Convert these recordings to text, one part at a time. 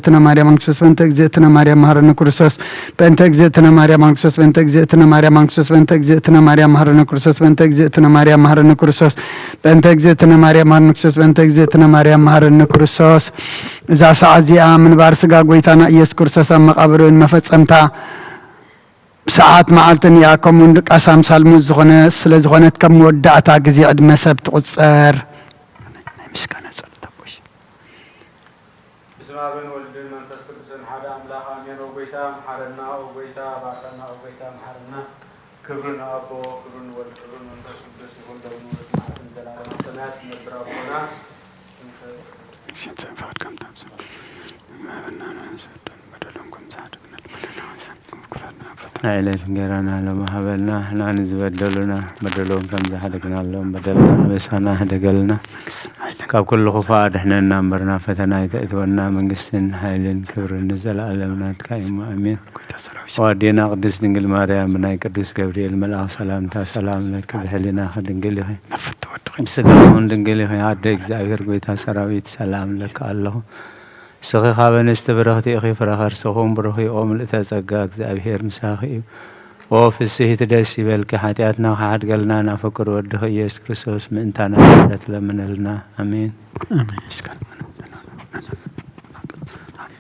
እግዝእትነ ማርያም ክርስቶስ በእንተ እግዝእትነ ማርያም መሐረነ ክርስቶስ በእንተ እግዝእትነ ማርያም ክርስቶስ በእንተ እግዝእትነ ማርያም ክርስቶስ በእንተ እግዝእትነ ማርያም መሐረነ ክርስቶስ በእንተ እግዝእትነ ማርያም መሐረነ ክርስቶስ በእንተ እግዝእትነ ማርያም መሐረነ ክርስቶስ በእንተ እግዝእትነ ማርያም መሐረነ ክርስቶስ። እዛ ሰዓት እዚኣ ምንባር ስጋ ጎይታና ኢየሱስ ክርስቶስ ኣብ መቓብር እውን መፈጸምታ ሰዓት መዓልትን እያ። ከምኡ እውን ድቃስ ኣምሳል ሞት ዝኾነ ስለ ዝኾነት ከም መወዳእታ ግዜ ዕድመ ሰብ ትቑጸር። ናይ ምስጋና ጸሎት ኣቦሽ። በስመ አብን ወልድን መንፈስ ቅዱስን ሓደ ኣምላኽ ኣሜን። ኦ ጎይታ መሓረና፣ ኦ ጎይታ ባርኸና፣ ኦ ጎይታ መሓረና። ክብሪ ንኣቦ፣ ክብሪ ንወልድ፣ ክብሪ ንመንፈስ ቅዱስ ይኹን ሎሚ ንመዓልትን ዘላለምን ሰማያት ትነብር ኣቦና። ናይ ዕለት እንጌራና ሎሚ ሃበልና፣ ንሕና ንዝበደሉና በደሎም ከም ዝሓደግናሎም በደልና ኣበሳና ህደገልና። ካብ ኩሉ ክፉእ ኣድሕነና እምበር ናብ ፈተና ኣይተእትወና፣ መንግስትን ሓይልን ክብርን ንዘለኣለም ናትካ እዩ። ኣሜን። ኦ ኣዴና ቅድስት ድንግል ማርያም፣ ብናይ ቅዱስ ገብርኤል መልኣኽ ሰላምታ ሰላም ለኪ፣ ብሕሊናኺ ድንግል ኢኺ፣ ብስጋ እውን ድንግል ኢኺ። ኣደ እግዚኣብሔር ጎይታ ሰራዊት፣ ሰላም ለኪ ኣለኹ። ንስኺ ካብ ኣንስቲ ብርኽቲ ኢኺ፣ ፍረ ከርስኹም ብሩኽ እዩ። ኦ ምልእተ ጸጋ፣ እግዚኣብሔር ምሳኺ እዩ። ኦ ፍስሂት ደስ ይበልኪ፣ ሓጢኣትና ክሓድገልና ናብ ፍቁር ወድኺ ኢየሱስ ክርስቶስ ምእንታና ምሕረት ለምነልና። ኣሜን። ኣሜን። እስከ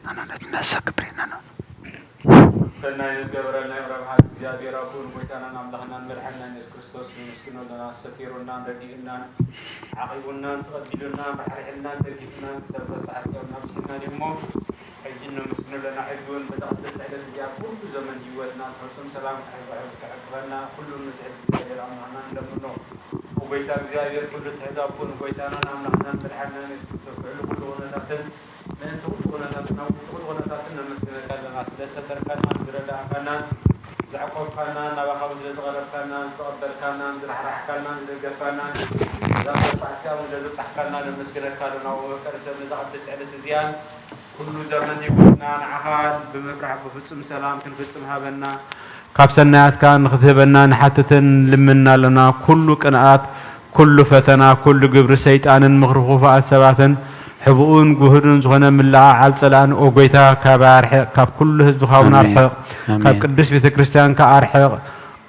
ኣናነት ነሰክብሬና ነው። ሰናይ ንገብረልና ይቕረብ። እግዚኣብሔር ኣቦን ጎይታናን ኣምላኽናን መድሓንናን የሱስ ክርስቶስ ነመስግኖ ኣለና። ሰቲሩናን ረዲኡናን ዓቒቡናን ተቐቢሉናን ራሕሪሕልናን ደጊፉናን ክሳብ እዛ ሰዓት እዚኣ እውን ኣብፂሑና እዩ እሞ፣ ሕጂ ነመስግኖ ኣለና። ሕጂ እውን በዛ ቅድስቲ ዕለት እዚኣ ኩሉ ዘመን ህይወትና ፍጹም ሰላም ክሕብ- ክሕብረና ኩሉ ንዝሕዝ እግዚኣብሔር ኣምላኽና ንለምኖ። ጎይታ እግዚኣብሔር ኩሉ ትሕት ኣቦን ጎይታናን ኣምላኽናን መድሓንናን የሱስ ክርስቶስ ልዕሊ ኩሉ ኩነታትን ምእንቲ ኩሉ ኩነታትና ውድቂ ኩሉ ኩነታትን ነመስግነካ ኣለና። ስለ ዝሰተርካናን ዝረዳእካናን ዘዕቆብካናን ናባኻ ስለ ዝቐረብካናን ዝተቐበልካናን ዝራሕራሕካናን ዝደገፍካናን እዛ ተስፋዕትካ እውን ስለ ዘብጻሕካና ነመስግነካ ኣለና። ወመፍቀሪ ሰብ ነዛ ቅድስቲ ዕለት እዚኣን ኩሉ ዘመን ህይወትና ንዓኻ ብምፍራሕ ብፍጹም ሰላም ክንፍጽም ሃበና። ካብ ሰናያትካ ንኽትህበና ንሓትትን ልምና ኣለና። ኩሉ ቅንኣት፣ ኩሉ ፈተና፣ ኩሉ ግብሪ ሰይጣንን ምኽሪ ክፉኣት ሰባትን፣ ሕቡኡን ግሁዱን ዝኾነ ምልዕዓል ጸላእን፣ ኦ ጎይታ፣ ካባይ ኣርሕቕ፣ ካብ ኩሉ ህዝብኻ እውን ኣሜን። ኣርሕቕ፣ ካብ ኣሜን። ቅዱስ ቤተ ክርስቲያንካ ኣርሕቕ፣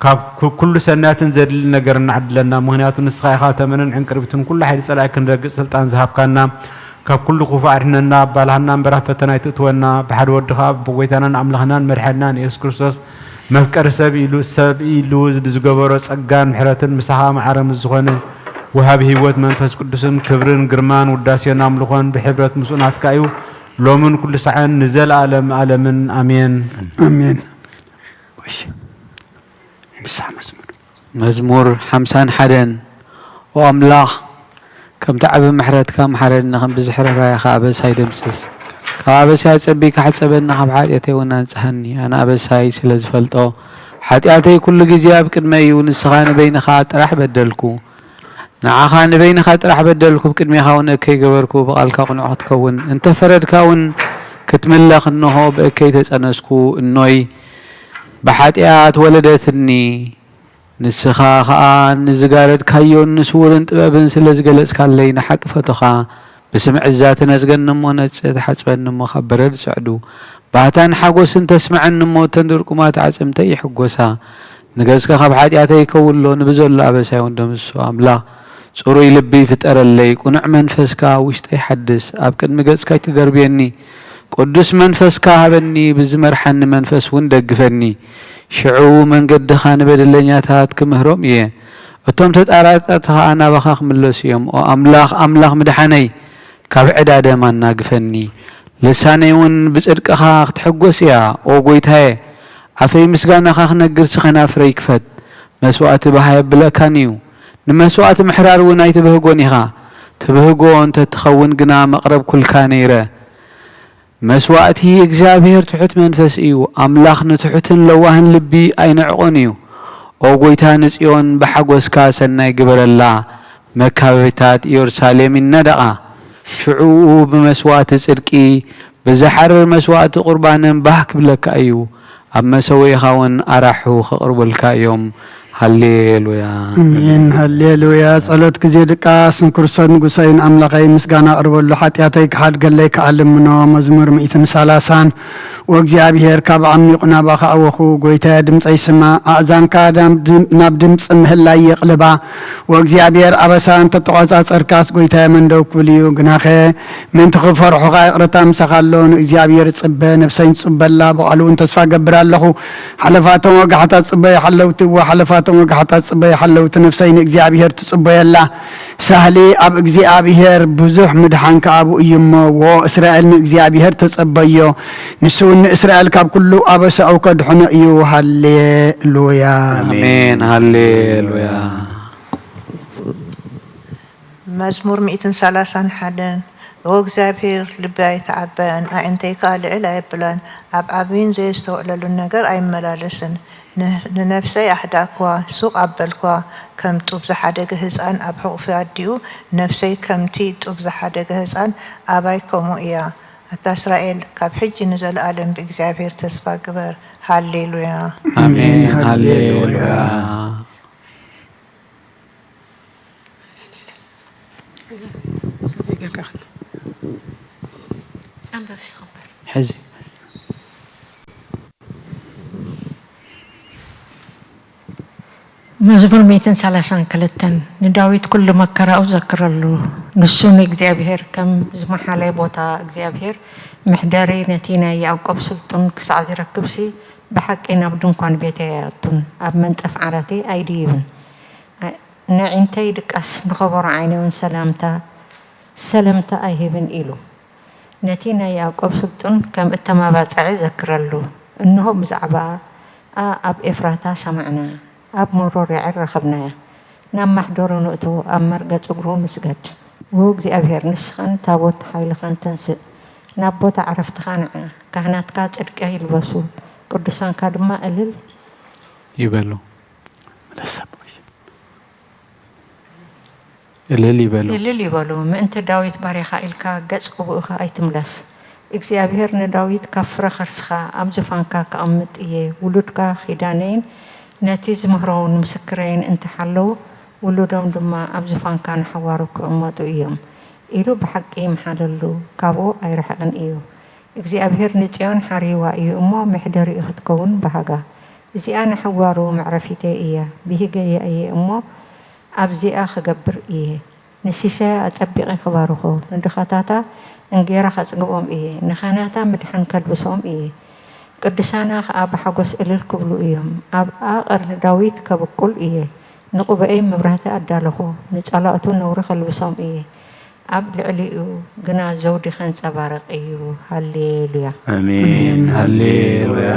ካብ ኩ-፣ ኩሉ ሰናያትን ዘድሊ ነገር እናዓድለና። ምኽንያቱ ንስኻ ኢኻ ተመንን ዕንቅርቢትን ኩሉ ሓይሊ ጸላኢ ክንረግጽ ስልጣን ዝሃብካና። ካብ ኩሉ ክፉእ ኣድሕነና፣ ኣባልሃና እምበር ኣብ ፈተና ኣይትእትወና። ብሓደ ወድኻ ብጎይታናን ኣምላኽናን መድሓንናን የሱስ ክርስቶስ መፍቀሪ ሰብ ኢሉ፣ ሰብ ኢሉ ዝገበሮ ጸጋን ምሕረትን ምሳኻ ማዕረ ምስ ዝኾነ ወሃቢ ህይወት መንፈስ ቅዱስን ክብርን ግርማን ውዳሴን ኣምልኾን ብሕብረት ምስኡ ናትካ እዩ። ሎምን ኩሉ ሳዕን ንዘለኣለም ኣለምን ኣሜን። ኣሜን። ጎሽ። ንስሓ መዝሙር። መዝሙር ሓምሳን ሓደን። ኦ ኣምላኽ፣ ከምቲ ዓቢ ምሕረትካ ምሓረኒ፣ ከም ብዝሒ ርህራሄኻ ኣበሳይ ደምስስ። ካብ ኣበሳይ ኣጸቢካ ሕጸበኒ፣ ካብ ሓጢኣተይ እውን ኣንጽሃኒ። ኣነ ኣበሳይ ስለ ዝፈልጦ፣ ሓጢኣተይ ኩሉ ግዜ ኣብ ቅድመይ እዩ። ንስኻ ንበይንኻ ጥራሕ በደልኩ። ንዓኻ ንበይንኻ ጥራሕ በደልኩ፣ ብቅድሜኻ እውን እከይ ገበርኩ። ብቓልካ ቅኑዕ ክትከውን እንተ ፈረድካ እውን፣ ክትምለኽ እንሆ ብእከይ ተጸነስኩ። እኖይ ብሓጢኣት ወለደትኒ። ንስኻ ኸኣ ንዝጋረድካዮን ንስዉርን ጥበብን ስለ ዝገለጽካለይ፣ ንሓቂ ፈቶኻ። ብስምዒ እዛ ትነጽገኒ እሞ ነጽህ፣ ትሓጽበኒ እሞ ካብ በረድ ጽዕዱ። ባህታን ሓጎስን ተስምዓኒ እሞ፣ እተን ድርቁማት ኣዕጽምተይ ይሕጎሳ። ንገጽካ ካብ ሓጢኣተይ ከውሎ፣ ንብዘሎ ኣበሳይ እውን ደምስሶ። ኣምላኽ ጽሩይ ልቢ ፍጠረለይ፣ ቅኑዕ መንፈስ ከኣ ኣብ ውሽጠይ ሓድስ። ኣብ ቅድሚ ገጽካ ኣይትደርብየኒ። ቅዱስ መንፈስካ ሃበኒ፣ ብዝመርሓኒ መንፈስ እውን ደግፈኒ። ሽዑ መንገድኻ ንበደለኛታት ክምህሮም እየ፣ እቶም ተጣራጣቲ ኸኣ ናባኻ ክምለሱ እዮም። ኦ ኣምላኽ፣ ኣምላኽ ምድሓነይ፣ ካብ ዕዳ ደም ኣናግፈኒ። ልሳነይ እውን ብጽድቅኻ ክትሕጎስ እያ። ኦ ጐይታየ፣ ኣፈይ ምስጋናኻ ክነግር፣ ከናፍረይ ክፈት። መስዋእቲ ባህ ኣየብለካን እዩ፣ ንመስዋእቲ ምሕራር እውን ኣይትብህጎን ኢኻ። ትብህጎ እንተ ትኸውን ግና መቕረብኩልካ ነይረ። መስዋእቲ እግዚኣብሔር ትሑት መንፈስ እዩ፣ ኣምላኽ ንትሑትን ለዋህን ልቢ ኣይንዕቖን እዩ። ኦ ጐይታ፣ ንጽዮን ብሓጐስካ ሰናይ ግበረላ፣ መካበቢታት ኢየሩሳሌም ይነደቓ። ሽዑ ብመስዋእቲ ጽድቂ፣ ብዝሓርር መስዋእቲ ቁርባንን ባህ ክብለካ እዩ፣ ኣብ መሰውኢኻ እውን ኣራሑ ከቕርቡልካ እዮም። ሃሌሉያ። ኣሜን። ሃሌሉያ። ጸሎት ግዜ ድቃስ ንክርስቶስ ንጉሰይን ኣምላኸይን ምስጋና ኣቕርበሉ፣ ሓጢኣተይ ክሓድገለይ ከኣ ልምኖ። መዝሙር ሚእትን ሰላሳን። ወእግዚኣብሔር፣ ካብ ዓሚቑ ናባኻ ኣወኹ፣ ጐይታየ፣ ድምጸይ ስማዕ፣ ኣእዛንካ ናብ ድም-፣ ናብ ድምጺ ምህላይ የቕልባ። ወእግዚኣብሔር፣ ኣበሳ እንተተቖጻጸርካስ፣ ጐይታየ፣ መን ደው ክብል እዩ? ግናኸ ምእንቲ ክፈርሑኻ ይቕረታ ምሳኻ ኣሎ። ንእግዚኣብሔር እጽበ፣ ነፍሰይን ትጽበላ፣ ብቓሉ እውን ተስፋ እገብር ኣለኹ። ሓለፋቶም ወጋሕታ ጽበ ይሓለውቲ እወ፣ ሓለፋቶም ወጋሕታ ጽበ ይሓለውቲ፣ ነፍሰይ ንእግዚኣብሔር ትጽበየላ። ሳህሊ ኣብ እግዚኣብሔር ብዙሕ ምድሓን ከኣ ኣብኡ እዩ እሞ፣ ዎ እስራኤል ንእግዚኣብሔር ተጸበዮ፣ ንሱ እውን ንእስራኤል ካብ ኩሉ ኣበሳኡ ከድሕኖ እዩ። ሃሌሉያ። ኣሜን። ሃሌሉያ። መዝሙር ሚእትን ሰላሳን ሓደን። ኦ እግዚኣብሔር፣ ልበይ ኣይተዓበአን፣ ኣዒንተይ ከኣ ልዕል ኣየብላን፣ ኣብ ዓብይን ዘየስተውዕለሉን ነገር ኣይመላለስን። ን-፣ ንነፍሰይ ኣሕዳእክዋ፣ ሱቕ ኣበልክዋ፣ ከም ጡብ ዝሓደገ ህጻን ኣብ ሕቑፊ ኣዲኡ፣ ነፍሰይ ከምቲ ጡብ ዝሓደገ ህጻን ኣባይ ከምኡ እያ። ኣታ እስራኤል፣ ካብ ሕጂ ንዘለኣለም ብእግዚኣብሔር ተስፋ ግበር። ሃሌሉያ። ኣሜን። ሃሌሉያ። ሕዚ መዝሙር ሚእትን ሰላሳን ክልተን። ንዳዊት ኩሉ መከራኡ ዘክረሉ፣ ንሱ ንእግዚኣብሔር ከም ዝመሓለ ቦታ እግዚኣብሔር መሕደሪ ነቲ ናይ ያዕቆብ ስልጡን ክሳዕ ዝረክብሲ ብሓቂ ናብ ድንኳን ቤተይ ኣይኣቱን፣ ኣብ መንጸፍ ዓራተይ ኣይድይብን። ነዒንተይ ድቃስ ንኸበሮ ዓይነይውን ሰላምታ ሰለምታ ኣይህብን ኢሉ። ነቲ ናይ ያዕቆብ ስልጡን ከም እተማባጽዐ ዘክረሉ። እንሆ ብዛዕባኣ ኣብ ኤፍራታ ሰማዕና፣ ኣብ መሮር ያዒር ረኸብናያ። ናብ ማሕደሩ ንእቶ፣ ኣብ መርገጽ እግሩ ንስገድ። ዎ እግዚኣብሔር፣ ንስኻን ታቦት ሓይልኻን ተንስእ፣ ናብ ቦታ ዕረፍትኻ ንዓ። ካህናትካ ጽድቂ ይልበሱ፣ ቅዱሳንካ ድማ እልል ይበሉ። እልል ይበሉ። እልል ይበሉ። ምእንቲ ዳዊት ባርያኻ ኢልካ ገጽ ቅቡእኻ ኣይትምለስ። እግዚኣብሄር ንዳዊት ካብ ፍረ ከርስኻ ኣብ ዝፋንካ ከቐምጥ እየ። ውሉድካ ኺዳነይን ነቲ ዝምህሮውን ምስክረይን እንተ ሓለዉ፣ ውሉዶም ድማ ኣብ ዝፋንካ ንሓዋሩ ክቕመጡ እዮም ኢሉ ብሓቂ ይምሓለሉ፣ ካብኡ ኣይርሕቕን እዩ። እግዚኣብሄር ንጽዮን ሓርይዋ እዩ እሞ፣ መሕደሪኡ ኽትከውን በሃጋ። እዚኣ ንሓዋሩ መዕረፊተይ እያ፣ ብሂገያ እየ እሞ፣ ኣብዚኣ ኽገብር እየ። ንሲሳያ ኣጸቢቐ ክባርኾ፣ ንድኻታታ እንጌራ ከጽግቦም እየ፣ ንኻህናታ ምድሓን ከልብሶም እየ። ቅዱሳና ኸኣ ብሓጎስ እልል ክብሉ እዮም። ኣብኣ ቐርኒ ዳዊት ከብቁል እየ። ንቕቡኤይ መብራህቲ ኣዳለኹ፣ ንጸላእቱ ነውሪ ከልብሶም እየ። ኣብ ልዕሊኡ ግና ዘውዲ ኸንጸባርቕ እዩ። ሃሌሉያ። ኣሜን። ሃሌሉያ።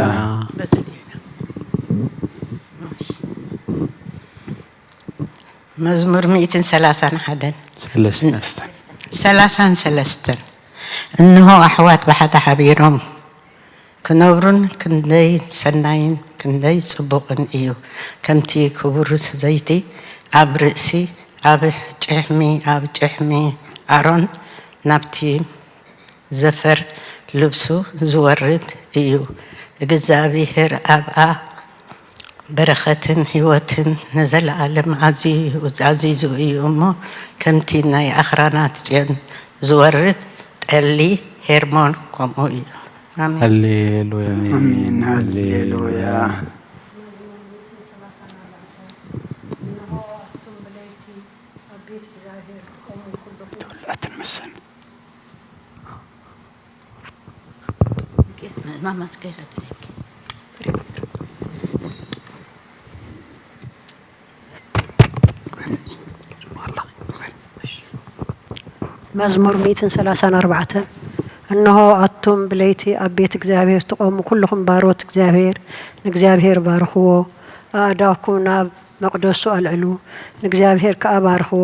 መዝሙር ሚእትን ሰላሳን ሓደን። ሰለስተን። ሰላሳን ሰለስተን። እንሆ ኣሕዋት ብሓደ ሓቢሮም ክነብሩን ክንደይ ሰናይን ክንደይ ጽቡቕን እዩ። ከምቲ ክቡር ዘይቲ ኣብ ርእሲ ኣብ ጭሕሚ ኣብ ጭሕሚ ኣሮን ናብቲ ዘፈር ልብሱ ዝወርድ እዩ። እግዚኣብሔር ኣብኣ በረኸትን ህይወትን ንዘለኣለም ኣዚዙ እዩ እሞ፣ ከምቲ ናይ ኣኽራናት ጽዮን ዝወርድ ጠሊ ሄርሞን ከምኡ እዩ። ኣሜን። ሃሌሉያ። ኣሜን። ሃሌሉያ። ተወላትን መሰን መዝሙር ሚእትን ሰላሳን ኣርባዕተን። እንሆ ኣቱም ብለይቲ ኣብ ቤት እግዚኣብሔር ትቖሙ ኩልኹም ባሮት እግዚኣብሔር ንእግዚኣብሔር ባርኽዎ። ኣእዳውኩም ናብ መቕደሱ ኣልዕሉ፣ ንእግዚኣብሔር ከኣ ባርኽዎ።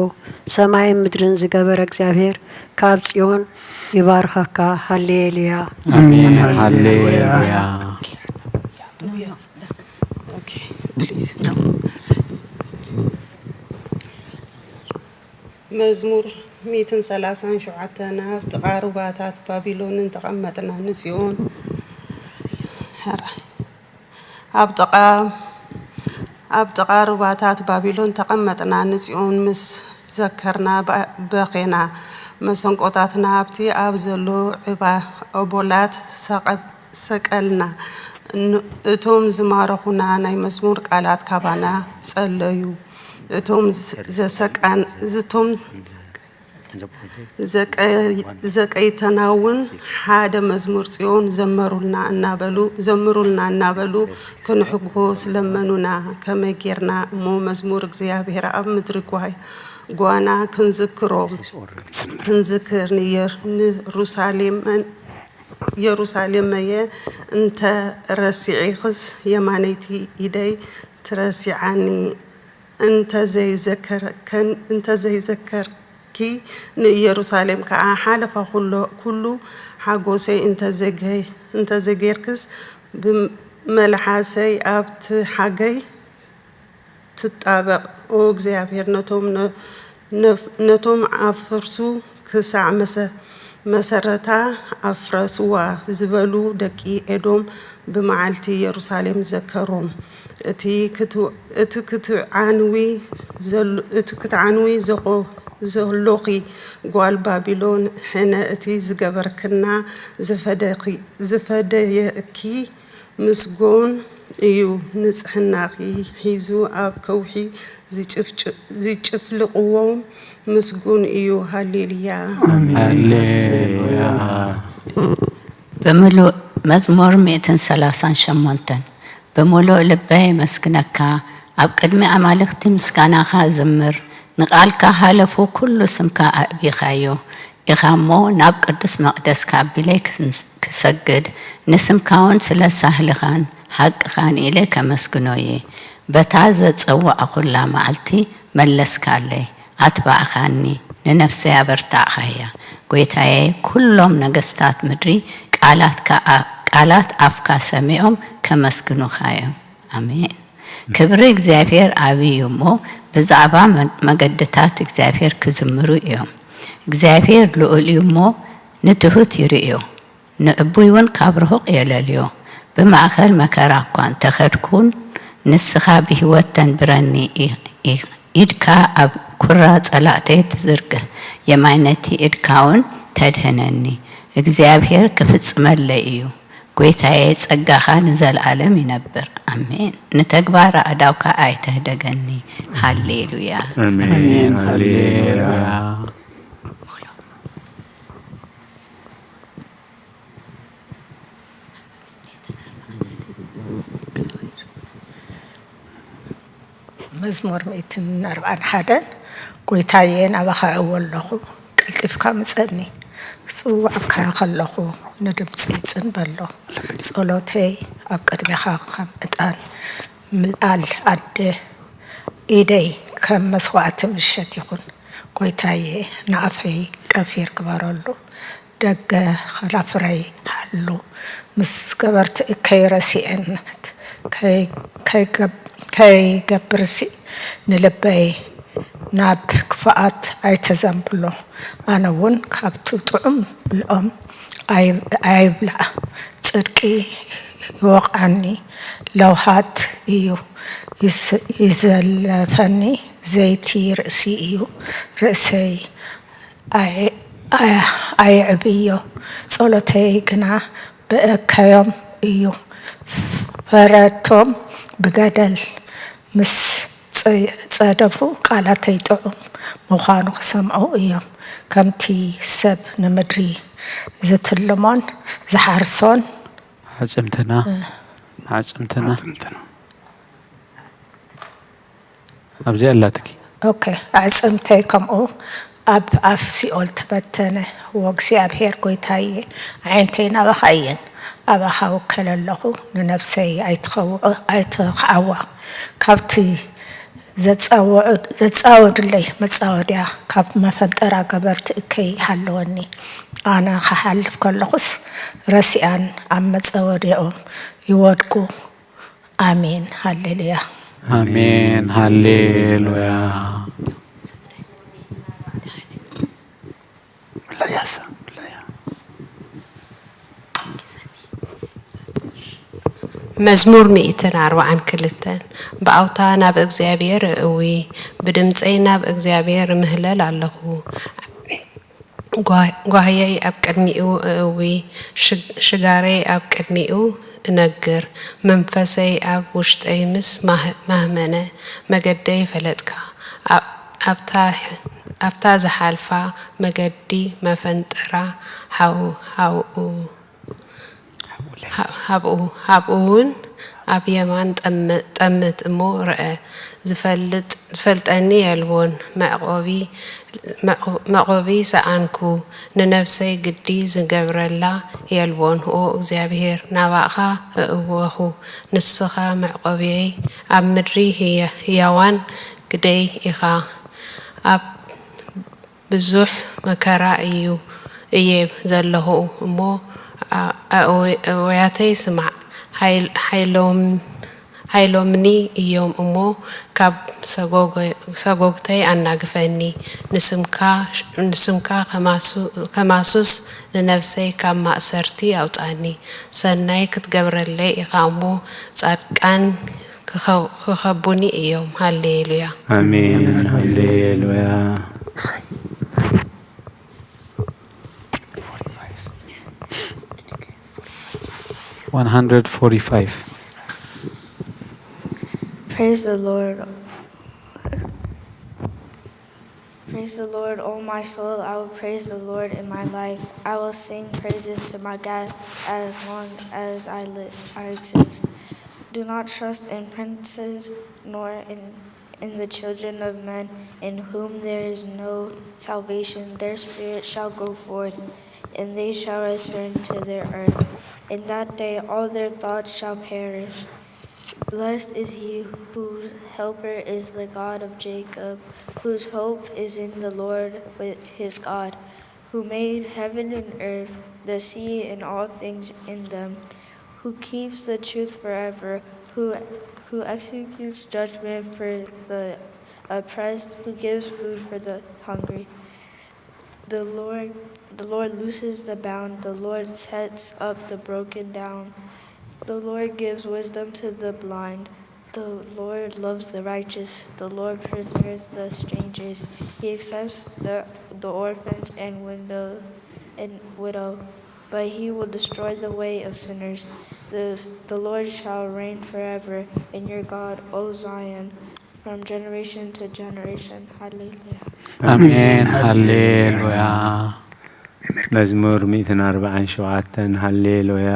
ሰማይን ምድርን ዝገበረ እግዚኣብሔር ካብ ጽዮን ይባርኸካ። ሃሌሉያ። ኣሜን። ሃሌሉያ። መዝሙር ሚእትን ሰላሳን ሸውዓተን። ኣብ ጥቓ ሩባታት ባቢሎን እንተቐመጥና፣ ንጽዮን ኣብ ጥቓ ኣብ ጥቓ ሩባታት ባቢሎን ተቐመጥና፣ ንጽዮን ምስ ዘከርና በ-፣ በኼና። መሰንቆታትና ኣብቲ ኣብ ዘሎ ዕባ-፣ ኦቦላት ሰቐ-፣ ሰቀልና። ን-፣ እቶም ዝማረኹና ናይ መዝሙር ቃላት ካባና ጸለዩ። እቶም ዝ-፣ ዘሰቃን-፣ እቶም ዘቀ-፣ ዘቀይተና እውን ሓደ መዝሙር ጽዮን ዘመሩልና እናበሉ፣ ዘምሩልና እናበሉ ክንሕጎስ ለመኑና። ከመይ ጌርና እሞ መዝሙር እግዚኣብሔር ኣብ ምድሪ ጓይ-፣ ጓና ክንዝክሮ፣ ክንዝክር ንየር-፣ ንሩሳሌምን፣ የሩሳሌመየ እንተ ረሲዒኽስ የማነይቲ ኢደይ ትረሲዓኒ። እንተ ዘይዘከርከን-፣ እንተ ዘይዘከርኪ ንኢየሩሳሌም ከኣ ሓለፋ ኩሎ-፣ ኩሉ ሓጎሰይ እንተ ዘገ-፣ እንተ ዘጌርክስ ብመልሓሰይ ኣብቲ ሓገይ ትጣበቕ። ኦ እግዚኣብሔር፣ ነቶም ነ-፣ ነፍ-፣ ነቶም ኣፍርሱ ክሳዕ መሰ-፣ መሰረታ ኣፍረስዋ ዝበሉ ደቂ ኤዶም ብመዓልቲ የሩሳሌም ዘከሮም። እቲ ክት-፣ እቲ ክትዓንዊ ዘል-፣ እቲ ክትዓንዊ ዘኾ-፣ ዘሎኺ ጓል ባቢሎን፣ ሕነ እቲ ዝገበርክና ዝፈደኺ-፣ ዝፈደየኪ ምስጉን እዩ። ንጽሕናኺ ሒዙ ኣብ ከውሒ ዝጭፍጭ-፣ ዝጭፍልቕዎም ምስጉን እዩ። ሃሌሉያ። ሃሌሉያ። ብምሉእ መዝሙር ሚእትን ሰላሳን ሸሞንተን። ብምሉእ ልበይ የመስግነካ፣ ኣብ ቅድሚ ኣማልኽቲ ምስጋናኻ እዝምር፣ ንቓልካ ሃለፉ ኩሉ ስምካ ኣዕቢኻዮ ኢኻ እሞ፣ ናብ ቅዱስ መቕደስካ ኣቢለይ ክስ-፣ ክሰግድ፣ ንስምካውን ስለ ሳህልኻን ሓቅኻን ኢለ ከመስግኖ እየ። በታ ዘጸዋዕኹላ መዓልቲ መለስካለይ፣ ኣትባእኻኒ፣ ንነፍሰይ ኣበርታዕኻያ። ጐይታየ፣ ኩሎም ነገስታት ምድሪ ቃላትካ ኣ-፣ ቃላት ኣፍካ ሰሚዖም ከመስግኑኻ እዮም። ኣሜን። ክብሪ እግዚኣብሔር ዓብዪ እዩ እሞ፣ ብዛዕባ መ-፣ መገድታት እግዚኣብሔር ክዝምሩ እዮም። እግዚኣብሔር ልኡል እዩ እሞ፣ ንትሑት ይርእዮ፣ ንዕቡይ እውን ካብ ርሑቕ የለልዮ። ብማእከል መከራ እኳ እንተ ኸድኩን፣ ንስኻ ብህይወት ተንብረኒ ኢ-፣ ኢ-፣ ኢድካ ኣብ ኩራ ጸላእተይ ትዝርግሕ፣ የማነይቲ ኢድካውን ተድህነኒ። እግዚኣብሔር ክፍጽመለይ እዩ። ጐይታየ፣ ጸጋኻ ንዘለኣለም ይነብር። ኣሜን። ንተግባር ኣእዳውካ ኣይትህደገኒ። ሃሌሉያ። ኣሜን። ሃሌሉያ። መዝሙር ሚእትን ኣርብዓን ሓደን። ጐይታየ፣ ናባኻ እእዊ ኣለኹ፣ ቀልጢፍካ ምጸኒ። ክጽውዓካ ከለኹ ንድምጸይ ጽን በሎ። ጸሎተይ ኣብ ቅድሜኻ ከም ዕጣን ምልኣል ኣደ፣ ኢደይ ከም መስዋዕቲ ምሸት ይኹን። ጐይታየ፣ ንኣፈይ ቀፊር ግበረሉ፣ ደገ ኸላፍረይ ሃሉ። ምስ ገበርቲ እከይ ረሲኤን ከይ-፣ ከይገብ-፣ ከይገብርሲ ንልበይ ናብ ክፍኣት ኣይተዘንብሎ። ኣነ እውን ካብቲ ጥዑም ብልዖም ኣይ-፣ ኣይብላዕ። ጽድቂ ይወቕዓኒ፣ ለውሃት እዩ ይስ-፣ ይዘለፈኒ፣ ዘይቲ ርእሲ እዩ ርእሰይ ኣይ-፣ ኣይ-፣ ኣየዕብዮ። ጸሎተይ ግና ብእከዮም እዩ። ፈረድቶም ብገደል ምስ ጸ-፣ ጸደፉ፣ ቃላተይ ጥዑም ምዃኑ ክሰምዑ እዮም። ከምቲ ሰብ ንምድሪ ዝትልሞን ዝሓርሶን ኣዕጽምትና፣ እ። ኣዕጽምትና። ኣዕጽምትና። ኣብዚኣ ኣላትኪ። ኦኬ፣ ኣዕጽምተይ ከምኡ ኣብ ኣፍ ሲኦል ተበተነ። ዎ እግዚኣብሔር ጐይታዬ፣ ኣዒንተይ ናባኻ እየን፣ ኣባኻ እውከል ኣለኹ፣ ንነፍሰይ ኣይትኸውዖ-፣ ኣይትኽዓዋ። ካብቲ ዘጻወዑ-፣ ዘጻወዱለይ መጻወድያ፣ ካብ መፈንጠራ ገበርቲ እከይ ሃለወኒ። ኣነ ክሓልፍ ከለኹስ ረሲኣን ኣብ መጻወድያኦም ይወድቁ። ኣሜን፣ ሃሌሉያ። ኣሜን፣ ሃሌሉያ። መዝሙር ሚእትን ኣርብዓን ክልተን። ብኣውታ ናብ እግዚኣብሔር እእዊ፣ ብድምፀይ ናብ እግዚኣብሔር እምህለል ኣለኹ። ጓ-፣ ጓህየይ ኣብ ቅድሚኡ እእዊ፣ ሽግ-፣ ሽጋረይ ኣብ ቅድሚኡ እነግር። መንፈሰይ ኣብ ውሽጠይ ምስ ማህ-፣ ማህመነ፣ መገደይ ፈለጥካ። ኣብ-፣ ኣብታ፣ ኣብታ ዝሓልፋ መገዲ መፈንጠራ ሓው-፣ ሓውኡ፣ ሃ-፣ ሃብኡ፣ ሃብኡ እውን ኣብ የማን ጠም-፣ ጠምት እሞ ርአ። ዝፈልጥ-፣ ዝፈልጠኒ የልቦን። መዕቆቢ፣ መዕቆ-፣ መዕቆቢ ሰኣንኩ፣ ንነፍሰይ ግዲ ዝገብረላ የልቦን። ኦ እግዚኣብሔር፣ ናባእኻ እእወኹ፣ ንስኻ መዕቆብየይ፣ ኣብ ምድሪ ህያ-፣ ህያዋን ግደይ ኢኻ። ኣብ ብዙሕ መከራ እዩ፣ እየ ዘለኹ እሞ፣ ኣ-፣ ኣእወ-፣ ኣእወያተይ ስማዕ፣ ሓይል-፣ ሓይሎም-፣ ሓይሎምኒ እዮም እሞ፣ ካብ ሰጎገ-፣ ሰጎግተይ ኣናግፈኒ። ንስምካ፣ ንስምካ ከማሱ-፣ ከማሱስ ንነፍሰይ ካብ ማእሰርቲ ኣውጻኒ። ሰናይ ክትገብረለይ ኢኻ እሞ፣ ጻድቃን ክኸ-፣ ክኸቡኒ እዮም። ሃሌሉያ። ኣሜን። ሃሌሉያ። One hundred forty-five. Praise the Lord. Praise the Lord, O my soul. I will praise the Lord in my life. I will sing praises to my God as long as I live, I exist. Do not trust in princes nor in, in the children of men, in whom there is no salvation. Their spirit shall go forth, and they shall return to their earth. In that day all their thoughts shall perish. Blessed is he whose helper is the God of Jacob, whose hope is in the Lord with his God, who made heaven and earth, the sea and all things in them, who keeps the truth forever, who, who executes judgment for the oppressed, who gives food for the hungry. The Lord, the Lord looses the bound, the Lord sets up the broken down. The Lord gives wisdom to the blind. The Lord loves the righteous. The Lord preserves the strangers. He accepts the, the orphans and window, and widow, but he will destroy the way of sinners. The, the Lord shall reign forever, and your God, O Zion, from generation to generation. ሃሌሉያ። ኣሜን። ሃሌሉያ። መዝሙር ሚእትን ኣርባዓን ሸውዓተን። ሃሌሉያ።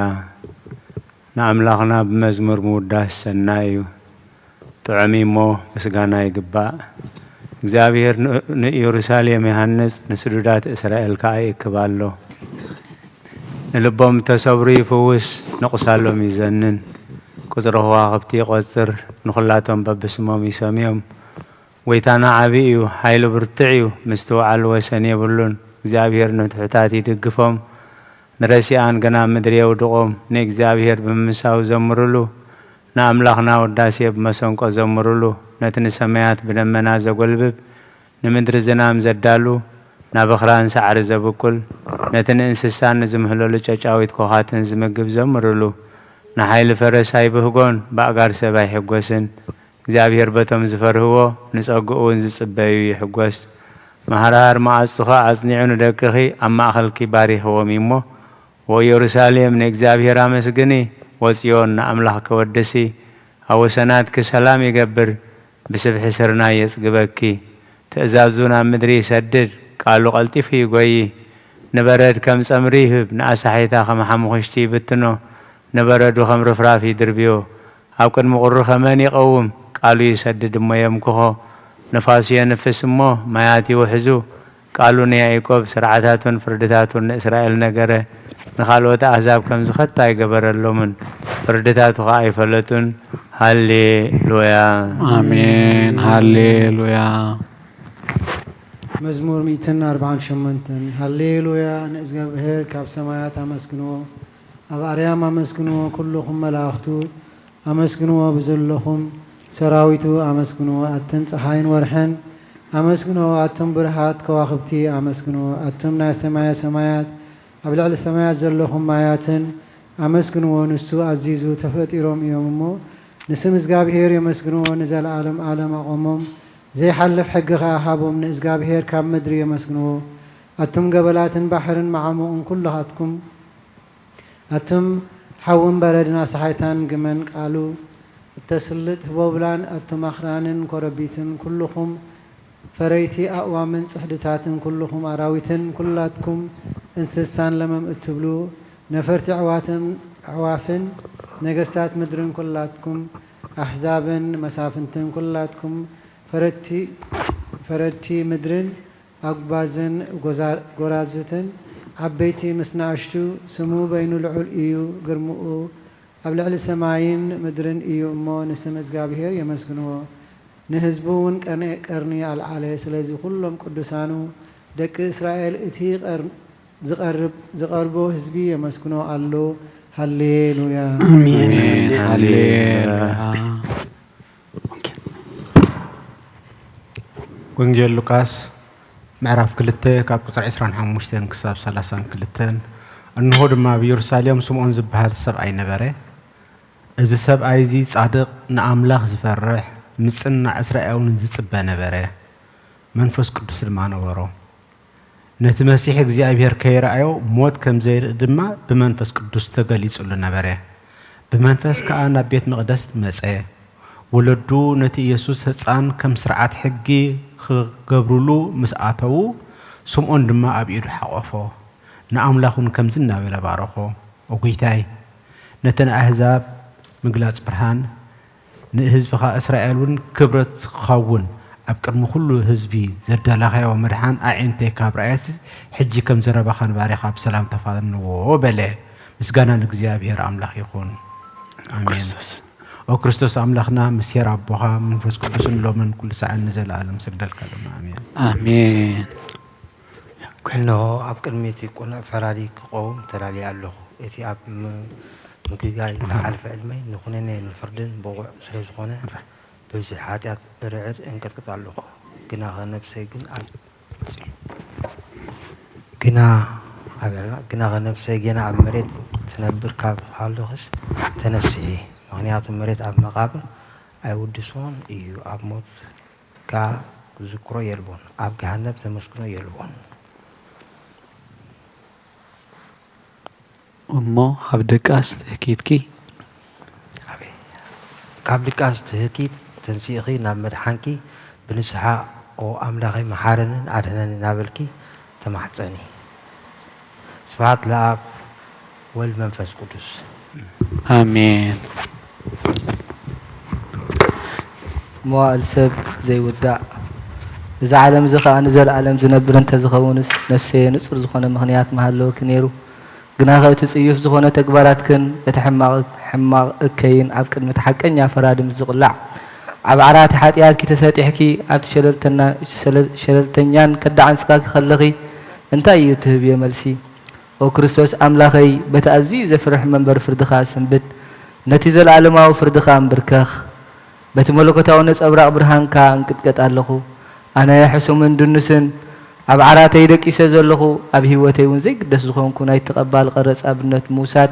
ንኣምላኽና ብመዝሙር ምውዳስ ሰናይ እዩ። ጥዑም እዩ እሞ ምስጋና ይግባእ። እግዚኣብሔር ን-፣ ንኢየሩሳሌም ይሃንጽ፣ ንስዱዳት እስራኤል ከኣ ይእክብ ኣሎ። ንልቦም እተሰብሩ ይፍውስ፣ ንቑሳሎም ይዘንን። ቁጽሪ ከዋኽብቲ ይቖጽር፣ ንኹላቶም በብስሞም ይሰምዮም። ጐይታና ዓቢ እዩ፣ ሓይሉ ብርቱዕ እዩ፣ ምስትውዓሉ ወሰን የብሉን። እግዚኣብሔር ንትሑታት ይድግፎም፣ ንረሲኣን ግና ኣብ ምድሪ የውድቖም። ንእግዚኣብሔር ብምምሳው ዘምሩሉ፣ ንኣምላኽና ውዳሴ ብመሰንቆ ዘምሩሉ። ነቲ ንሰማያት ብደመና ዘጐልብብ፣ ንምድሪ ዝናም ዘዳሉ፣ ናብ ኣኽራን ሳዕሪ ዘብቁል፣ ነቲ ንእንስሳን ንዝምህለሉ ጨጫዊት ኮኻትን ዝምግብ ዘምሩሉ። ንሓይሊ ፈረስ ኣይብህጎን፣ ብኣእጋር ሰብ ኣይሕጐስን። እግዚኣብሔር በቶም ዝፈርህዎ፣ ንጸግኡ እውን ዝጽበዩ ይሕጐስ። መሃርሃር መዓጹኺ ኣጽኒዑ ንደቅኺ ኣብ ማእከልኪ ባሪኽዎም እዩ እሞ፣ ወኢየሩሳሌም ንእግዚኣብሔር ኣመስግኒ፣ ወጽዮን ንኣምላኽኪ ወድሲ። ኣብ ወሰናትኪ ሰላም ይገብር፣ ብስብሒ ስርናይ የጽግበኪ። ትእዛዙ ናብ ምድሪ ይሰድድ፣ ቃሉ ቀልጢፉ ይጎዪ። ንበረድ ከም ጸምሪ ይህብ፣ ንኣሳሒታ ከም ሓሙኽሽቲ ይብትኖ። ንበረዱ ከም ርፍራፍ ይድርብዮ። ኣብ ቅድሚ ቁሪ ከመን ይቐውም? ቃሉ ይሰድድ እሞ የምክኾ። ንፋሱ የንፍስ እሞ ማያት ይውሕዙ። ቃሉ ንያዕቆብ፣ ስርዓታቱን ፍርድታቱን ንእስራኤል ነገረ። ንኻልኦት ኣህዛብ ከምዚ ኸቶ ኣይገበረሎምን፣ ፍርድታቱ ኸኣ ኣይፈለጡን። ሃሌሉያ። ኣሜን። ሃሌሉያ። መዝሙር ሚእትን ኣርባዓን ሸሞንተን። ሃሌሉያ ንእግዚኣብሔር፣ ካብ ሰማያት ኣመስግንዎ፣ ኣብ ኣርያም ኣመስግንዎ፣ ኩልኹም መላእኽቱ ኣመስግንዎ፣ ብዘለኹም ሰራዊቱ ኣመስግንዎ፣ ኣተን ጸሓይን ወርሕን ኣመስግንዎ፣ ኣቱም ብሩሃት ከዋኽብቲ ኣመስግንዎ፣ ኣቱም ናይ ሰማየ ሰማያት፣ ኣብ ልዕሊ ሰማያት ዘለኹም ማያትን ኣመስግንዎ፣ ንሱ ኣዚዙ፣ ተፈጢሮም እዮም እሞ፣ ንስም እግዚኣብሔር የመስግንዎ፣ ንዘለዓለም ዓለም ኣቖሞም። ዘይሓልፍ ሕጊ ኸኣ ሃቦም፣ ንእግዚኣብሔር ካብ ምድሪ የመስግንዎ። ኣቱም ገበላትን ባሕርን መዓሙቕን ኩልኻትኩም፣ ኣቱም ሓውን በረድን ኣስሓይታን ግመን ቃሉ እተስልጥ ህቦብላን፣ ኣቱም ኣኽራንን ኮረቢትን ኩልኹም ፈረይቲ ኣእዋምን ጽሕድታትን ኩልኹም ኣራዊትን ኩላትኩም እንስሳን ለመም እትብሉ ነፈርቲ ኣዕዋትን ኣዕዋፍን ነገስታት ምድርን ኩላትኩም ኣሕዛብን መሳፍንትን ኩላትኩም ፈረድቲ ፈረድቲ ምድርን ኣጉባዝን ጎዛ- ጎራዙትን ዓበይቲ ምስ ንኣሽቱ ስሙ በይኑ ልዑል እዩ፣ ግርምኡ ኣብ ልዕሊ ሰማይን ምድርን እዩ እሞ ንስም እግዚኣብሔር የመስግንዎ። ንህዝቡ እውን ቀነ- ቀርኒ ኣልዓለ። ስለዚ ኩሎም ቅዱሳኑ ደቂ እስራኤል እቲ ቀር- ዝቐርብ ዝቐርቦ ህዝቢ የመስግኖ ኣሎ። ሃሌሉያ። ኣሜን። ሃሌሉያ። ወንጌል ሉቃስ ምዕራፍ ክልተ ካብ ቁፅሪ ዕስራን ሓሙሽተን ክሳብ ሰላሳን ክልተን። እንሆ ድማ ኣብ ኢየሩሳሌም ስምዖን ዝበሃል ሰብኣይ ነበረ። እዚ ሰብኣይ እዚ ጻድቕ፣ ንኣምላኽ ዝፈርሕ፣ ምጽናዕ እስራኤል እውን ዝጽበ ነበረ። መንፈስ ቅዱስ ድማ ነበሮ። ነቲ መሲሕ እግዚኣብሔር ከይረኣዮ ሞት ከም ዘይርኢ ድማ ብመንፈስ ቅዱስ ተገሊጹሉ ነበረ። ብመንፈስ ከኣ ናብ ቤት መቕደስ መጸ። ወለዱ ነቲ ኢየሱስ ህጻን ከም ስርዓት ሕጊ ክገብሩሉ ምስ ኣተዉ፣ ስምዖን ድማ ኣብ ኢዱ ሓቖፎ። ንኣምላኽ እውን ከምዚ እናበለ ባረኾ፣ ኦ ጐይታይ፣ ነተን ኣህዛብ ምግላጽ ብርሃን፣ ንህዝብኻ እስራኤል እውን ክብረት ክኸውን ኣብ ቅድሚ ኩሉ ህዝቢ ዘዳለኻዮ ምድሓን ኣዒንተይ ካብ ረኣየትስ፣ ሕጂ ከም ዘረባኻ ንባርያኻ ብሰላም ተፋንዎ በለ። ምስጋና ንእግዚኣብሔር ኣምላኽ ይኹን። ኣሜን። ክርስቶስ። ኦ ክርስቶስ ኣምላኽና፣ ምስ ሄር ኣቦኻ መንፈስ ቅዱስን ሎምን ኩሉ ሳዕን ንዘለኣለም ንሰግደልካ ኣለና። ኣሜን። ኣሜን። እነሆ ኣብ ቅድሚ እቲ ቅኑዕ ፈራዲ ክቐውም ተላልየ ኣለኹ። እቲ ኣብ ም- ምግጋይ ዝሓልፈ ዕድመይ ንኹነኔ ንፍርድን ብቑዕ ስለ ዝኾነ፣ ብብዝሒ ሓጢኣት ርዕድ እንቅጥቅጥ ኣለኹ። ግናኸ ነብሰይ ግን ኣብ ግና ኣበልና ግናኸ ነብሰይ ጌና ኣብ መሬት ትነብር ካብ ሃለኽስ ተነስሒ፣ ምኽንያቱ መሬት ኣብ መቓብር ኣይውድሶን እዩ፣ ኣብ ሞት ከኣ ዝዝክሮ የልቦን፣ ኣብ ገሃነብ ዘመስግኖ የልቦን። እሞ ካብ ድቃስ ትህኪትኪ ኣቤ ካብ ድቃስ ትህኪት ተንሲእኺ ናብ መድሓንኪ ብንስሓ ኦ ኣምላኸይ መሓረንን ኣድሕነኒ እናበልኪ ተማሕጸኒ። ስብሓት ለኣብ ወልድ መንፈስ ቅዱስ። ኣሜን። መዋእል ሰብ ዘይውዳእ፣ እዚ ዓለም እዚ ኸኣ ንዘለኣለም ዝነብር እንተዝኸውንስ፣ ነፍሰየ ንጹር ዝኾነ ምኽንያት ምሃለወኪ ነይሩ። ግናኸ እቲ ጽዩፍ ዝኾነ ተግባራትክን እቲ ሕማቕ ሕማቕ እከይን ኣብ ቅድሚ እቲ ሓቀኛ ፈራዲ ምስ ዝቕላዕ፣ ኣብ ዓራት ሓጢኣትኪ ተሰጢሕኪ ኣብቲ ሸለልተና- ሸለል- ሸለልተኛን ከዳዕን ስጋኪ ከለኺ፣ እንታይ እዩ እትህብዮ መልሲ? ኦ ክርስቶስ ኣምላኸይ፣ በቲ ኣዝዩ ዘፍርሕ መንበር ፍርድኻ ስንብድ፣ ነቲ ዘለኣለማዊ ፍርድኻ እንብርከኽ። በቲ መለኮታዊ ነጸብራቕ ብርሃንካ እንቅጥቀጥ ኣለኹ። ኣነ ሕሱምን ድኑስን ኣብ ዓራተይ ደቂሰ ዘለኹ፣ ኣብ ህይወተይ እውን ዘይግደስ ዝኾንኩ ናይቲ ቀባል ቀረጽ ኣብነት ምውሳድ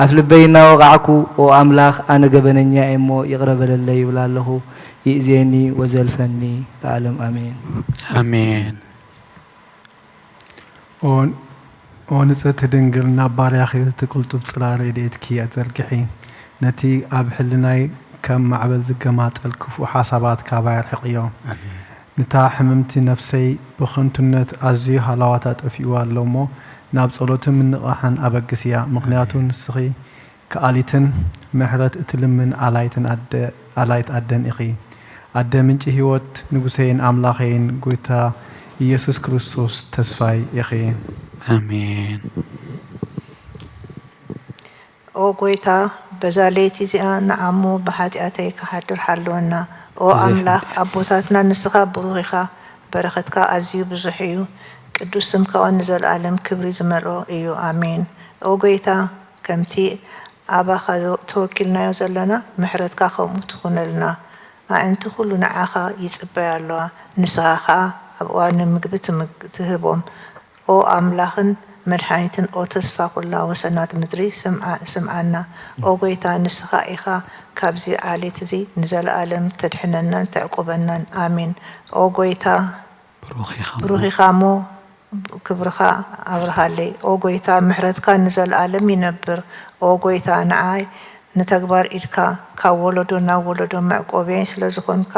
ኣፍ ልበይ እናወቓዕኩ፣ ኦ ኣምላኽ፣ ኣነ ገበነኛ እየ እሞ ይቕረ በለለይ ይብል ኣለኹ። ይእዜኒ ወዘልፈኒ ለዓለም ኣሜን። ኣሜን። ኦ ንጽህቲ ድንግል፣ ናብ ባርያኺ እቲ ቅልጡፍ ጽላል ረድኤትኪ ዘርግሒ። ነቲ ኣብ ሕልናይ ከም ማዕበል ዝገማጠል ክፉእ ሓሳባት ካባይ ኣርሕቕዮ። ንታ ሕምምቲ ነፍሰይ ብኸንቱነት ኣዝዩ ሃለዋታ ጠፊእዋ ኣሎ እሞ፣ ናብ ጸሎትን ምንቕቓሕን ኣበግስያ። ምኽንያቱ ንስኺ ከኣሊትን ምሕረት እትልምን ኣላይትን ኣደ ኣላይት ኣደን ኢኺ። ኣደ ምንጪ ህይወት ንጉሰይን ኣምላኸይን ጎይታ ኢየሱስ ክርስቶስ ተስፋይ ኢኺ። ኣሜን። ኦ ጎይታ፣ በዛ ለይቲ እዚኣ ንዓሞ ብሓጢኣተይ ክሓድር ሓልወና። ኦ ኣምላኽ ኣቦታትና ንስኻ ብሩኽ ኢኻ፣ በረኸትካ ኣዝዩ ብዙሕ እዩ። ቅዱስ ስምካ እውን ንዘለኣለም ክብሪ ዝመልኦ እዩ። ኣሜን። ኦ ጎይታ፣ ከምቲ ኣባኻ ተወኪልናዮ ዘለና፣ ምሕረትካ ከምኡ ትኹነልና። ኣዒንቲ ኩሉ ንዓኻ ይጽበያ ኣለዋ፣ ንስኻ ኸኣ ኣብ እዋን ምግቢ ትህቦም። ኦ ኣምላኽን መድሓኒትን ኦ ተስፋ ኩላ ወሰናት ምድሪ ስምዓና። ኦ ጎይታ ንስኻ ኢኻ ካብዚ ዓሌት እዚ ንዘለኣለም ተድሕነናን ተዕቁበናን። ኣሜን። ኦ ጎይታ ብሩኽ ኢኻ እሞ ክብርኻ ኣብርሃለይ። ኦ ጎይታ ምሕረትካ ንዘለኣለም ይነብር። ኦ ጎይታ ንዓይ ንተግባር ኢድካ ካብ ወለዶ ናብ ወለዶ መዕቆብየይ ስለ ዝኾንካ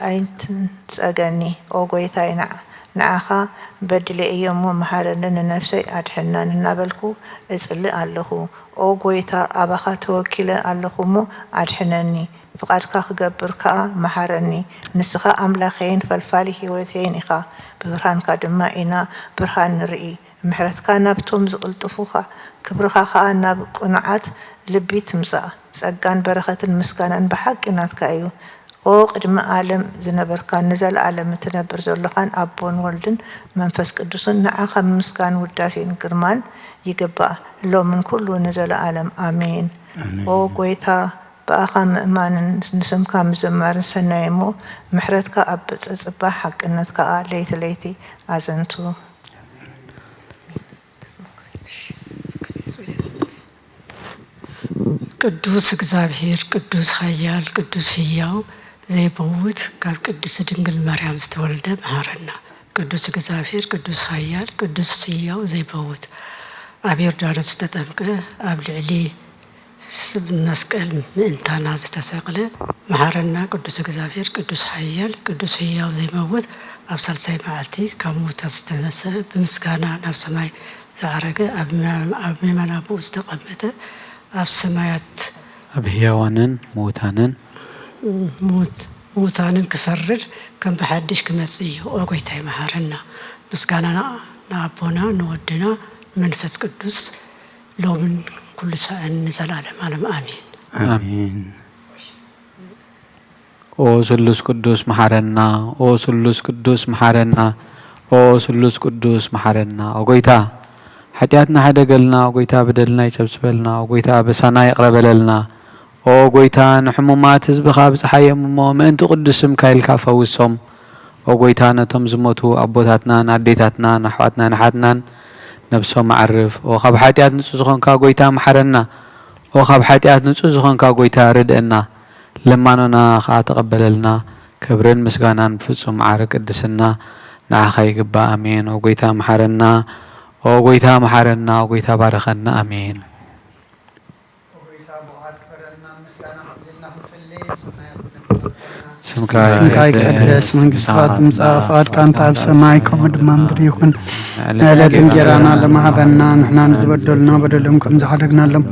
ኣይትንጸገኒ። ኦ ጎይታይ ንዓኻ በዲለ እየ እሞ መሓረኒ ንነፍሰይ ኣድሕናን እናበልኩ እጽሊ ኣለኹ። ኦ ጎይታ ኣባኻ ተወኪለ ኣለኹ እሞ ኣድሕነኒ። ፍቓድካ ክገብር ከኣ መሓረኒ። ንስኻ ኣምላኸይን ፈልፋሊ ህይወተይን ኢኻ። ብብርሃንካ ድማ ኢና ብርሃን ንርኢ። ምሕረትካ ናብቶም ዝቕልጥፉኻ፣ ክብርኻ ኸኣ ናብ ቅኑዓት ልቢ ትምጻእ። ጸጋን በረኸትን ምስጋናን ብሓቂ ናትካ እዩ። ኦ ቅድሚ ዓለም ዝነበርካን ንዘለኣለም እትነብር ዘሎኻን ኣቦን ወልድን መንፈስ ቅዱስን፣ ንዓኻ ምምስጋን ውዳሴን ግርማን ይግባእ፣ ሎምን ኩሉ ንዘለኣለም ኣሜን። ኦ ጎይታ ብኣኻ ምእማንን ንስምካ ምዝማርን ሰናይ እሞ፣ ምሕረትካ ኣብ ጸጽባ ሓቅነት ከኣ ለይቲ ለይቲ ኣዘንቱ። ቅዱስ እግዚኣብሔር ቅዱስ ኃያል ቅዱስ ሕያው ዘይመውት ካብ ቅድስት ድንግል ማርያም ዝተወልደ መሐረና። ቅዱስ እግዚኣብሔር ቅዱስ ኃያል ቅዱስ ሕያው ዘይመውት ኣብ ዮርዳኖስ ዝተጠምቀ ኣብ ልዕሊ ስብ መስቀል ምእንታና ዝተሰቅለ መሓረና ቅዱስ እግዚኣብሔር ቅዱስ ሓያል ቅዱስ ህያው ዘይመውት ኣብ ሳልሳይ መዓልቲ ካብ ምዉታት ዝተነስአ ብምስጋና ናብ ሰማይ ዝዓረገ ኣብ የማን ኣቦኡ ዝተቐመጠ ኣብ ሰማያት ኣብ ህያዋንን ምዉታንን ምዉታንን ክፈርድ ከም ብሓድሽ ክመጽእ እዩ። ኦ ጎይታይ መሓረና። ምስጋናና ንኣቦና ንወድና ንመንፈስ ቅዱስ ሎምን ኩሉ ሳዕን ንዘለኣለም ኣለም ኣሜን። ኣሜን። ኦ ስሉስ ቅዱስ መሓረና፣ ኦ ስሉስ ቅዱስ መሓረና፣ ኦ ስሉስ ቅዱስ መሓረና። ኦ ጎይታ ሓጢኣትና ሕደገልና፣ ኦ ጎይታ በደልና ይጸብጽበልና፣ ኦ ጎይታ ኣበሳና ይቕረ በለልና። ኦ ጎይታ ንሕሙማት ህዝብኻ ኣብጽሓዮም እሞ ምእንቲ ቅዱስ ስምካ ኢልካ ፈውሶም። ኦ ጎይታ ነቶም ዝሞቱ ኣቦታትናን ኣዴታትናን ኣሕዋትናን ኣሓትናን ነብሶም ኣዕርፍ። ኦ ካብ ሓጢኣት ንጹህ ዝኾንካ ጎይታ መሓረና። ኦ ካብ ሓጢኣት ንጹህ ዝኾንካ ጎይታ ርድእና። ልማኖና ኸኣ ተቐበለልና። ክብርን ምስጋናን ብፍጹም መዓርግ ቅድስና ንዓኻ ይግባእ። ኣሜን። ኦ ጎይታ መሓረና። ኦ ጎይታ መሓረና። ኦ ጎይታ ባርኸና። ኣሜን። ስምካ ይቀደስ፣ መንግስትኻ ትምጻእ፣ ፍቓድካ እንተ ኣብ ሰማይ ከምኡ ድማ ምድሪ ይኹን። ንዕለት እንጌራና ለመሃበና፣ ንሕና ንዝበደሉና በደሎም ከም ዝሓደግናሎም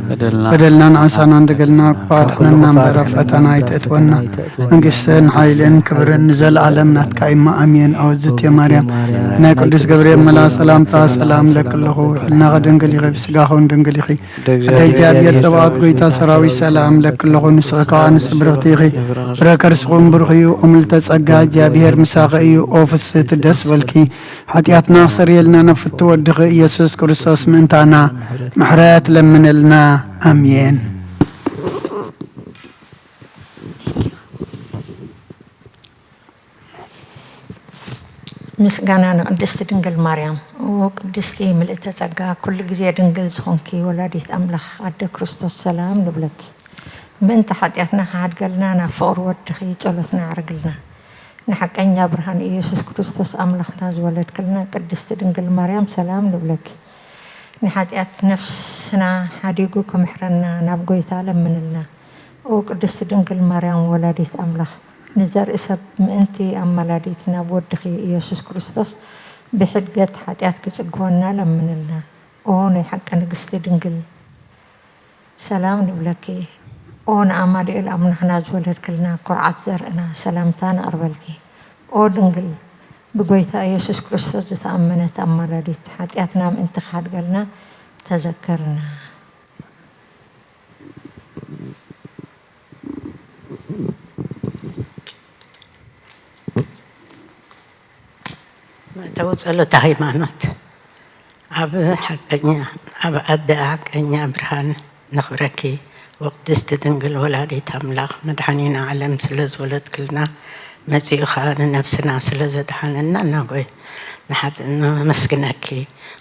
በደልና ንዓሳና እንደገልና፣ ክፋ ኣድሕነና እምበር ኣብ ፈተና ኣይተእትወና። መንግስትን ሓይልን ክብርን ንዘለኣለም ናትካ እማ ኣሜን። ኣወዝት ማርያም ናይ ቅዱስ ገብርኤል መላ ሰላምታ ሰላም ለክለኹ፣ ሕልናኸ ድንግል ኢኺ፣ ብስጋኹን ድንግል ኢኺ። ኣደ እግዚኣብሔር ጸባኦት ጎይታ ሰራዊት ሰላም ለክለኹ፣ ንስኺ ከኣ ንስብርኽቲ ኢኺ። ፍረ ከርስኹም ብሩኽ እዩ። ኦምልተ ጸጋ እግዚኣብሔር ምሳኺ እዩ። ኦ ፍስህቲ ደስ በልኪ። ሓጢኣትና ክሰርየልና ናብ ፍቱ ወድኺ ኢየሱስ ክርስቶስ ምእንታና ምሕረት ለምንልና። ኣሜን። ምስጋና ንቅድስቲ ድንግል ማርያም። ኦ ቅድስቲ ምልእተ ጸጋ፣ ኩሉ ግዜ ድንግል ዝኾንኪ ወላዲት ኣምላኽ ኣደ ክርስቶስ ሰላም ንብለኪ። ምእንቲ ሓጢኣትና ክሓድገልና ናብ ፍቕሪ ወድኺ ጸሎትና ኣዕርግልና። ንሓቀኛ ብርሃን ኢየሱስ ክርስቶስ ኣምላኽና ዝወለድክልና ቅድስቲ ድንግል ማርያም ሰላም ንብለኪ። ንሓጢኣት ነፍስና ሓዲጉ ክምሕረና ናብ ጎይታ ለምንልና። ኦ ቅድስቲ ድንግል ማርያም ወላዲት ኣምላኽ፣ ንዘርኢ ሰብ ምእንቲ ኣማላዲት ናብ ወድኺ ኢየሱስ ክርስቶስ ብሕድገት ሓጢኣት ክጽግወና ለምንልና። ኦ ናይ ሓቂ ንግስቲ ድንግል ሰላም ንብለኪ። ኦ ንኣማኑኤል ኣምላኽና ዝወለድክልና ኩርዓት ዘርእና ሰላምታ ነቕርበልኪ። ኦ ድንግል ብጎይታ ኢየሱስ ክርስቶስ ዝተኣመነት ኣማላዲት ሓጢኣትና ምእንቲ ክሓድገልና ተዘከርና። መእተዊ ጸሎተ ሃይማኖት። ኣብ ሓቀኛ ኣብ ኣደ ሓቀኛ ብርሃን ነኽብረኪ ወቅድስቲ ድንግል ወላዲት ኣምላኽ መድሓኒና ዓለም ስለ ዝወለድክልና መጺኡ ኸኣ ንነፍስና ስለ ዘድሓነና እናጎይ ንሓጥ ነመስግነኪ።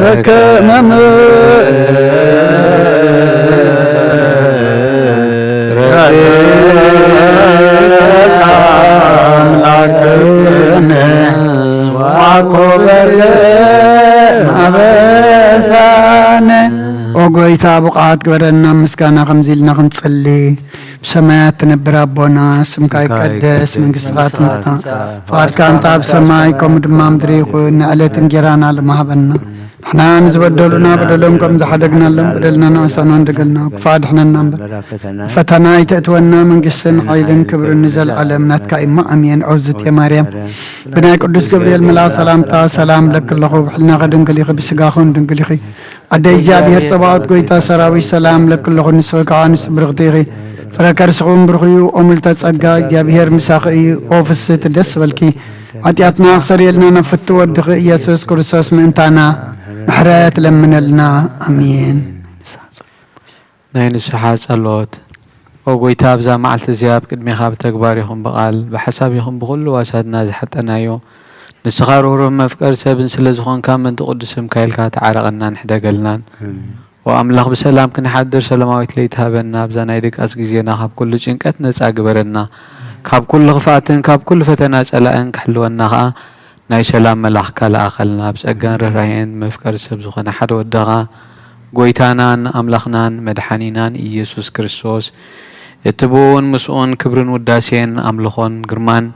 በከመ ምሕረትከ ኣምላክነ ዋኮበለ ማበሳነ። ኦ ጎይታ፣ ብቕዓት ግበረና፣ ምስጋና ከምዚ ኢልና ክንጽሊ። ብሰማያት ትነብር ኣቦና፣ ስምካ ይቀደስ፣ መንግስትኻ ትምጻእ፣ ፍቓድካ እንተ ኣብ ሰማይ ከምኡ ድማ ምድሪ ይኹን። ንዕለት እንጌራና ሎሚ ሃበና። ንሕና ንዝበደሉና በደሎም ከም ዝሓደግናሎም በደልና ንኣሳና እንደገልና፣ ክፉእ ኣድሕነና እምበር። ፈተና ኣይተእትወና፣ መንግስትን ሓይልን ክብርን ንዘለኣለም ናትካ እዩ። ኣሜን። ኦ ዝትየ ማርያም፣ ብናይ ቅዱስ ገብርኤል መልኣኽ ሰላምታ ሰላም ለኪ ኣለኹ። ብሕልናኺ ድንግል ኢኺ፣ ብስጋኽን ድንግል ኢኺ። ኣደ እግዚኣብሔር ጸባኦት፣ ጎይታ ሰራዊት፣ ሰላም ለኪ ኣለኹ። ንስኺ ከዓ ንስ ብርኽቲ ኢኺ፣ ፍረ ከርስኹም ብሩኽ እዩ። ኦ ምልዕተ ጸጋ፣ እግዚኣብሔር ምሳኺ እዩ። ኦ ፍስህቲ፣ ደስ በልኪ። ሓጢኣትና ክሰርየልና ናብ ፍቱ ወድኺ ኢየሱስ ክርስቶስ ምእንታና ምሕረት ለምነልና። ኣሜን። ናይ ንስሓ ጸሎት። ኦ ጎይታ፣ ኣብዛ መዓልቲ እዚኣ ኣብ ቅድሜኻ ብተግባር ይኹን ብቓል፣ ብሓሳብ ይኹን ብኹሉ ዋሳትና ዝሓጠናዮ፣ ንስኻ ርህሩህ መፍቀር ሰብን ስለ ዝኾንካ፣ ምእንቲ ቅዱስ ስምካ ኢልካ ተዓረቐናን ሕደገልናን። ኦ ኣምላኽ፣ ብሰላም ክንሓድር ሰላማዊት ለይቲ ሃበና። ኣብዛ ናይ ድቃስ ግዜና ካብ ኩሉ ጭንቀት ነጻ ግበረና። ካብ ኩሉ ክፍኣትን ካብ ኩሉ ፈተና ጸላእን ክሕልወና ኸኣ ናይ ሰላም መልኣኽካ ለኣኸልና። ብጸጋን ርህራሄን መፍቀሪ ሰብ ዝኾነ ሓደ ወድኻ፣ ጎይታናን ኣምላኽናን መድሓኒናን ኢየሱስ ክርስቶስ፣ እቲ ብኡን ምስኡን ክብርን ውዳሴን ኣምልኾን ግርማን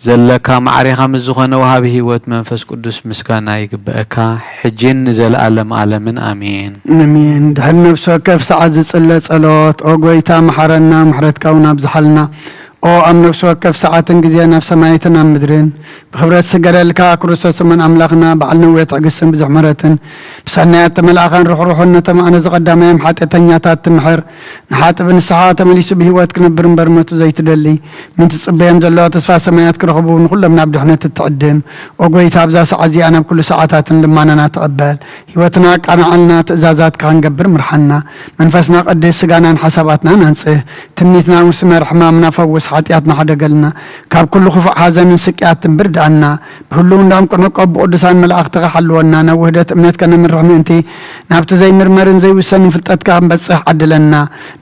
ዘለካ፣ ማዕሬኻ ምስ ዝኾነ ወሃቢ ህይወት መንፈስ ቅዱስ ምስጋና ይግበአካ፣ ሕጂን ንዘለኣለም ኣለምን ኣሜን። ኣሜን። ድሕሪ ነፍሲ ወከፍ ሰዓት ዝጽለ ጸሎት፣ ኦ ጎይታ፣ መሓረና፣ ምሕረትካ እውን ኣብዝሓልና። ኦ ኣብ ነፍሲ ወከፍ ሰዓትን ግዜን ኣብ ሰማያትን ኣብ ምድርን ብኽብረት ዝስገደልካ ክርስቶስ እመን ኣምላኽና፣ በዓል ነዊሕ ትዕግስትን ብዙሕ ምሕረትን፣ ብሰናያት ተመልኣኻን ርሕሩሕን፣ ነቶም ኣነ ዝቐዳማዮም ሓጢኣተኛታት ትምሕር፣ ንሓጥእ ብንስሓ ተመሊሱ ብህይወት ክነብር እምበር መቱ ዘይትደሊ፣ ምን ትጽበዮም ዘለዋ ተስፋ ሰማያት ክረኽቡ፣ ንኹሎም ናብ ድሕነት እትዕድም። ኦ ጎይታ፣ ኣብዛ ሰዓት እዚኣ ናብ ኩሉ ሰዓታትን ልማናና ተቐበል። ህይወትና ኣቃንዓልና፣ ትእዛዛትካ ክንገብር ምርሓና። መንፈስና ቀድስ፣ ስጋናን ሓሳባትናን ኣንጽህ። ትምኒትና ውስመር፣ ሕማምና ፈውስ፣ ሓጢኣትና ሓደገልና። ካብ ኩሉ ክፉእ ሓዘንን ስቅያትን ብርድኣና። ብህልውናኦም ክንዕቆብ ብቅዱሳን መላእኽትኻ ሓልወና። ናብ ውህደት እምነት ከነምርሕ ምእንቲ፣ ናብቲ ዘይምርመርን ዘይውሰንን ፍልጠትካ ክንበጽሕ ዓድለና።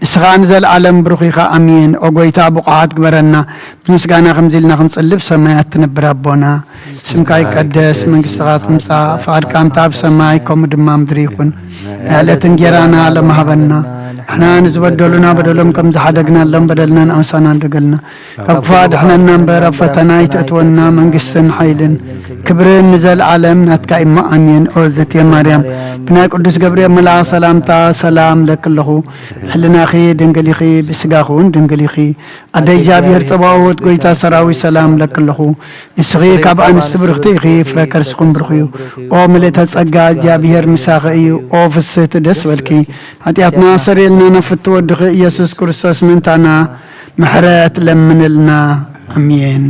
ንስኻ ንዘለኣለም ብሩኽ ኢኻ። ኣሜን። ኦ ጎይታ፣ ብቑዓት ግበረና። ብምስጋና ከምዚ ኢልና ክንጽሊ፣ ብሰማያት ትነብር ኣቦና፣ ስምካ ይቀደስ፣ መንግስትኻ ትምጻእ፣ ፍቓድካ እንተ ኣብ ሰማይ ከምኡ ድማ ምድሪ ይኹን። ናይ ዕለት እንጌራና ሎሚ ሃበና። ንሕና ንዝበደሉና በደሎም ከም ዝሓደግናሎም በደልና ንኣምሳና ንደገልና። ካብ ክፉእ ኣድሕነና እምበር፣ ኣብ ፈተና ኣይተእትወና። መንግስትን ሓይልን ክብርን ንዘለኣለም ናትካ እዩ። ኣሜን። ኦ ዝትየ ማርያም፣ ብናይ ቅዱስ ገብርኤል መልኣኽ ሰላምታ ሰላም እለኪ ኣለኹ። ሕልናኺ ድንግል ኢኺ፣ ብስጋኺ እውን ድንግል ኢኺ። ኣደ እግዚኣብሔር ጸባኦት፣ ጎይታ ሰራዊት፣ ሰላም እለኪ ኣለኹ። ንስኺ ካብ ኣንስቲ ብርኽቲ ኢኺ፣ ፍረ ከርስኹም ብሩኽ እዩ። ኦ ምልእተ ጸጋ፣ እግዚኣብሔር ምሳኺ እዩ። ኦ ፍስህቲ፣ ደስ በልኪ። ሓጢኣትና ኣሰርእየልና፣ ናብ ፍትው ወድኺ ኢየሱስ ክርስቶስ ምእንታና ምሕረት ለምንልና። ኣሜን።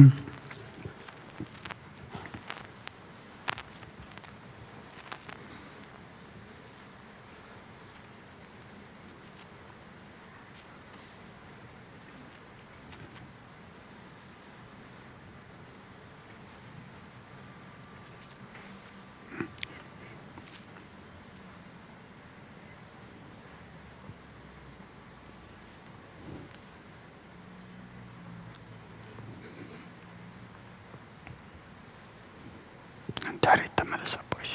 ድሕሪት ተመለስ ኣቦይ።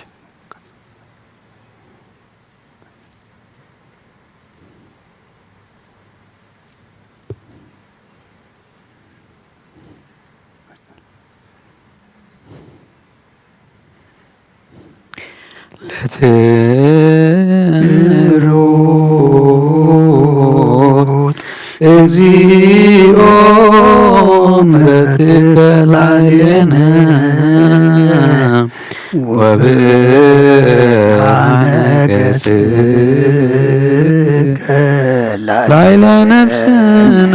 ለትሩት እግዚኦ ምሕረትከ ላዕሌነ ወብርሃነ ገጽከ ላዕለ ነፍስነ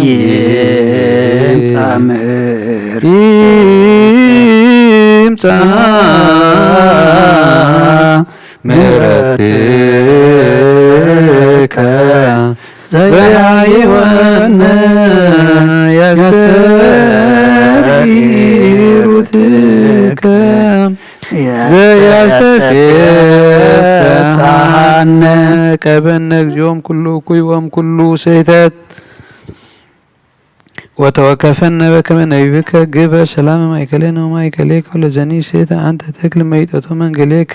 ይምጻእ ምሕረትከ። ይምጻእ ምሕረትከ ዘያይወነ ያስተሪሩትከ ዘያ ፍስሓነ። ቀበነ እግዚኦም ኩሉ እኩይ ወም ኩሉ ስህተት። ወተወከፈነ በከመ ነቢብከ ግበር። ሰላም ማእከሌነ ወማእከሌከ ለዘኒ ስህተ አንተ ተክል መይጠቶ መንገሌከ።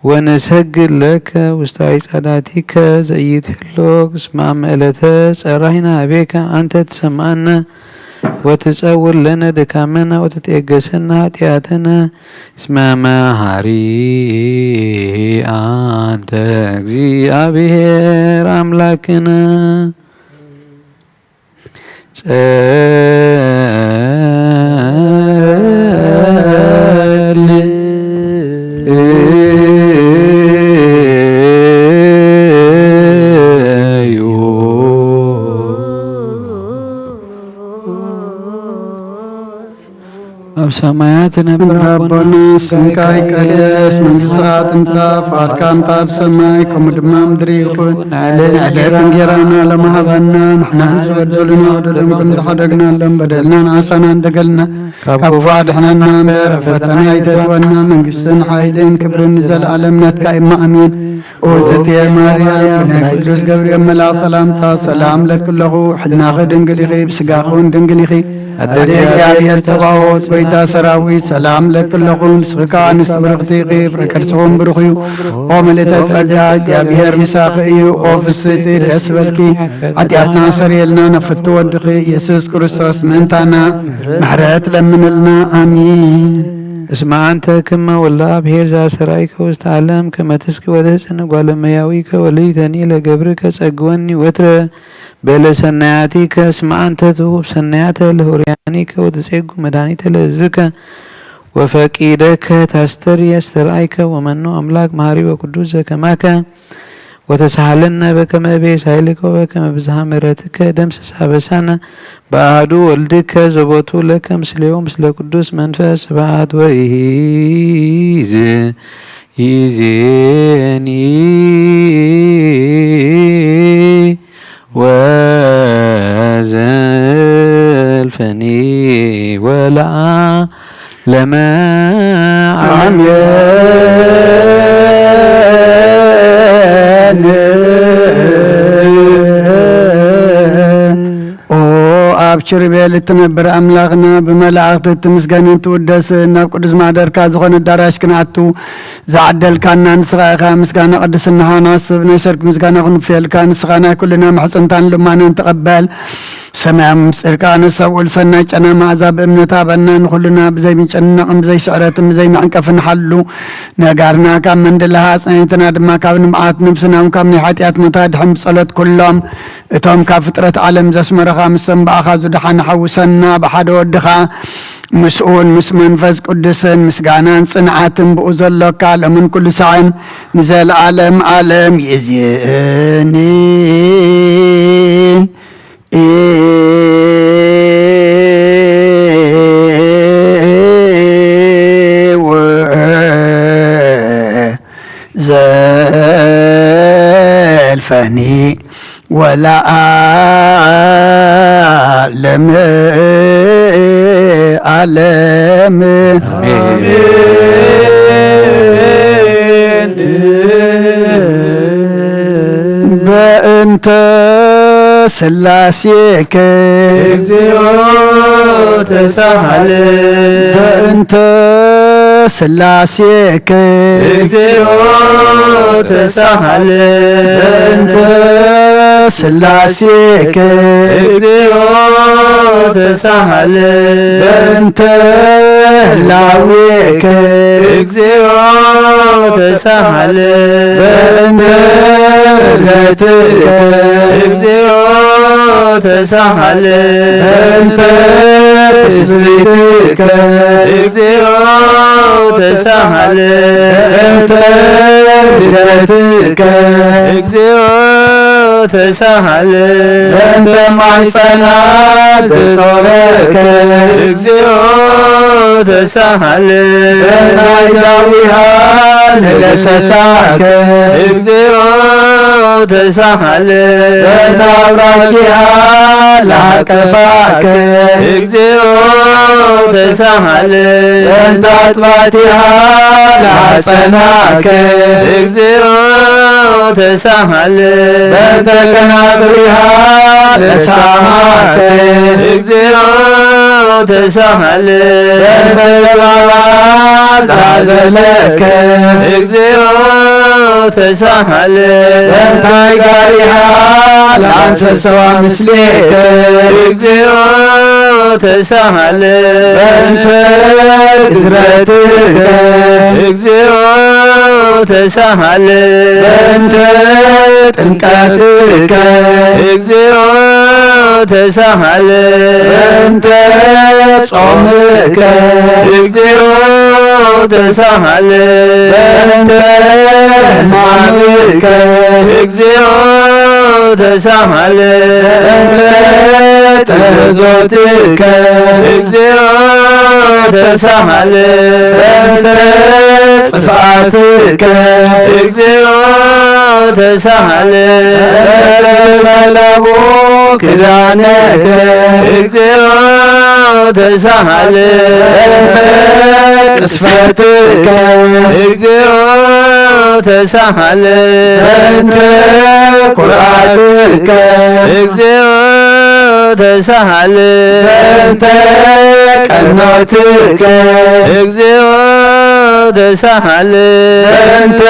ወንሰግድ ለከ ውስተ ጸዳቲከ ዘኢትህሎክ። እስመ አመ ዕለተ ጸራሂነ ሀቤከ አንተ ትሰምዓነ ወትጸውር ለነ ድካመነ ወትትዔገሰነ ኃጢአተነ። እስመ መሐሪ አንተ እግዚአብሔር አምላክነ። ጸልዩ። ኣብ ሰማያት ትነብር ምድር አቦና፣ ስምካ ይቀደስ፣ መንግስትኻ ትምጻእ፣ ፍቓድካ እምታ ኣብ ሰማይ ከምኡ ድማ ምድሪ ይኹን። ንዕለት እንጌራና ሎሚ ሃበና፣ ንሕና ንዝበደሉና በደሎም ከም ዝሓደግናሎም በደልናን ዓሳናን ደገልና ካብ ክፉ ኣድሕነና እምበር፣ ኣብ ፈተና ኣይተእትወና፣ መንግስትን ሓይልን ክብርን ንዘለኣለም ናትካ እዩ፣ ኣሜን። ኦዝቴ ማርያም፣ ብናይ ቅዱስ ገብርኤል መልኣኽ ሰላምታ ሰላም ለኪ ኣለኹ፣ ሕልናኺ ድንግል ኢኺ፣ ብስጋኺ እውን ድንግል ኢኺ። ኣደ እግዚኣብሔር ጸባኦት፣ ጎይታ ሰራዊት፣ ሰላም ለኪ ኣለኹ፣ ንስኺ ከኣ ኣንስቲ ብርኽቲ ኢኺ፣ ፍረ ከርስኺ እውን ብሩኽ እዩ። ኦ ምልእተ ጸጋ፣ እግዚኣብሔር ምሳኺ እዩ። ኦ ፍስሕቲ፣ ደስ በልኪ፣ ሓጢኣትና ሰርየልና፣ ናብ ፍቱ ወድኺ ኢየሱስ ክርስቶስ ምእንታና ምሕረት ለምንልና። ኣሜን። እስመ አንተ ክመ ወልደ አብሔር ዘአስተርአይከ ውስተ ዓለም ከመ ትስቂ ወትሕጽን ጓለ እመሕያዊከ ወልደተኒ ለገብርከ ጸግወኒ ወትረ በለ ሰናያቲከ። እስመ አንተ ትሁብ ሰናያተ ለሆርያኒከ ወትጼጉ መድኃኒተ ለሕዝብከ ወፈቂደከ ታስተሪ አስተርአይከ። ወመኑ አምላክ መሐሪ ወቅዱስ ዘከማከ ወተሳሃለነ በከመ እቤስ ኃይልከ ወበከመ ብዝሃ ምሕረትከ ደምስስ አበሳነ በአሐዱ ወልድከ ዘቦቱ ለከ ምስሌሁ ምስለ ቅዱስ መንፈስ ስብሐት ወይዝ ይዜኒ ወዘልፈኒ ወለዓለመ ዓለም። አሜን። ኦ ኣብ ኪሩቤል እትነብር ኣምላኽና፣ ብመላእኽቲ እትምስገንን ትውደስን፣ ናብ ቅዱስ ማሕደርካ ዝኾነ ኣዳራሽ ክንኣቱ ዝዓደልካና ንስኻ ኢኻ። ምስጋና ቅድስናኻ ንዓስብ፣ ናይ ሰርክ ምስጋና ክንውፍየልካ፣ ንስኻ ናይ ኩልና ምሕጽንታን ልማንን ተቐበል። ሰማያዊ ምስጢርካ ነሰብኡል ሰናይ ጨና መኣዛ ብእምነት ሃበና። ንኹልና ብዘይ ምጭንናቕን ብዘይ ስዕረትን ብዘይ መዕንቀፍን ሓሉ። ነጋርና ካብ መንድላሃ፣ ኣጽናይትና ድማ ካብ ንብዓት፣ ነብስና እውን ካብ ናይ ሓጢኣት ሞት ኣድሕን ብጸሎት ኩሎም እቶም ካብ ፍጥረት ዓለም ዘስመረኻ ምስቶም ብኣኻ ዝደሓኑ ሓውሰና። ብሓደ ወድኻ ምስኡን ምስ መንፈስ ቅዱስን ምስጋናን ጽንዓትን ብኡ ዘሎካ ሎምን ኩሉ ሳዕን ንዘለዓለም ዓለም ይእዜኒ። ዘልፈኒ ወለዓለመ ዓለም። አሜን። በእንተ ስላሴከ እግዚኦ ተሳሃለ። በእንተ ስላሴከ እግዚኦ ተሳሃለ። በእንተ ስላሴከ እግዚኦ ተሳሃለ። በእንተ ህላዌከ እግዚኦ ተሳሃለ። በእንተ ርደትከ እግዚኦ ተሳሃለ። በእንተ ትስብእትከ እግዚኦ ተሳሃለ። በእንተ ልደትከ እግዚኦ ተሳሃለ። በእንተ ማሕፀና ዘጾረከ እግዚኦ ተሳሃለ። በእንተ አይዳዊሃ ለገሰሳከ እግዚኦ ተሳሃለ። በእንተ አብራኪሃ ለአቀፋከ እግዚኦ ተሳሃለ። በእንተ ኣጥባቲሃ ለአጸናከ። እግዚኦ ተሳሃለ። በእንተ ከናፍሪሃ ለሳማከ። እግዚኦ ተሳሃለ። በእንተ ለባባ ለአዘለከ። እግዚኦ ተሳሃለ። በእንተ ጋሪሃ ለአንሰሰዋ ምስሌከ። እግዚኦ ተሳሃለ። በእንተ ግዝረትከ። እግዚኦ ተሳሃለ። በእንተ ጥምቀትከ። እግዚኦ ተሳሃለ። በእንተ ጾምከ። እግዚኦ ተሳሃለ። በእንተ ሕማምከ። እግዚኦ ተሳሃለ። በእንተ ጥህዞትከ። እግዚኦ ተሳሃለ። በእንተ ጽፍኣትከ። እግዚኦ ተሳሃለ። በእንተ ጸለቡ ክዳነከ። እግዚኦ ተሳሃለ። በእንተ ቅስፈትከ። እግዚኦ ተሳሃለ። በእንተ ኩርዓትከ። እግዚኦ ተሳሃለ። በእንተ ቀኖትከ። እግዚኦ ተሳሃለ። በእንተ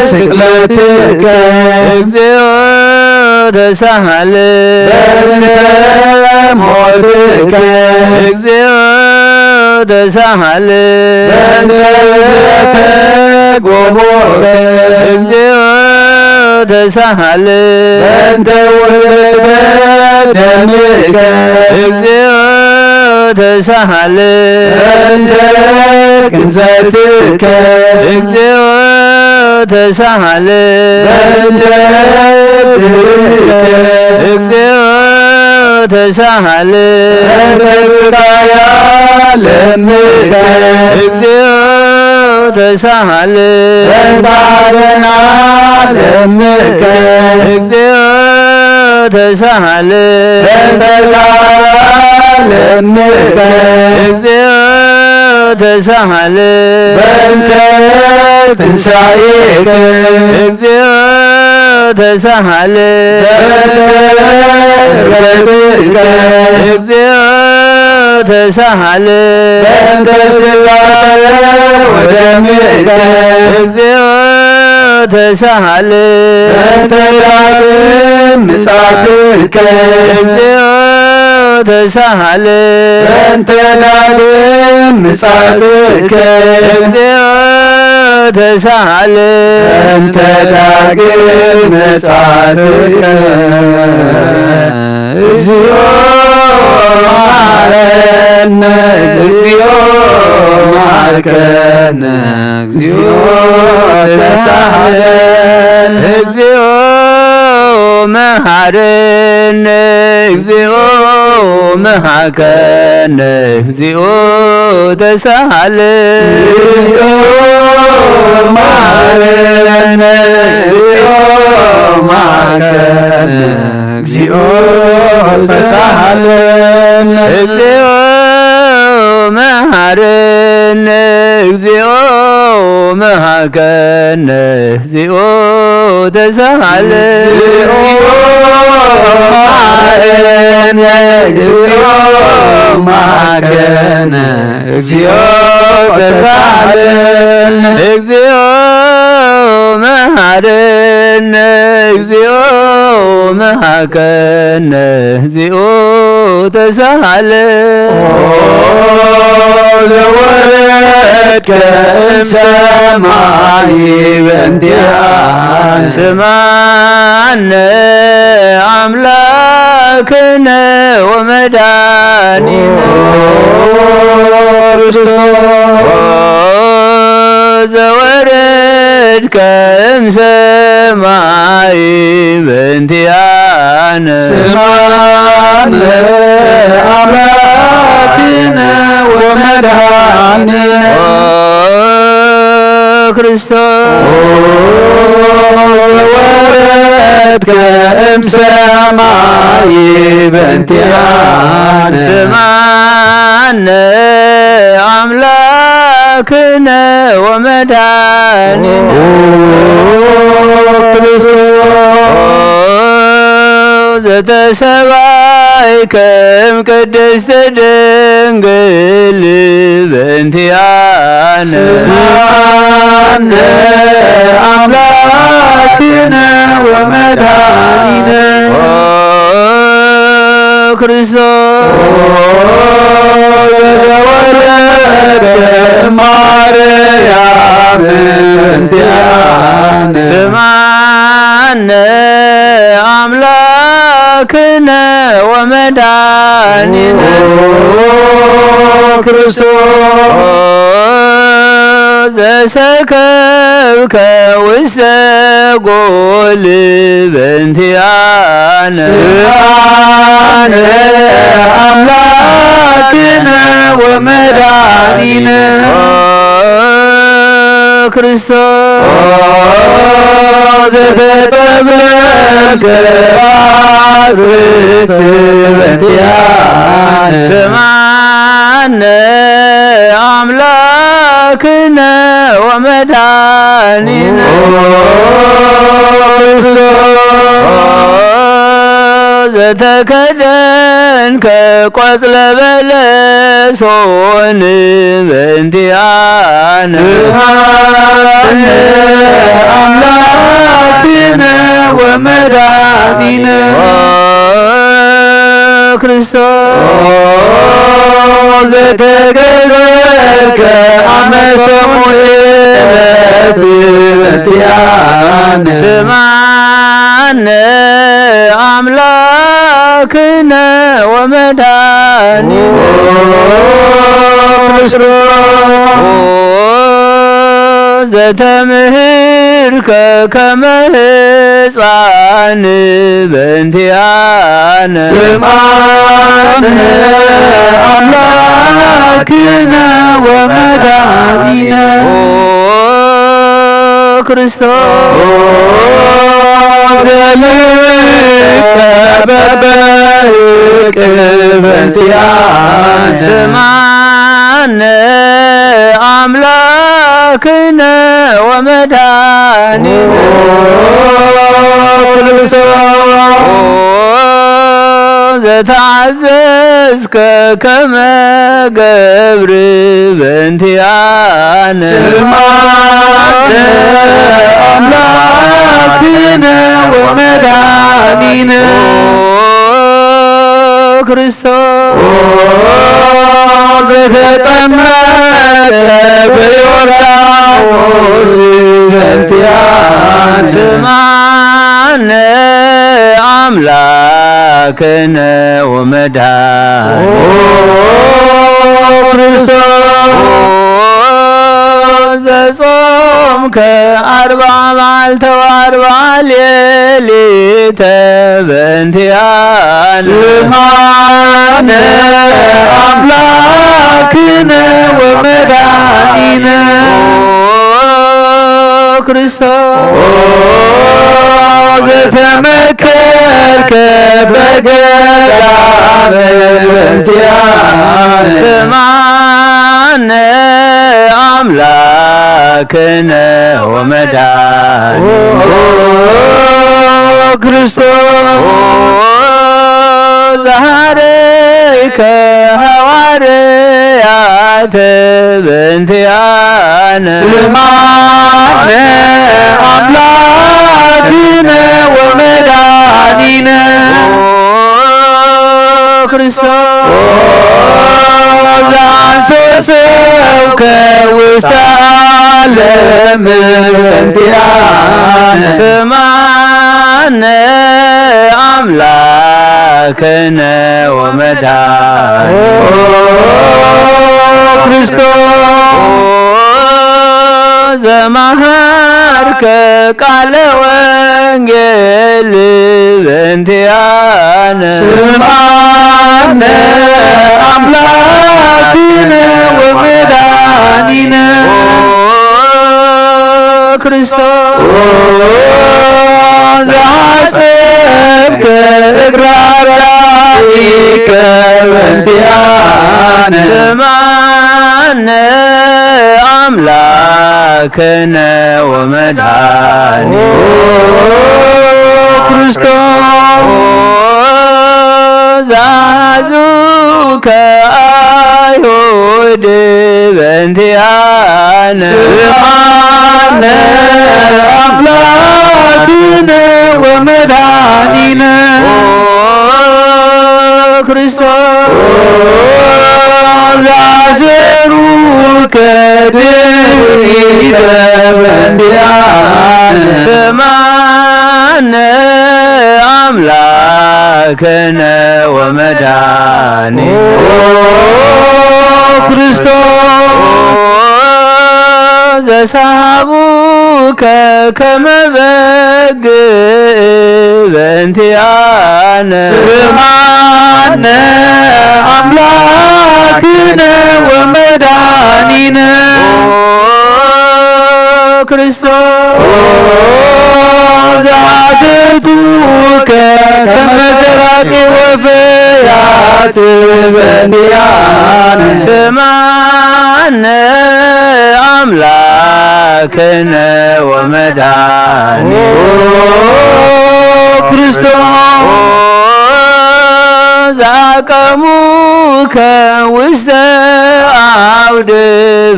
ስቅለትከ። እግዚኦ ተሳሃለ። በእንተ ሞትከ። እግዚኦ ተሳሃለ። በእንተ ጎቦከ። እግዚኦ ተሳሃለ። በእንተ ውህደተ ደምከ። እግዚኦ ተሳሃለ። በእንተ ግንዘትከ። እግዚኦ ተሳሃለ። በእንተ ግብርከ። እግዚኦ ተሳሃለ። በእንተ ብካያ ለምከ። እግዚኦ ተሳሃለ። በእንተ ሐዘና ለምከ። እግዚኦ ተሳሃለ። በእንተ ቃላ ለምከ። እግዚኦ ተሳሃለ። በእንተ ትንሳኤከ። እግዚኦ ተሳሃለ። በእንተ ዕረፍትከ። እግዚኦ ተሳሃለ። በእንተ ስጋከ ወደምከ። እግዚኦ ተሳሃለ። በእንተ ዳግም ምጻትከ። እግዚኦ ተሳሃለ። በእንተ ዳግም ምጻትከ። እግዚኦ ተሳሃለ። በእንተ ዳግም ምጻትከ። እግዚኦ መሐረነ። እግዚኦ መሐርከነ። እግዚኦ ተሳሃለነ። እግዚኦ መሐረነ። እግዚኦ መሐርከነ። እግዚኦ ተሳሃለ። እግዚኦ መሐረነ። እግዚኦ መሐርከነ። እግዚኦ ተሳሃለነ። እግዚኦ መሐረነ። እግዚኦ መሐርከነ። እግዚኦ ተሳሃለ። እግዚኦ መሐረነ። እግዚኦ መሐርከነ። እግዚኦ ተሳሃለነ። እግዚኦ መሐረነ። እግዚኦ መሐርከነ። እግዚኦ ተሳሃለ። ኦ ዘወረድከ እምሰማይ በእንቲአነ። ስምዓነ ኣምላክነ ወመድኃኒነ። ኦ ዘወረድከ እምሰማይ በእንቲአነ። ስምዓነ ኣምላክነ ወመድኃኒነ። ኦ ክርስቶስ። ኦ ዘወረድከ እምሰማይ በእንቲአነ። ስምዓነ ክነ ወመድኃኒነ ኦ ክርስቶስ ዘተሰባይ ከም ቅድስት ድንግል በእንቲኣነ ስምዓነ ኣምላክነ ወመድኃኒነ ኦ ክርስቶስ ዘተወለደ ማርያም እንቲኣነ ስምዓነ ኣምላክነ ወመድኃኒነ ኦ ክርስቶስ ዘሰከብከ ውስተ ጎል በእንቲኣነ ስምዓነ ኣምላክነ ወመድኃኒነ ኦ ክርስቶስ ኦ ዘተጠብለልከ ባሕሪ በእንቲኣነ ስምዓነ ኣምላክነ ወመድኃኒነ ኦ ክርስቶስ ኦ ዘተከደንከ ቆጽለ በለስ ሆን በእንቲኣነ ስምዓነ ኣምላክነ ወመድኃኒነ ኦ ክርስቶስ ኦ ዘተገበርከ ኣመ ሰሙን ዕለት በእንቲኣነ ስምዓነ ኣምላክነ ወመድኃኒነ ኦ ክርስቶስ ኦ ዘተምህርከ ከመ ሕፃን በእንቲኣነ ስምዓነ ኣምላክነ ወመድኃኒነ ኦ ክርስቶስ ኦ ዘልከ በበህቅ በእንቲኣነ ስምዓነ ኣምላክነ ወመድኃኒነ ኦ ክርስቶስ ኦ ዘተዓዘዝከ ከመ ገብር በእንቲኣነ ስምዓነ ኣምላክነ ወመድኃኒነ ኦ ክርስቶስ ኦ ዘተጠመቀ በዮርዳኖስ በእንቲኣነ ስምዓነ ኣምላክነ ወመድኃኒነ ኦ ክርስቶስ ኦ ዘጾምከ ኣርብዓ መዓልተ ወኣርብዓ ሌሊተ በእንቲኣነ ስምዓነ ኣምላክነ ወመድኃኒነ ኦ ክርስቶስ ኦ ዘተመከርከ በገዳም በእንቲኣነ ስምዓነ ኣምላክነ ወመድኃኒነ ኦ ክርስቶስ ኦ ዘሃረይከ ሃዋርያት በእንቲኣነ ስምዓነ ኣምላክነ ወመድኃኒነ ኦ ክርስቶስ ኦ ዘአንሶ ሰብከ ውስተ ዓለም በእንቲኣነ ስምዓነ ኣምላክነ ወመድኃኒነ ኦ ክርስቶስ ኦ ዘመሃርከ ቃለ ወንጌል በእንቲኣነ ስምዓነ ኣምላክነ ወመድኃኒነ ኦ ክርስቶስ ኦ ዘሐጸብከ እግራ ዳዊከ በእንቲኣነ ስምዓነ ኣምላክነ ወመድኃኒነ ክርስቶስ ዘሐዙከ አይሁድ በእንቲአነ። ስምዓነ ኣምላክነ ወመድኃኒነ ክርስቶስ ዘአሰሩከ ድንግል በእንቲአነ። ስምዓነ ኣምላክነ ወመድኃኒነ ክርስቶስ ዘሰሃቡከ ከመ በግ በእንቲአነ። ስምዓነ ኣምላክነ ወመድኃኒነ ክርስቶስ ዘአትቱከ ከመ ሰራቂ ወፈያት በእንቲአነ። ስምዓነ ኣምላክነ ወመድኃኒነ ክርስቶስ ዘአቀሙከ ውስተ አውድ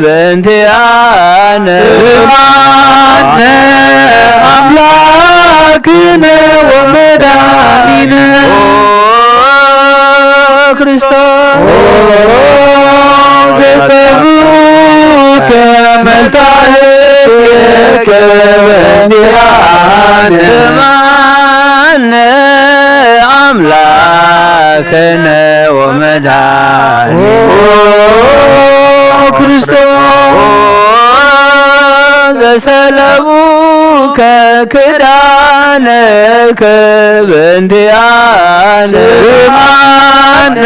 በእንቲአነ። ስምዓነ ኣምላክነ ወመድኃኒነ ክርስቶስ ዘጸብኡከ መልታህከ በእንቲአነ። ስምዓነ ኣምላክነ ወመድኃኒነ ክርስቶስ ዘሰለቡከ ክዳነከ በእንቲአነ። ስምዓነ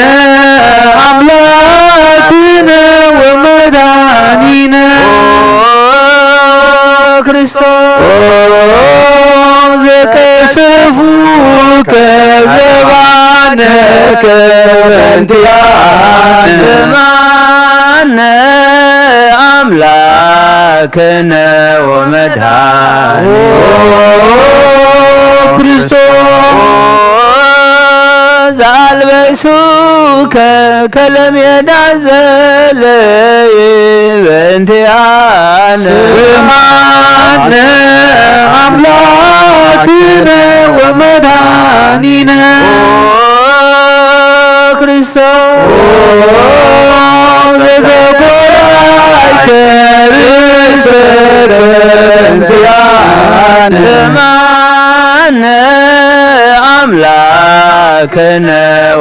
ኣምላክነ ወመድኃኒነ ክርስቶስ ዘቀሰፉከ ዘባነከ በእንቲአነ። ስምዓነ ኣምላክነ ወመድኃኒነ ክርስቶስ ዘአልበሱከ ከለሜዳ ዘለይ በእንቲአነ። ስምዓነ ኣምላክነ ወመድኃኒነ ክርስቶስ ዘተኮራይከ ርእሰ በእንቲአነ። ስምዓነ ኣምላክነ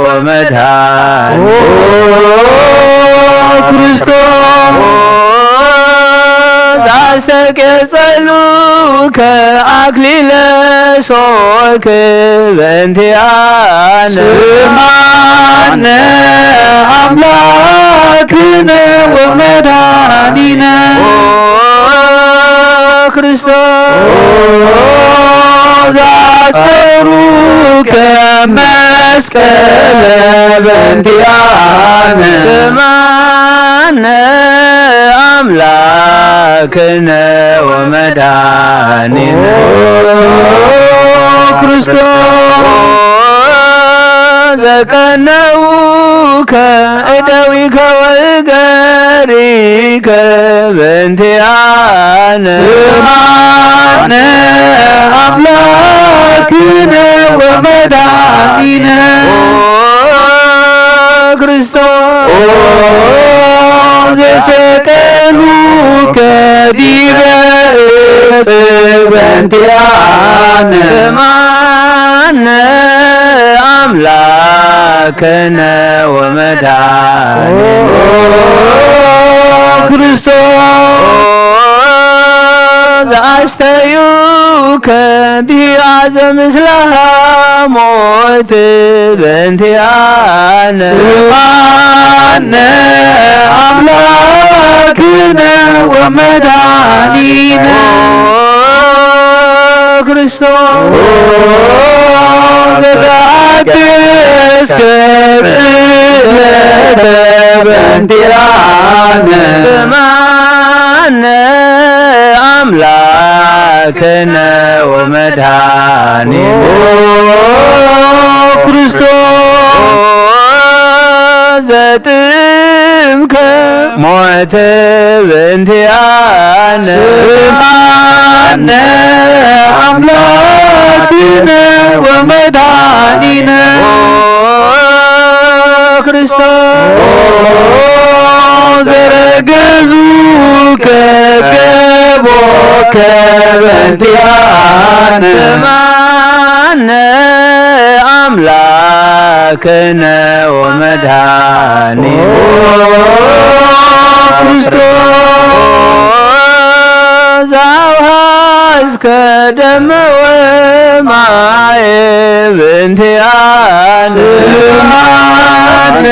ወመድኃኒነ ክርስቶስ ኣስተቄጸሉከ አክሊለ ሶክ በእንቲአነ። ስምዓነ አምላክነ ወመድኃኒነ ክርስቶስ ዘአሰሩከ መስቀለ በእንቲአነ። ስምዓነ አምላክነ ወመድኃኒነ ክርስቶስ ዘቀነውከ እደዊከ ወእገሪከ በእንቲአነ። ስምዓነ አምላክነ ወመድኃኒነ ክርስቶስ ዘሰቀሉከ ዲበ ዕፅ በእንቲአነ። ስምዓነ አምላክነ ወመድኃኒነ ክርስቶስ ዘአስተዩከ ቢያዘ ምስለ ሐሞት በእንቲአነ። ስምዓነ አምላክነ ወመድኃኒነ ክርስቶስ ዘተአገስከ ጽለተ በእንቲአነ። ስምዓነ ኦ ክርስቶስ ዘጥምከ ሞተ በእንቲኣነ። ስምዓነ ኣምላክነ ወመድኃኒነ። ኦ ክርስቶስ ዘረገዙከ ገቦከ በእንቲኣነ። ስምዓነ ኣምላክነ ወመድኃኒነ። ኦ ክርስቶስ ዘአውሃዝከ ደመ ወማየ በእንቲኣነ። ስምዓነ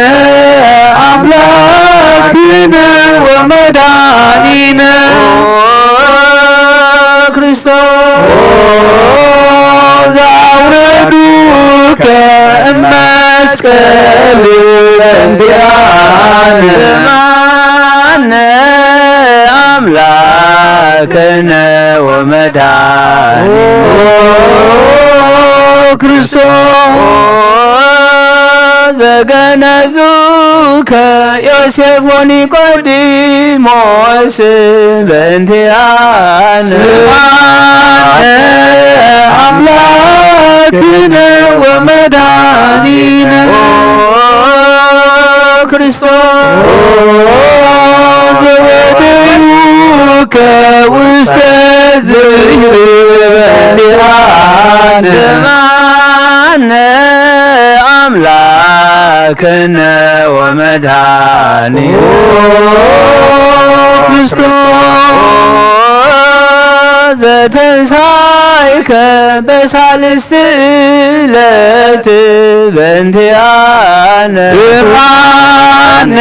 ኣምላክነ ወመድኃኒነ። ኦ ክርስቶስ ዘአውረዱከ እመስቀል በእንቲኣነ። ስምዓነ ኣምላክነ ወመድኃኒነ። ኦ ክርስቶስ ዘገነዙከ ዮሴፍ ወኒቆዲሞስ በእንቲኣነ። ስምዓነ ኣምላክነ ወመድኃኒነ። ኦ ክርስቶስ ዘወደዩከ ውስተ ዝይር በእንቲኣነ። ስምዓነ ኣምላክነ ወመድኃኒነ። ኦ ክርስቶስ ዘተንሳይከ በሳልስቲ ዕለት በእንቲኣነ። ስምዓነ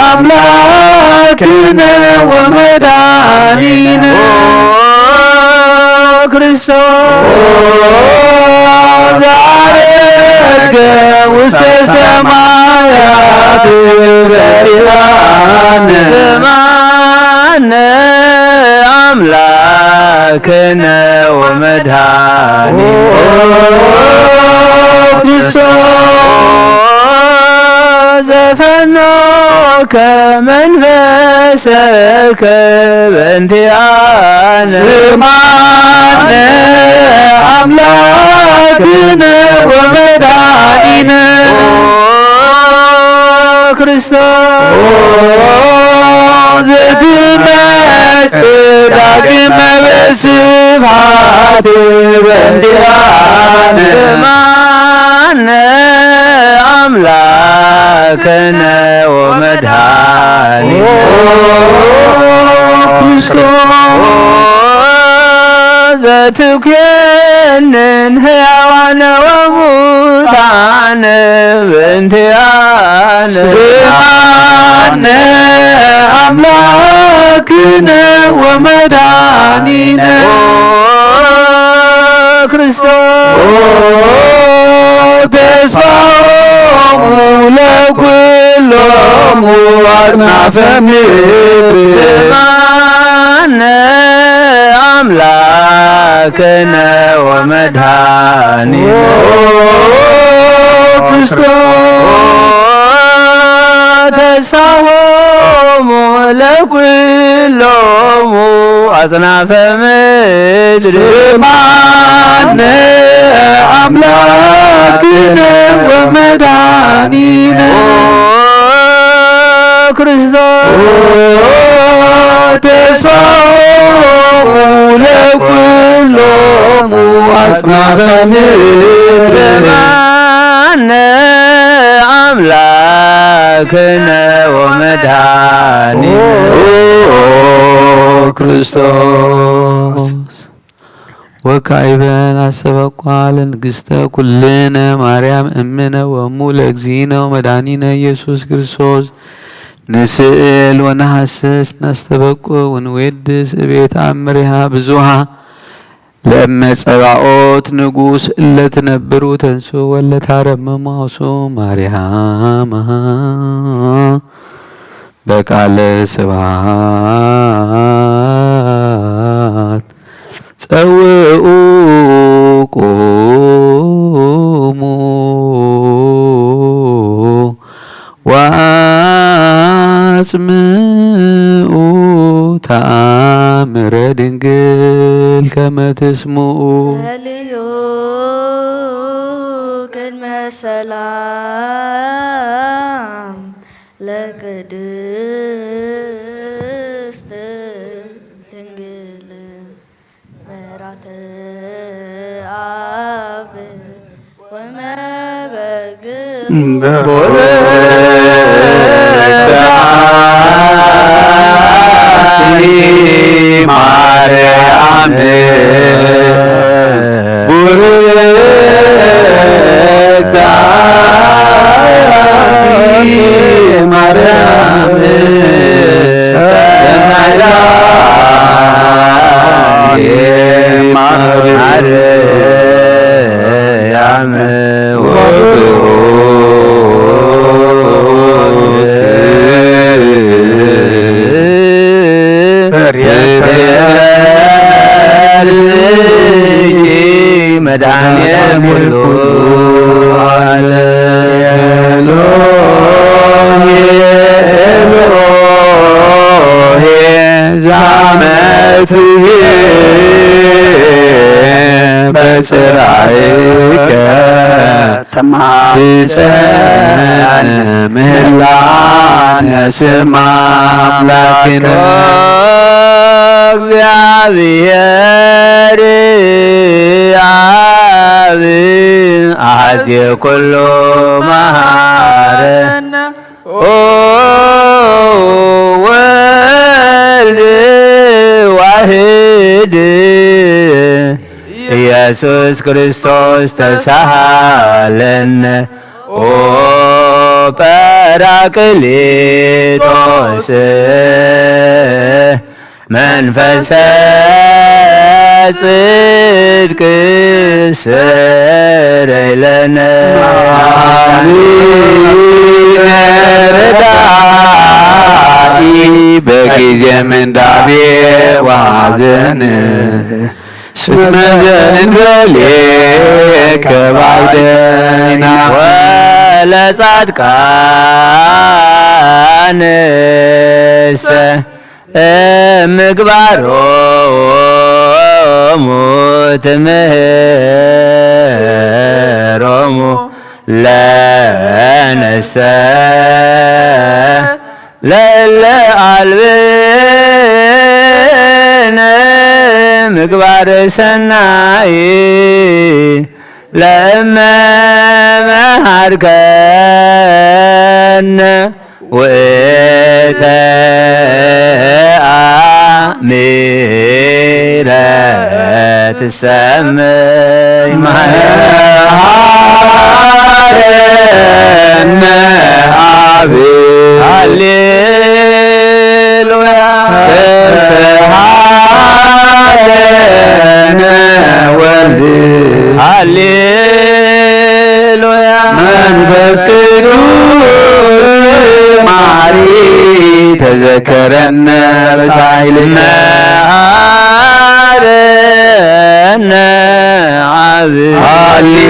ኣምላክነ ወመድኃኒነ። ኦ ክርስቶስ ዘዐረገ ውስተ ሰማያት በእንቲኣነ። ስምዓነ ኣምላክነ ወመድኃኒነ። ኦ ክርስቶስ ዘፈኖከ መንፈሰከ በእንቲኣነ። ስምዓነ ኣምላክነ ወመድኃኒነ። ኦ ክርስቶስ ኦ ዘትመጽእ ዳግመ በስብሐት በእንቲኣነ። ስምዓነ ኣምላክነ ወመድኃኒነ። ኦ ክርስቶስ ዘትኩየንን ሕያዋነ ወሙታነ በእንቲኣነ። ስምዓነ ኣምላክነ ወመድኃኒነ። ኦ ክርስቶስ ኦ ተስፋሆሙ ለኩሎሙ አጽናፈ ምድር። ስምዓነ አምላክነ ወመድኃኒነ። ኦ ክርስቶስ ተስፋሆሙ ለኩሎሙ አጽናፈ ምድር። ስምዓነ አምላክነ ወመድኃኒነ። ኦ ክርስቶስ ኦ ተስፋሆሙ ለኩሎሙ አጽናፈ ምድር። ስምዓነ አምላክነ ወመድኃኒነ። ኦ ክርስቶስ። ወካዕበ ናስተበቋ ለንግሥተ ኩልነ ማርያም እምነ ወእሙ ለእግዚእነ ወመድኃኒነ ኢየሱስ ክርስቶስ። ንስእል ወነሐስስ ናስተበቁ ወንዌድስ እቤት አምሪሃ ብዙሃ ለእመ ጸባኦት ንጉስ እለ ትነብሩ ተንሱ ወለ ታረምም አውሱ ማርያም በቃለ ስብሐት ጸውኡ ድንግል ከመ ትስምኡ። ተልዩ ቅድመ ሰላም ለቅድስት ድንግል ምሕረት ኣብ ወመበግ ብርክቲ ማርያም፣ ብርክቲ ማርያም፣ ሰማያዊ ማርያም፣ ወብሩክ ፍሬ ከርሥኪ መድኃኔ ኩሉ ዓለም። ኤሎሄ ኤሎሄ ዛመ ትቤ በጽራይከ ተማህፀን ምህላነ ስማ አምላክነ። እግዚአብሔር አብ አዜ ኩሉ መሐረነ። ኦ ወልድ ዋህድ ኢየሱስ ክርስቶስ ተሳሃለነ። ኦ ጳራቅሊጦስ መንፈሰ ጽድቅ ስረይ ለነ። አሜን። ረዳኢ በጊዜ ምንዳቤ ወሐዘን ስመ ዘእንበሌከ ባይደይና። ወለጻድቃንሰ እምግባሮሙ ትምህሮሙ ለነሰ ለእለ አልብነ ምግባር ሰናይ ለእመ መሃርከነ ውእተ አሚረ ትሰምይ መሃረነ አብ። ሃሌሉያ። ተሳሃለነ ወልድ። ሃሌሉያ። መንፈስ ቅዱስ ማሪ ተዘከረነ በሳይል መሃረነ አብ። ሃሌሉያ።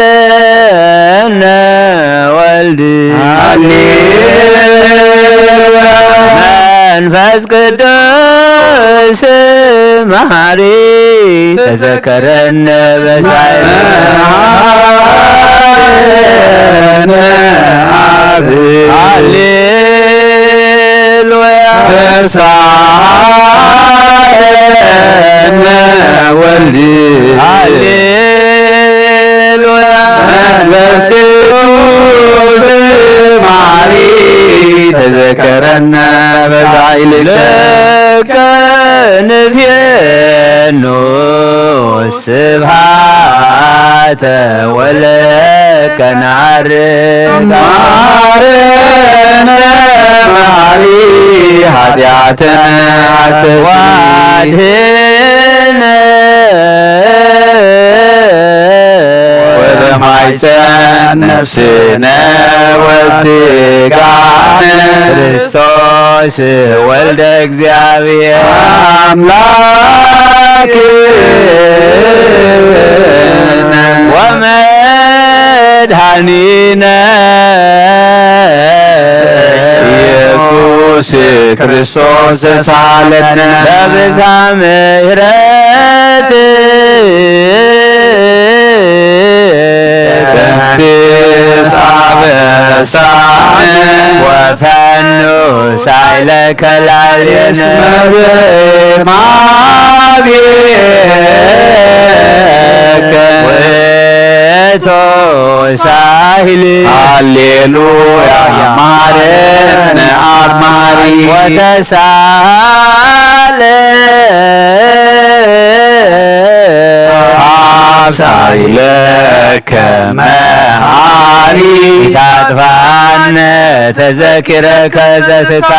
ተሳለነ ወልድ። ሃሌሉያ። መንፈስ ቅዱስ መሐሪ ተዘከረነ በሳይል መሃረነ አብ። ሃሌሉያ። ተሳለነ ወልድ። ሃሌሉያ። መንፈስ ቅዱስ ማሪ ተዘከረነ በሳይልከ። ለከ ንፌኑ ስብሃተ ወለከ ናርግ። ማረነ ማሪ ኃጢአተነ አስተስሪ። ዋድህነ ወደ ማይፀን ነፍስነ ወስጋነ። ክርስቶስ ወልደ እግዚአብሔር አምላክ ወመድኃኒነ ኢየሱስ ክርስቶስ ተሳለነ። በብዝሃ ምሕረት ተንሥእ አበሳነ ወፈኑ ሳይለ ከላልየነ። እስመ በማቤከ ውእቱ ሳይል። ሃሌሉያ ማረነ አብ ማሪ። ወተሳለ አብ ሳይለከ መሃሪ። ኢታጥፋነ ተዘኪረከ ዘትካ።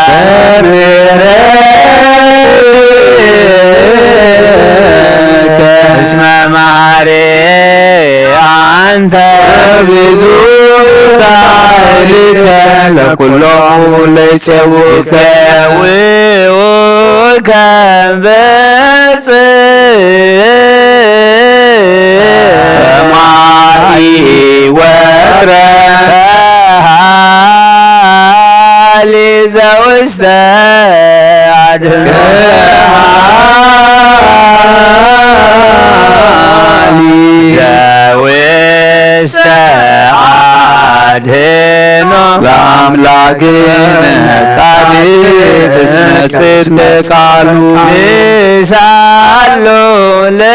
እስመ መሃሪ አንተ ብዙ ሳህልከ ለኩሎሙ ለይጼውከ። ይጼውከ በጽ ሰማይ ወረ። ሃሊ ዘውስተ አድህኖ። ዘውስተ አድህኖ። ለአምላክነ ጻድቅ እስመ ጽድቅ ቃሉ። ንሳሎ ለአ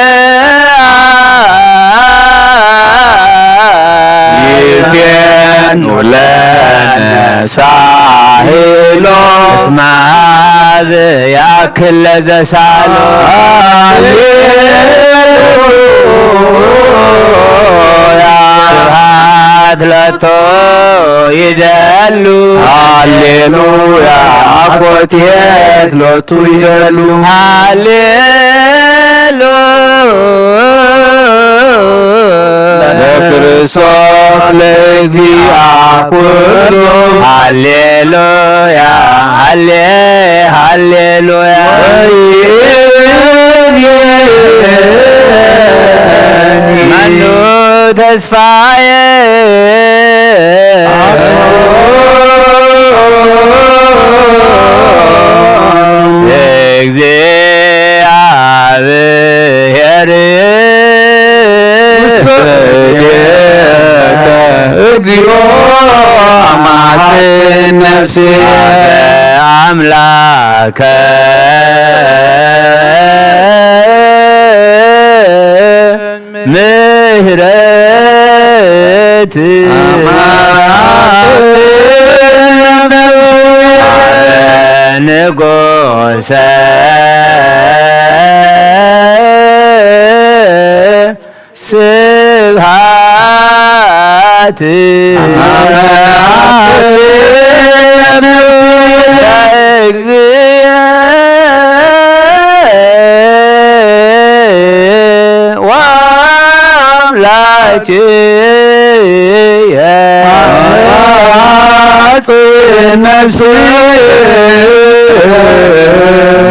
ይፌኑ ለነ ሳህሎ። እስመ አብ ያክል ለዘሳሎ። ሃሌሉያ። ስብሐት ለቶ ይደሉ። ሃሌሉያ። አኮቴት ሎቱ ይደሉ። ሃሌሉያ። ለክርስቶስ ለእግዚአ ኩሉ። ሃሌሉያ፣ ሃሌ፣ ሃሌሉያ። መኑ ተስፋዬ። እግዚአብሔር። እግዚኦ አማልክት ነፍሴ። አምላከ ምህረት። ንጉሰ ስብሐት። ወአምላክየ። ነፍስ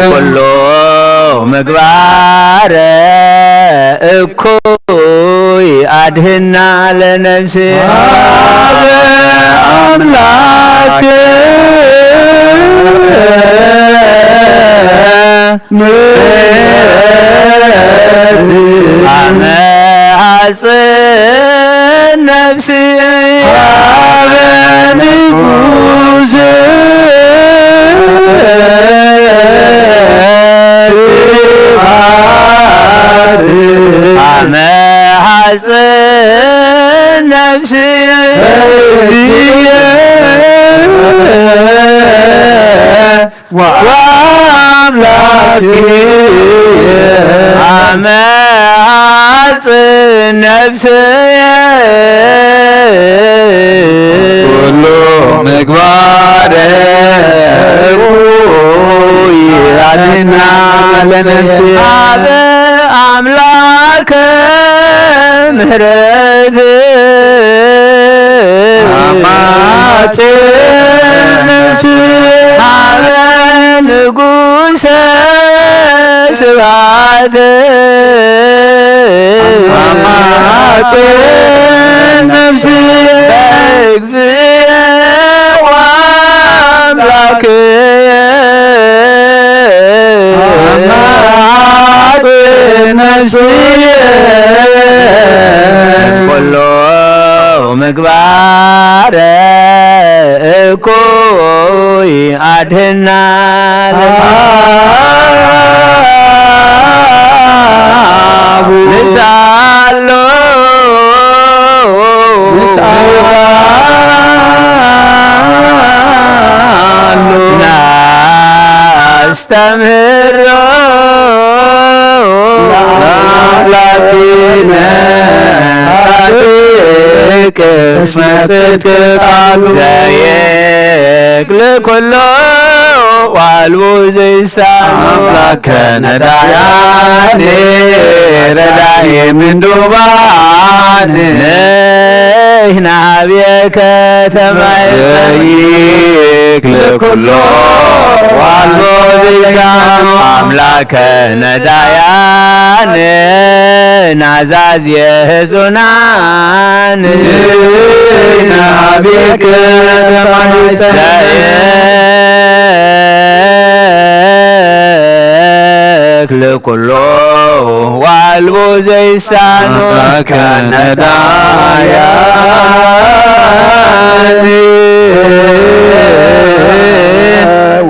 ኩሉ ምግባረ እኩይ አድህና ለነፍስ። አበ አምላክ አመ ሐጽን ነፍስ አበ ንጉስ ስብሐት። አመ ሐጽን ነፍስ ወአምላክ አመ ሐጽን ነፍስ ኩሉ ምግባር አድህና ለነፍስ። አበ አምላከ ምህረት አማጽ ነፍስ አበ ንጉሰ ስብሐት አማጽ ነፍስ በእግዚእ ወአምላክየ። ምግባረ እኩይ ኣድህና ንስኣሎ ንስኣሎ ናስተምህሮ ለአምላኪነ ጻድቅ እስመ ጽድቅ ቃሉ ዘይክል ኩሎ ዋልቡ ዘይሳ ኣምላከነ ዳያኔ ረዳኢ ምንዱባን ንሕና ብከተማይ ዘይክል ኩሎ ዋልቦ ዘይሳኖ ኣምላከ ነዳያን ናዛዝ የህዙናን ናቤከ ተማይፀ ዘይክል ኩሎ ዋልቦ ዘይሳኖ ከነዳያ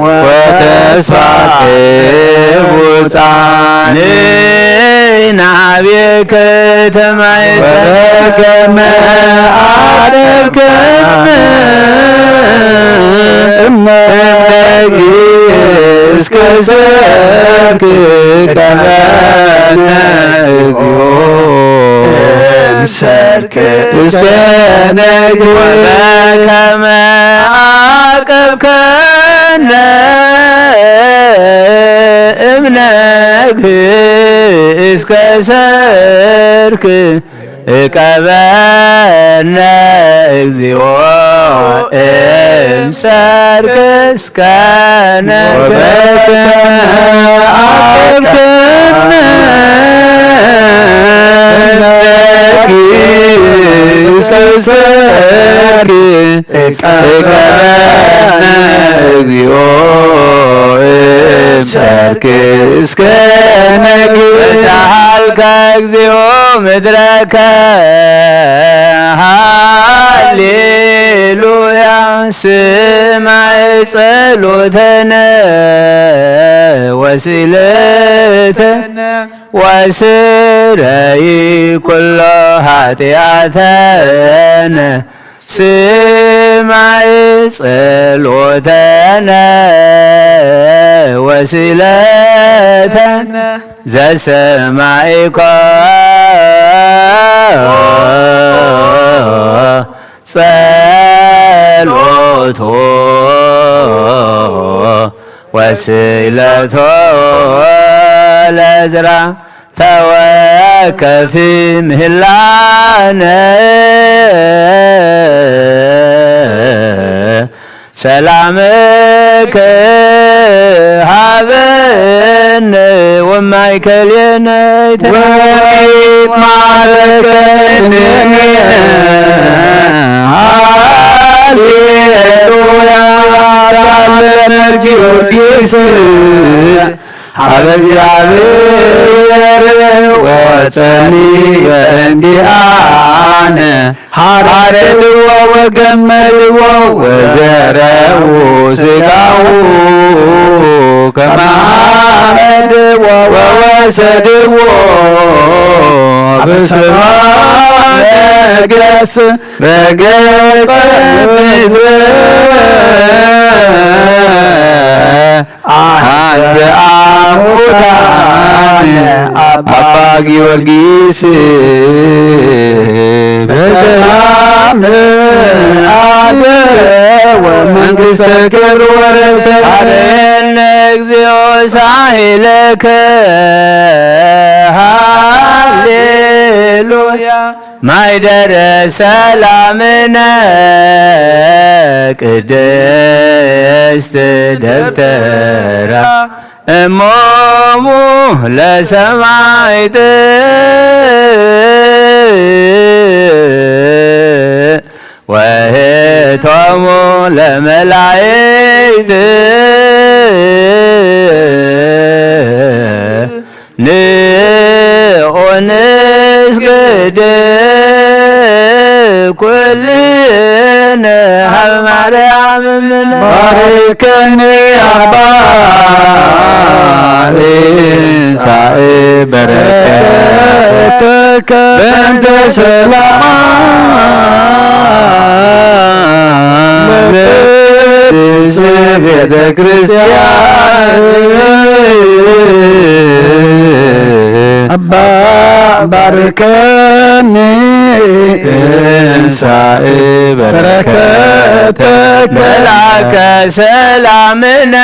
ወተስፋ ቅቡፃን ናቤ ከተማይ ወከመ ኣደብከ እመጊ እስከ ሰርክ ቀበነ እግዮ እምሰርክ እስከ ነግህ ወበከመ ዓቀብከነ እምነግህ እስከ ሰርክ እቀበነ እግዚኦ እምሰርክ እስከነ ወበከመ ዓቀብከነ እምነግህ እስከ ሰርክ እቀበነ እግዚኦ እምሰርክ እስከ ነግህ ወሰሃልከ እግዚኦ ምድረከ ሃሌሉያ ስማዕ ጸሎተነ ወስእለተነ ወስረይ ኩሎ ኃጢአተነ ስማዕ ጸሎተነ ወስእለተነ ዘሰማዕኮ ጸሎቶ ወስእለቶ ለዝራ ተወከፊ ምህላነ ሰላምከ ሃበነ ወማእከሌነ ወማረከኒ ሃሌሉያ ታምር ጊዮርጊስ ሀበ እግዚአብሔር ወጸኒ በእንዲአነ ሐረድዎ ወገመድዎ ወዘረው ስጋው ከማመድዎ ወወሰድዎ በሰባ ነገስ በገጸ ምድረ አንተ አሙታነ አባ ጊዮርጊስ በሰላም አደረ ወመንግስተ ክብር ወረሰ። አድነነ እግዚኦ ሳይለከ ሃሌሉያ ማይደረ ሰላምነ ቅድስት ደብተራ እሞሙ ለሰማይት ወህቶሙ ለመላይት ንዑ ንስግድ ኩልነ ሀብ ማርያም እምነ። ባርከኒ ኣባ እንሳኤ በረከተከ በእንተ ሰላም ለቅድስት ቤተ ክርስቲያን። ኣባ ባርከኒ እንሳኤ በረከተ በረከተ መልአከ ሰላምነ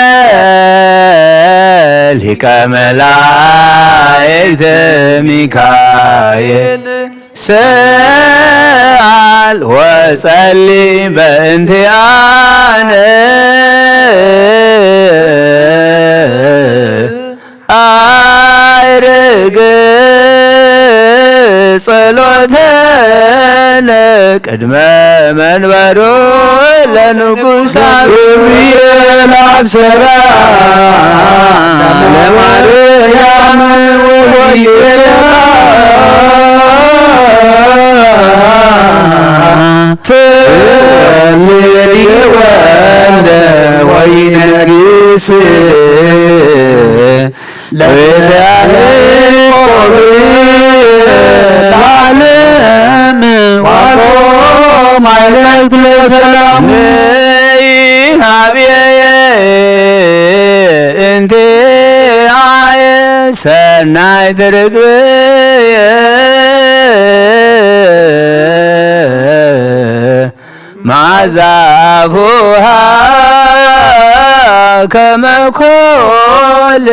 ሊቀ መላእክት ሚካኤል ሰአል ወጸሊ በእንቲአነ አይርግ ጸሎተነ ቅድመ መንበሩ ለንጉሥ ገብርኤል አብሰራ ለማርያም ወወልዳ ትወልድ ወልደ ወይነግስ ለያዕቆብ ለዓለም ዋቆ ማይለክት ለሰላም ይሃብየ እንቲአየ ሰናይት ርግብየ መዓዛ አፉሃ ከመ ኮል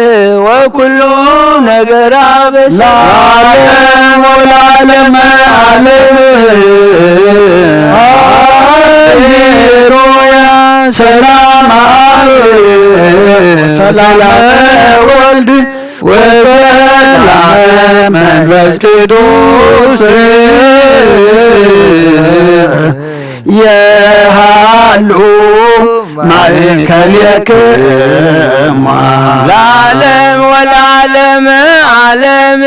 ወኩሉ ነገራ በሰላም ለዓለም ወለዓለመ ዓለም። ሃሌሉያ። ሰላም አብ ሰላም ወልድ ወሰላም መንፈስ ቅዱስ የሃሉ ማእከሌክሙ ለዓለም ወለዓለም ዓለም።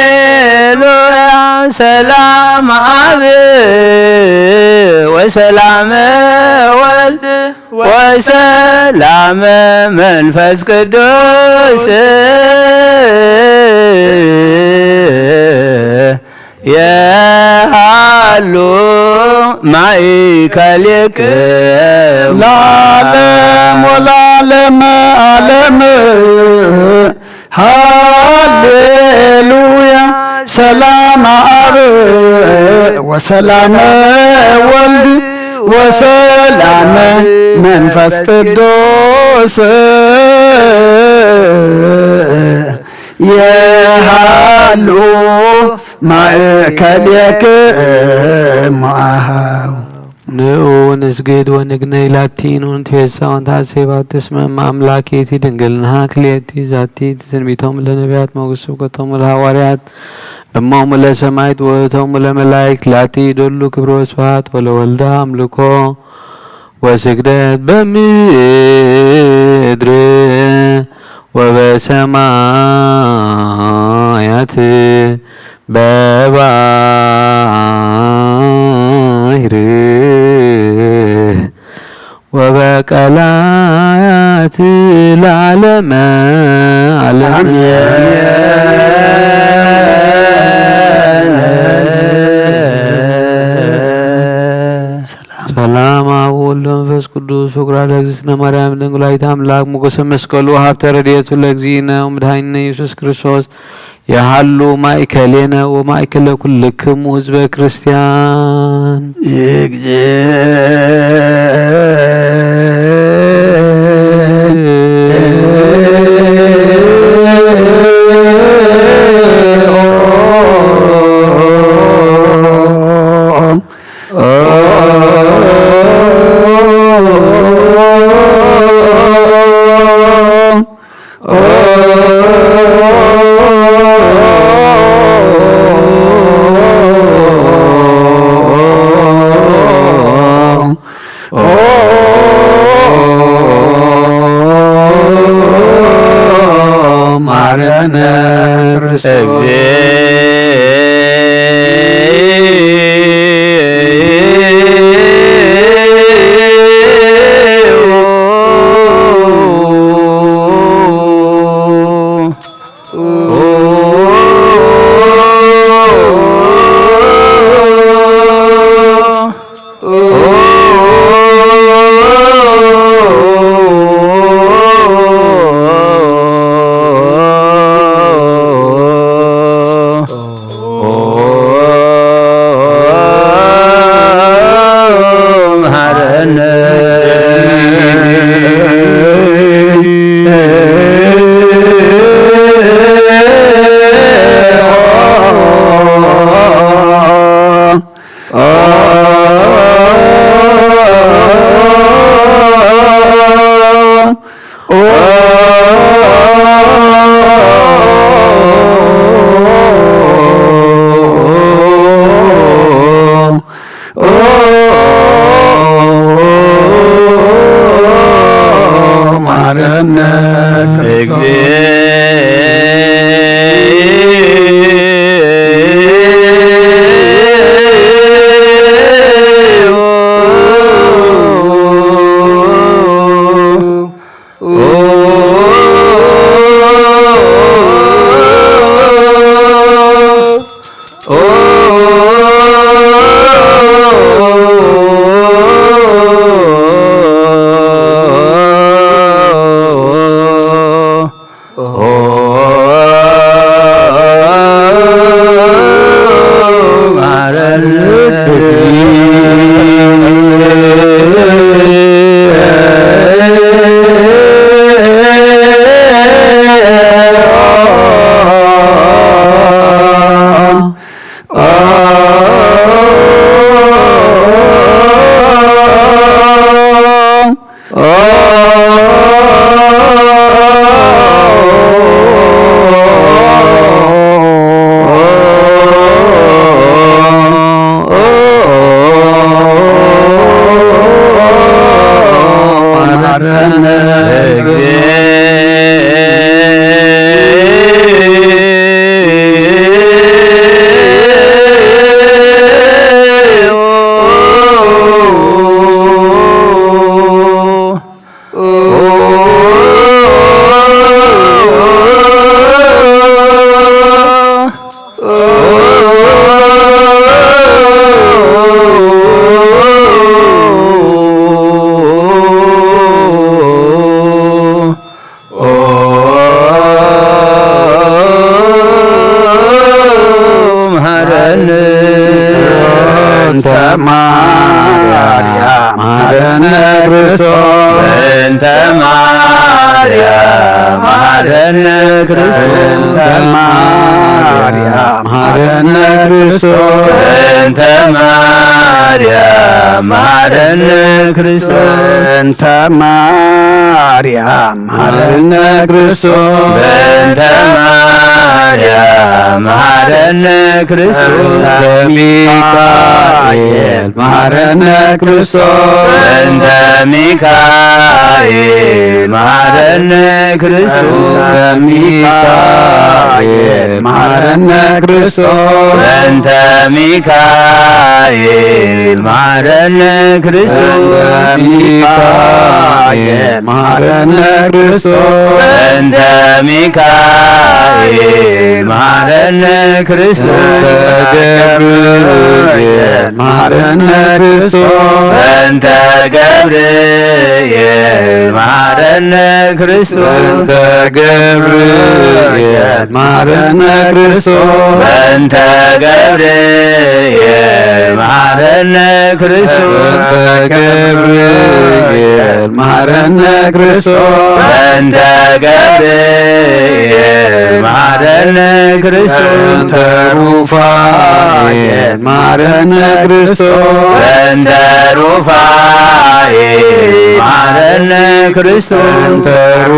ሃሌሉያ። ሰላም አብ ወሰላም ወልድ ወሰላመ መንፈስ ቅዱስ የሃሉ ማእከሌክሙ ለዓለም ወለዓለመ ዓለም። ሃሌሉያ። ሰላም አብ ወሰላም ወልድ ወሰላም መንፈስ ቅዱስ የሃሉ ማእከሌክሙ አሃው። ንዑ ንስግድ ወንግነይ ላቲ ንትፌሳ ወንትሐሴብ እስመ እመ አምላክ ይእቲ ድንግል ንሃ ክልኤቲ ዛቲ ትስንቢቶም ለነቢያት ሞግስ ስብከቶም ለሐዋርያት እሞሙ ለሰማይት ወእቶሙ ለመላይክት ላቲ ይደሉ ክብር ወስብሐት ወለወልዳ አምልኮ ወስግደት በምድር ወበሰማያት በባህር ወበቀላያት ለዓለመ ዓለም። ሰላም አብ ወወልድ ወመንፈስ ቅዱስ ፍቁራ ለእግዝእትነ ማርያም ድንግላዊት አምላክ ሞገሰ መስቀሉ ሀብተ ረድኤቱ ለእግዚእነ ወመድኃኒነ ኢየሱስ ክርስቶስ የሃሉ ማእከሌነ ወማእከለ ኩልክሙ ህዝበ ክርስቲያን። መሐረነ በእንተ ማርያም መሐረነ ክርስቶስ። በእንተ ማርያም መሐረነ ክርስቶስ። በእንተ ማርያም መሐረነ ክርስቶስ። በእንተ ማርያም መሐረነ ክርስቶስ። በእንተ ማርያም መሐረነ ክርስቶስ። በእንተ ማርያም መሐረነ ክርስቶስ። በእንተ ሚካኤል መሐረነ ክርስቶስ። በእንተ ሚካኤል መሐረነ ክርስቶስ። በእንተ ሚካኤል መሐረነ ክርስቶስ። በእንተ ሚካኤል መሐረነ ክርስቶስ። በእንተ ሚካኤል መሐረነ ክርስቶስ። በእንተ ሚካኤል መሐረነ ክርስቶስ። በእንተ ገብርኤል መሐረነ ክርስቶስ። በእንተ ገብርኤል መሐረነ ክርስቶስ። በእንተ ገብርኤል መሐረነ ክርስቶስ። በእንተ ገብርኤል መሐረነ ክርስቶስ። በእንተ ገብርኤል መሐረነ ክርስቶስ። በእንተ ገብርኤል መሐረነ ክርስቶስ። በእንተ ሩፋኤል መሐረነ ክርስቶስ። በእንተ ሩፋኤል መሐረነ ክርስቶስ። በእንተ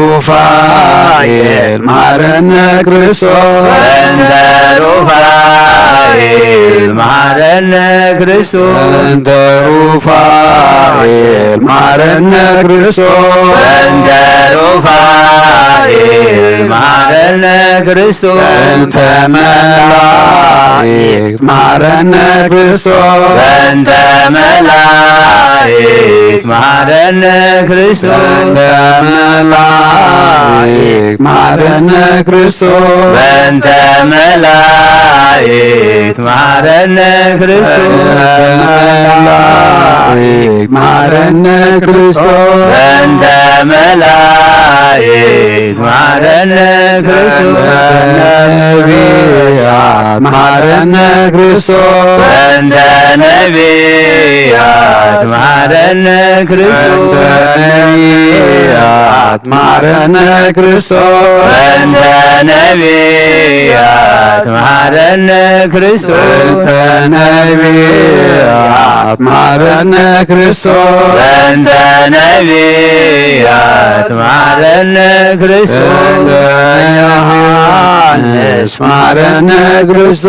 ሩፋኤል መሐረነ ክርስቶስ። በእንተ ሩፋኤል መሐረነ ክርስቶስ። በእንተ ሩፋኤል መሐረነ ክርስቶስ። በእንተ ሩፋኤል መሐረነ ክርስቶስ። በእንተ መላእክት መሐረነ ክርስቶስ። በእንተ መላእክት መሐረነ ክርስቶስ። በእንተ መላእክት መሐረነ ክርስቶስ። በእንተ መላእክት መሐረነ ክርስቶስ። በእንተ መላእክት መሐረነ ክርስቶስ። በእንተ መላእክት መሐረነ ክርስቶስ። በእንተ ነቢያት መሐረነ ክርስቶስ። በእንተ ነቢያት መሐረነ ክርስቶስ። በእንተ ነቢያት መሐረነ ክርስቶስ። በእንተ ነቢያት መሐረነ ክርስቶስ። በእንተ ነቢያት መሐረነ ክርስቶስ። በእንተ ነቢያት መሐረነ ክርስቶስ። በእንተ ዮሐንስ መሐረነ ክርስቶስ።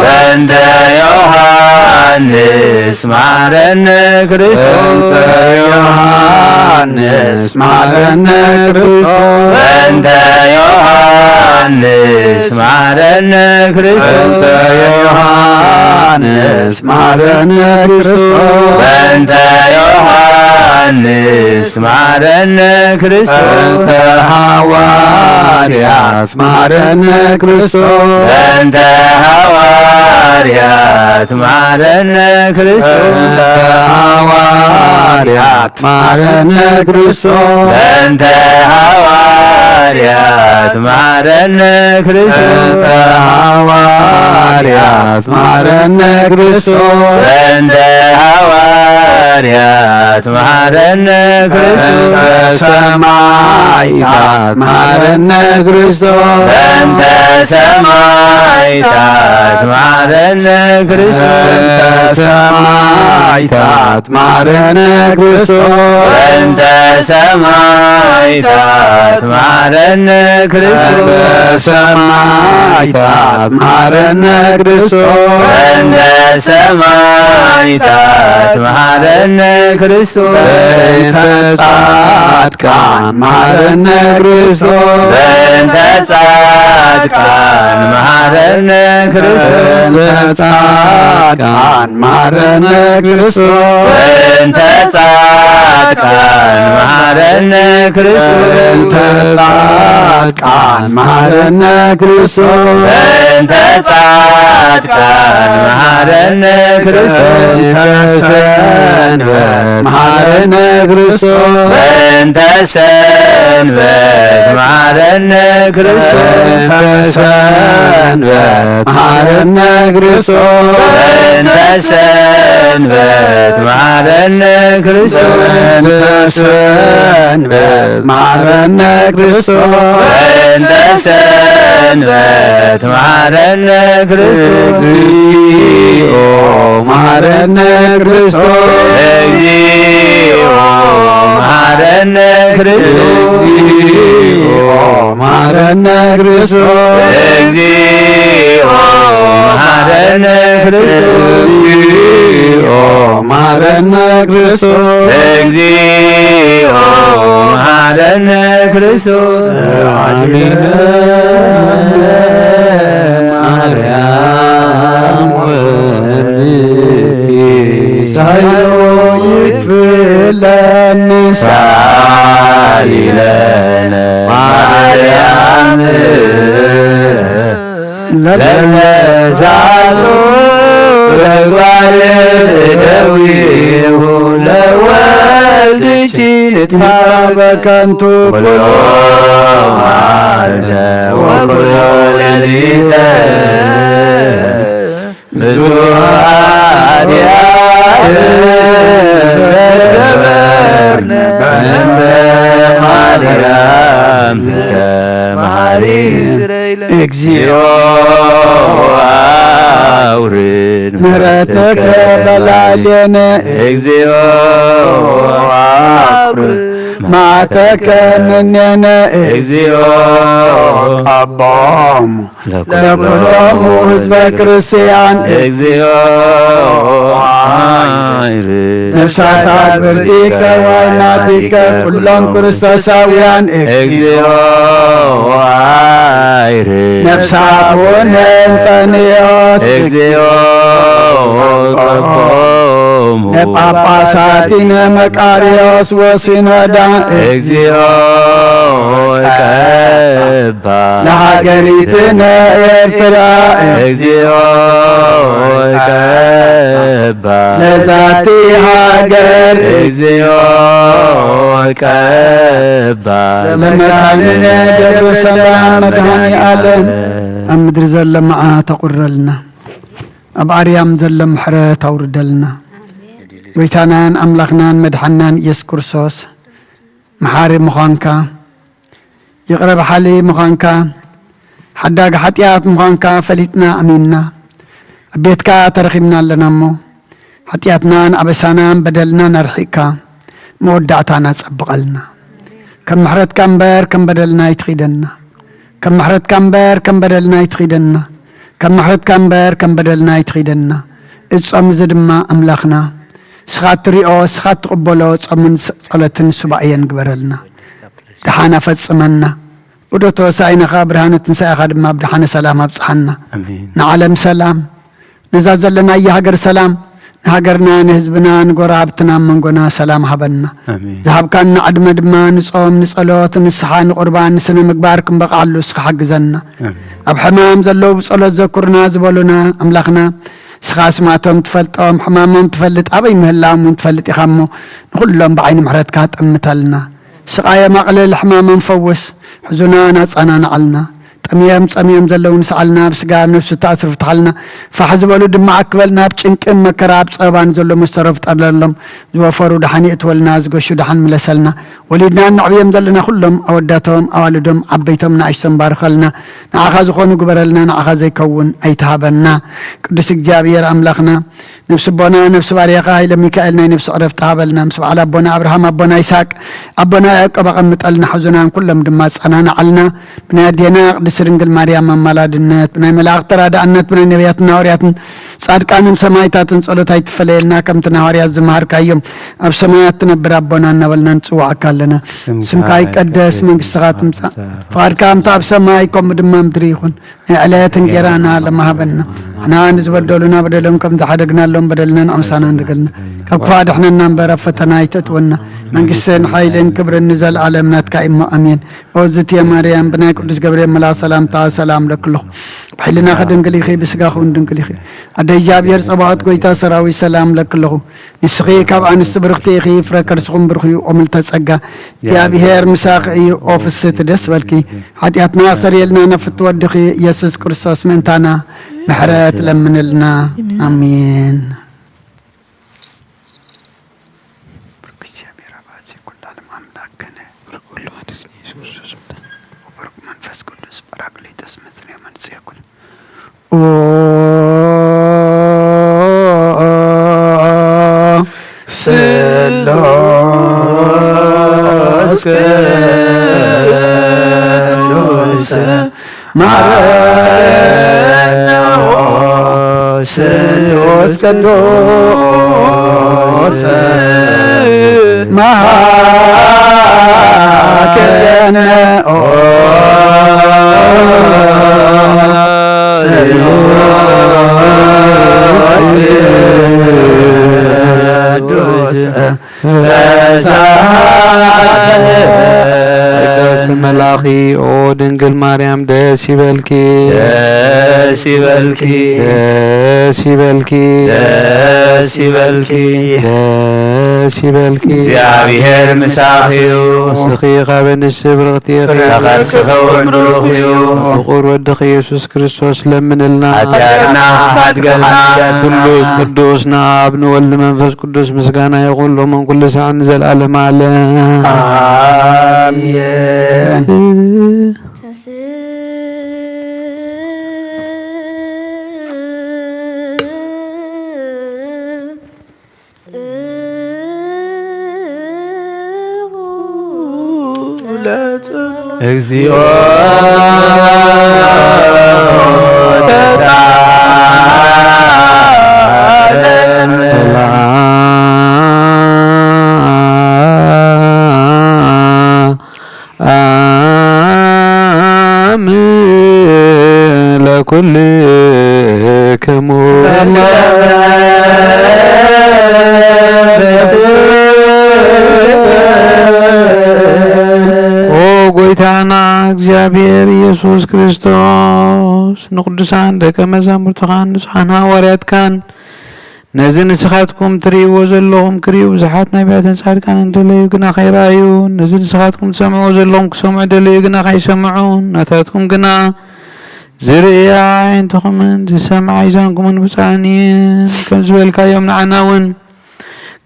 በእንተ ዮሐንስ መሐረነ ክርስቶስ። በእንተ ዮሐንስ መሐረነ ክርስቶስ። በእንተ ዮሐንስ መሐረነ ክርስቶስ። በእንተ ዮሐንስ መሐረነ ክርስቶስ። በእንተ ዮሐንስ መሐረነ ክርስቶስ። በእንተ ሐዋርያት መሐረነ ክርስቶስ። በእንተ ሐዋርያት ማረነ ክርስቶስ። በእንተ ሃዋርያት ማረነ ክርስቶስ። በእንተ ሃዋርያት ማረነ ክርስቶስ። በእንተ ሃዋርያት ማረነ ክርስቶስ። በእንተ ሃዋርያት ማረነ ክርስቶስ። በእንተ ሰማዕታት ማረነ ክርስቶስ። በእንተ ሰማዕታት ማረነ ክርስቶስ። በእንተ ሰማዕታት ማረነ ክርስቶስ። በእንተ ሰማዕታት ማረነ ክርስቶስ። በእንተ ሰማዕታት ማረነ ክርስቶስ። በእንተ ሰማዕታት ማረነ ክርስቶስ። በእንተ ጻድቃን ማረነ ክርስቶስ። በእንተ ጻድቃን ማረነ ክርስቶስ። በእንተ ጻድቃን ማረነ ክርስቶስ። በእንተ ጻድቃን ማረነ ክርስቶስ። በእንተ ጻድቃን ማረነ ክርስቶስ። በእንተ ጻድቃን ማረነ ክርስቶስ። በእንተ ሰንበት ማረነ ክርስቶስ። በእንተ ሰንበት ማረነ ክርስቶስ። በእንተ ሰንበት ማረነ ክርስቶስ። በእንተ ሰንበት ማረነ ክርስቶስ። በእንተ ሰንበት ማረነ ክርስቶስ። በእንተ ሰንበት ማረነ ክርስቶስ። እግዚኦ ማረነ ክርስቶስ። እግዚኦ ማረነ ክርስቶስ። እግዚኦ ማረነ ክርስቶስ። እግዚኦ ማረነ ክርስቶስ። እግዚኦ ማረነ ክርስቶስ። እግዚኦ ማረነ ክርስቶስ። ማርያም ወልኪ ሳይሎ ይፍለን ሳሊለነ ማርያም ለበሳሉ ተግባር እደዊሁ ለወልድኪ ንጥፋ በከንቱ ኩሎ ሀዘ ወኩሎ ሌሊተ ብዙ ኃጢአት ገበርነ በእንተ ማርያም ከመሃሪ እግዚኦ አውርድ ምሕረትከ በላዕሌነ። እግዚኦ አውርድ መዓተከ እምኔነ። እግዚኦ ቀቦሙ ለኩሎሙ ህዝበ ክርስቲያን። እግዚኦ አይርድ ነፍሳት አግብርቲከ ወይናቲከ ኩሎም ክርስቶሳውያን። እግዚኦ አይርድ ነፍሰ አቡነ እንጠንዮስ። እግዚኦ ቀቦሙ ለጳጳሳቲነ መቃርዮስ ወሲኖዳ። እግዚኦ ቀባ ለሃገሪትነ ኤርትራ። እግዚኦ ቀባ ለዛቲ ሃገር። እግዚኦ ቀባ ለመድኃኒነ ደብረ ሰላም መድኃኔ ዓለም። ኣብ ምድሪ ዘሎ መዓ ተቑረልና፣ ኣብ ኣርያም ዘሎ ምሕረት ኣውርደልና። ጎይታናን ኣምላኽናን መድሓናን ኢየሱስ ክርስቶስ፣ መሓሪ ምዃንካ፣ ይቕረ በሓሊ ምዃንካ፣ ሓዳግ ሓጢኣት ምዃንካ ፈሊጥና ኣሚንና ኣብ ቤትካ ተረኺብና ኣለና እሞ፣ ሓጢኣትናን ኣበሳናን በደልናን ኣርሒቕካ መወዳእታና ጸብቐልና። ከም ምሕረትካ እምበር ከም በደልና ኣይትኺደና። ከም ምሕረትካ እምበር ከም በደልና ኣይትኺደና። ከም ምሕረትካ እምበር ከም በደልና ኣይትኺደና። እዚ ጾም እዚ ድማ ኣምላኽና፣ ንስኻ እትሪኦ፣ ንስኻ እትቕበሎ ጾምን ስ-፣ ጸሎትን ሱባኤን ግበረልና። ደሓን ኣፈጽመና። ዑደት ሆሳዕናኻ ብርሃነ ትንሳኤኻ ድማ ብደሓነ ሰላም ኣብጽሓና። ኣሜን። ንዓለም ሰላም፣ ነዛ ዘለናያ ሃገር ሰላም፣ ንሃገርና፣ ንህዝብና፣ ንጎረባብትና፣ ኣብ መንጎና ሰላም ሃበና። ኣሜን። ዝሃብካና ዕድመ ድማ ንጾም፣ ንጸሎት፣ ንስሓ፣ ንቁርባን፣ ንስነ ምግባር ክንበቕዓሉ እስኻ ሓግዘና። ኣሜን። ኣብ ሕማም ዘለዉ ብጸሎት ዘኩርና ዝበሉና ኣምላኽና፣ ንስኻ ኣስማቶም ትፈልጦም፣ ሕማሞም ትፈልጥ፣ ኣበይ ምህላዎም እውን ትፈልጥ ኢኻ እሞ፣ ንኹሎም ብዓይኒ ምሕረትካ ጠምተልና። ስቓዮም ኣቕልል፣ ሕማሞም ፈውስ፣ ሕዙናን ኣጸናንዓልና። ጠምዮም ጸምዮም ዘለዉ ንስዓልና፣ ኣብ ስጋ ኣብ ነፍሲ ተኣስሩ ፍትሓልና። ፋሕ ዝበሉ ድማ ኣክበልና፣ ኣብ ጭንቅን መከራ ኣብ ጸበባን ዘሎ መሰሮ ፍጠረሎም። ዝወፈሩ ደሓን የእትወልና፣ ዝገሹ ደሓን ምለሰልና። ወሊድና እነዕብዮም ዘለና ኩሎም ኣወዳቶም ኣዋልዶም ዓበይቶም ንኣሽቶም ባርኸልና። ንዓኻ ዝኾኑ ግበረልና፣ ንዓኻ ዘይከውን ኣይትሃበና። ቅዱስ እግዚኣብሔር ኣምላኽና፣ ነፍሲ ኣቦና ነፍሲ ባርያኻ ሃይለ ሚካኤል ናይ ነፍሲ ዕረፍቲ ሃበልና። ምስ በዓል ኣቦና ኣብርሃም ኣቦና ይስሐቅ ኣቦና ያዕቆብ ኣቐምጠልና። ሕዙናን ኩሎም ድማ ኣጸናንዓልና። ብናይ ኣዴና ቅድስቲ ድንግል ማርያም ኣማላድነት፣ ብናይ መላእኽቲ ተራዳእነት፣ ብናይ ነቢያትን ሃዋርያትን ጻድቃንን ሰማዕታትን ጸሎት ኣይትፈለየልና። ከምቲ ንሃዋርያት ዝመሃርካዮም ኣብ ሰማያት ትነብር ኣቦና እናበልና ንጽውዓካ ኣለና። ስምካ ስምካ ይቀደስ፣ ይቀደስ፣ መንግስትኻ ትምጻእ፣ ትምጻእ፣ ፍቓድካ ከምቲ ኣብ ሰማይ ከምኡ ድማ ምድሪ ይኹን። ናይ ዕለት እንጌራና ሎሚ ሃበና። ንሕና ንዝበደሉና በደሎም ከም ዝሓደግናሎም በደልና ንዓምሳና ንገልና። ካብ ክፉእ ኣድሕነና እምበር ኣብ ፈተና ኣይተእትወና። መንግስትን ሓይልን ክብርን ንዘለኣለም ናትካ እሞ ኣሜን። ኦ ዝትየ ማርያም፣ ብናይ ቅዱስ ገብርኤል መልኣኽ ሰላምታ ሰላም ለክልኹ። ብሕልናኺ ድንግል ኢኺ፣ ብስጋኺ እውን ድንግል ኢኺ። ኣደ እግዚኣብሔር ጸባኦት፣ ጎይታ ሰራዊት፣ ሰላም ለክልኹ። ንስኺ ካብ ኣንስቲ ብርኽቲ ኢኺ፣ ፍረ ከርስኹም ብሩኽ እዩ። ኦ ምልዕተ ጸጋ፣ እግዚኣብሔር ምሳኺ እዩ። ኦ ፍስሕቲ ደስ በልኪ፣ ሓጢኣትና ኣሰርየልና፣ ነፍቲ ወድኺ ኢየሱስ ክርስቶስ ምእንታና ምሕረት ለምንልና። ኣሜን። ብሩክ እግዚኣብሔር ኣባዜ ኩሉ ዓለም ኣምላክ ከነ ብሩክ ወልድ ዋሕድ ኢየሱስ ክርስቶስ ምእንታና ወብሩክ መንፈስ ቅዱስ ጳራቅሊጦስ መጽንዮ መንጽዮ ኩሉ። ኦ ስሉስ ቅዱስ መሐረነ፣ ኦ ስሉስ ቅዱስ መሐረነ፣ ኦ ስሉስ ቅዱስ ቅዱስ መልኣኺ፣ ኦ ድንግል ማርያም ደስ ይበልኪ፣ ደስ ይበልኪ፣ ደስ ይበልኪ፣ ደስ ይበልኪ፣ ደስ ይበልኪ። እግዚኣብሔር ምሳኺ እዩ። ንስኺ ካብ ኣንስቲ ብርኽቲ ኢኺ፣ ፍረ ከርስኺ እውን ብሩኽ እዩ። ፍቁር ወድኺ ኢየሱስ ክርስቶስ ለምንልና። ሓጢኣትና ሓድገልና። ስሉስ ቅዱስ ንኣብ ንወልድ መንፈስ ቅዱስ ምስጋና ይኹን ሎምን ኩሉ ሳዕ ንዘለዓለም ዓለም። ኣሜን። እግዚኦ ተሳለን። ኣም ለኩልክሙ። ኦ ጎይታና እግዚኣብሔር ኢየሱስ ክርስቶስ፣ ንቅዱሳን ደቀ መዛሙርትኻን ንጹሓን ሃዋርያትካን ነዚ ንስኻትኩም ትርእይዎ ዘለኹም ክርእዩ ብዙሓት ነቢያትን ጻድቃንን ደለዩ፣ ግና ከይረኣዩ፣ ነዚ ንስኻትኩም ትሰምዕዎ ዘለኹም ክሰምዑ ደለዩ፣ ግና ከይሰምዑ፣ ናታትኩም ግና ዝርእያ ኣዒንትኹምን ዝሰምዓ ኣእዛንኩምን ብፁዓን እየን። ከም ዝበልካዮም ንዓና እውን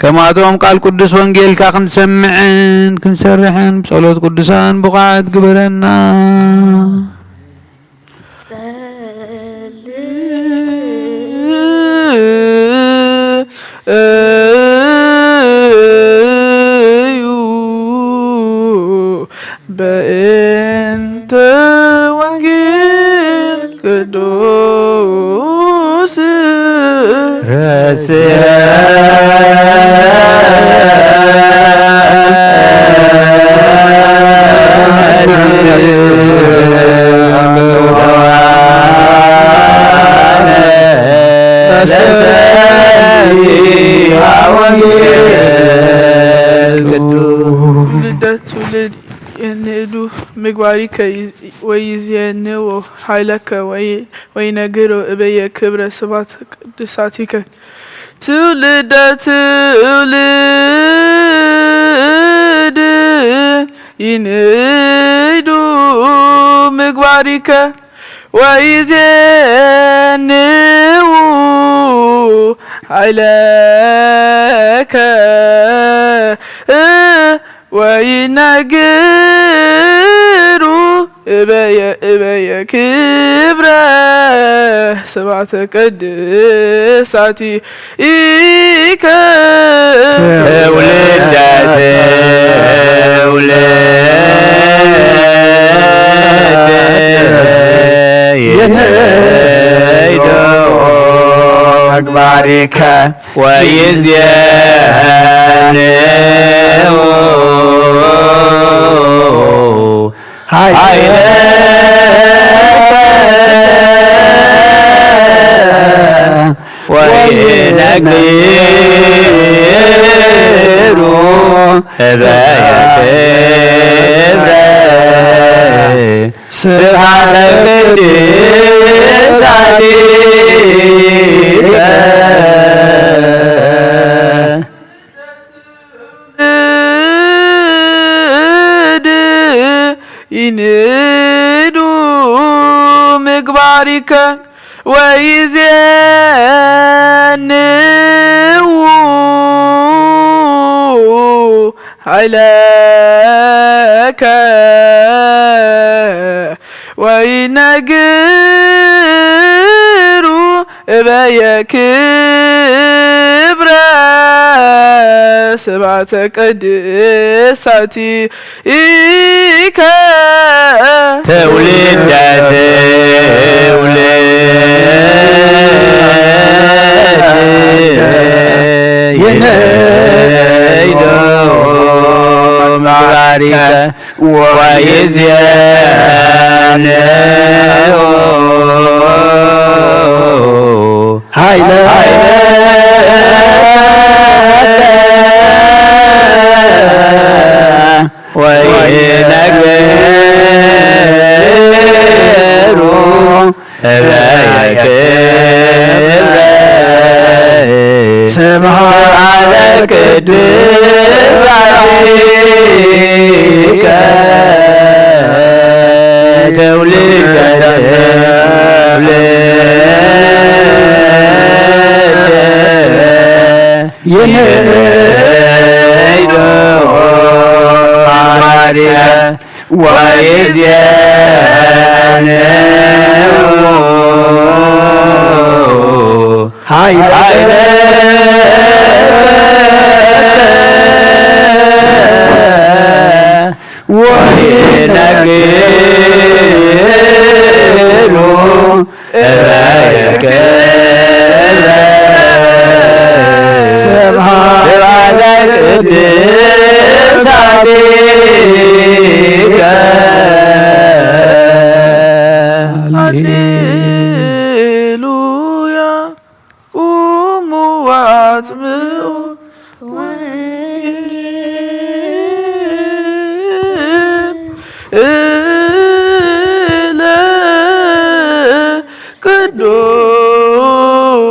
ከምኣቶም ቃል ቅዱስ ወንጌልካ ክንሰምዕን ክንሰርሕን ብጸሎት ቅዱሳን ብቑዓት ግበረና። ጸልዩ በእንተ ወንጌል ቅዱስ ረስየ ልደት ትውልድ የንእዱ ምግባሪከ ወይዜንዎ ኃይለከ ወይነግሮ እበየ ክብረ ስብሐተ ቅድሳቲከ። ትውልደ ትውልድ ይንእዱ ምግባሪከ ወይዜንዉ ኃይለከ ወይነግሩ እበየ እበየ ክብረ ስብሐተ ቅድሳቲከ። ትውልደ ትውልድ ይንእዶ ምግባሪከ ወይዜንዎ ኃይለ ወይነግሩ እበየ ክብረ ስብሐተ ቅድሳቲከ። ትውልድ ይንእዱ ምግባሪከ ወይዜንዉ ኃይለከ ወይነግሩ እበየ ክብረ ስብሐተ ቅድሳቲከ። ትውልደ ትውልድ ይንእዶ ምግባሪከ ወይዜንዎ ኃይለ ወይነግሩ እበየ ክብረ ስብሐተ ቅድሳቲከ። ትውልደ ትውልድ ይንእዶ ምግባሪከ ወይዜንዎ ኃይለ ወይነግሩ እበየ ክብረ ስብሐተ ቅድሳቲከ። ሃሌሉያ። ቁሙ ወአጽምዑ ወንጌል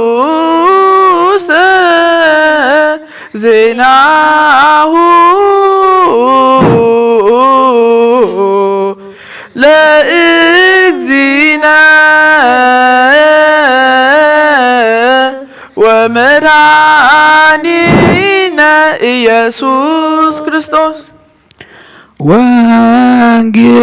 ለቅዱሰ ዜናሁ ለእግዚእነ ወመድኃኒነ ኢየሱስ ክርስቶስ። ወንጌል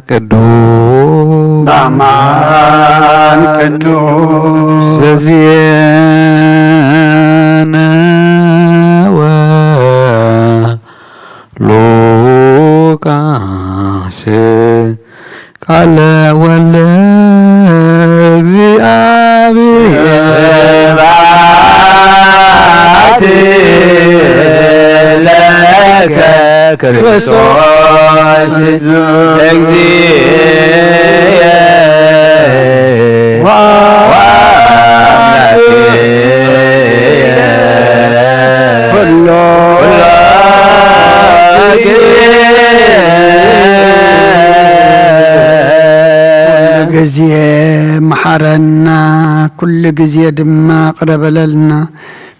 ቅዱስ በአማን ቅዱስ ዘዜነወ ወልደ እግዚኣብሔር። ስብሐት ለከ ክርስቶስ እግዚእየ ወአምላክየ ኩሎ ግዜ መሓረና፣ ኩሉ ግዜ ድማ ቅረ በለልና።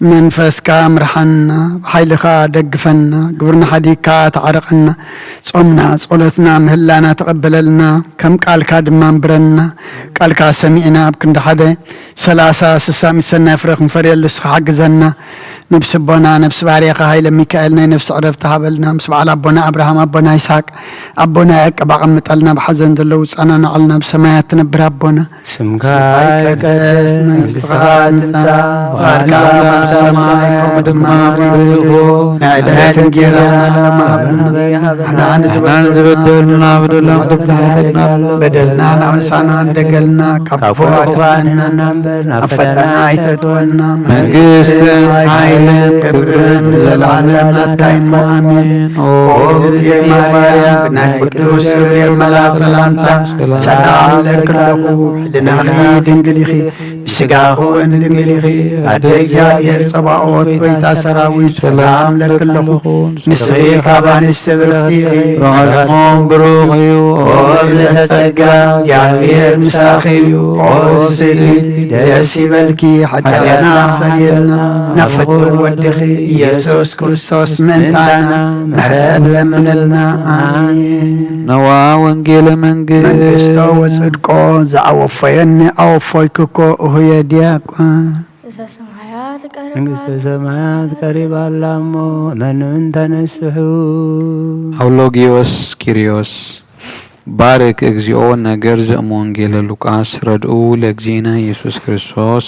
መንፈስካ ምርሓና፣ ብሓይልኻ ደግፈና፣ ግብርና ሓዲግካ ተዓረቐና። ጾምና፣ ጸሎትና፣ ምህላና ተቐበለልና፣ ከም ቃልካ ድማ እንብረና። ቃልካ ሰሚዕና ኣብ ክንዲ ሓደ ሰላሳ ስሳ ሚእቲ ሰናይ ፍረ ክንፈርየሉ ንስኻ ሓግዘና። ነብሲ ኣቦና፣ ነብሲ ባርያኻ ሃይለ ሚካኤል ናይ ነብሲ ዕረፍቲ ሃበልና። ምስ በዓል ኣቦና ኣብርሃም፣ ኣቦና ይስሐቅ፣ ኣቦና ያዕቆብ ኣቐምጠልና። ብሓዘን ዘለዉ ጻናናዓልና። ብሰማያት ትነብር ኣቦና፣ ስምካ ይቀደስ፣ መንግስትኻ ትምጻእ፣ ፍቓድካ ከም ኣብ ሰማይ ከምኡ ድማ ኣብ ምድሪ ይኹን። ናይ ዕለት እንጌራና ሎሚ ሃበና። ንሕና ንዝበደሉና በደልና በደልና ንዓመፃና እንደገልና፣ ካብ ክፉ ኣድሕነና እምበር፣ ናብ ፈተና ኣይተእትወና። መንግስትን ሓይልን ክብርን ንዘለዓለም ናትካ እሞ፣ ኣሜን። ኦ እግዝእትየ ማርያም፣ ብናይ ቅዱስ ገብርኤል መልኣኽ ሰላምታ፣ ሰላም እብለኪ ኣለኹ። ሕልናኺ ድንግል ኢኺ፣ ብስጋኺ እውን ድንግል ኢኺ። ኣደ እግዚኣብሔር ጸባኦት፣ ጎይታ ሰራዊት፣ ሰላም እብለኪ ኣለኹ። ንስኺ ካብ ኣንስቲ ብርኽቲ ኢኺ፣ ፍሬ ከርሥኺ ብሩኽ እዩ። ኦ ልዕልተ ጸጋ፣ እግዚኣብሔር ምሳኺ እዩ። ኦ ፍስሕቲ፣ ደስ ይበልኪ፣ ሓጢኣትና ኣኽሰርየልና፣ ናብ ፍቱው ወድኺ ኢየሱስ ክርስቶስ ምእንታና ምሕረት ለምንልና። ኣሜን። ነዋ ወንጌለ መንግስት። መንግስቶ ወጽድቆ፣ ዘኣወፈየኒ ኣወፈይኩኮ፣ እሁየ ዲያቆን። እዛ ሰማያት ቀሪባ መንግስተ ሰማያት ቀሪባ ኣላ እሞ፣ መኑ እንተነስሑ። ኣውሎጊዮስ ኪርዮስ። ባርክ እግዚኦ ነገር ዘእም ወንጌለ ሉቃስ ረድኡ ለእግዚእነ ኢየሱስ ክርስቶስ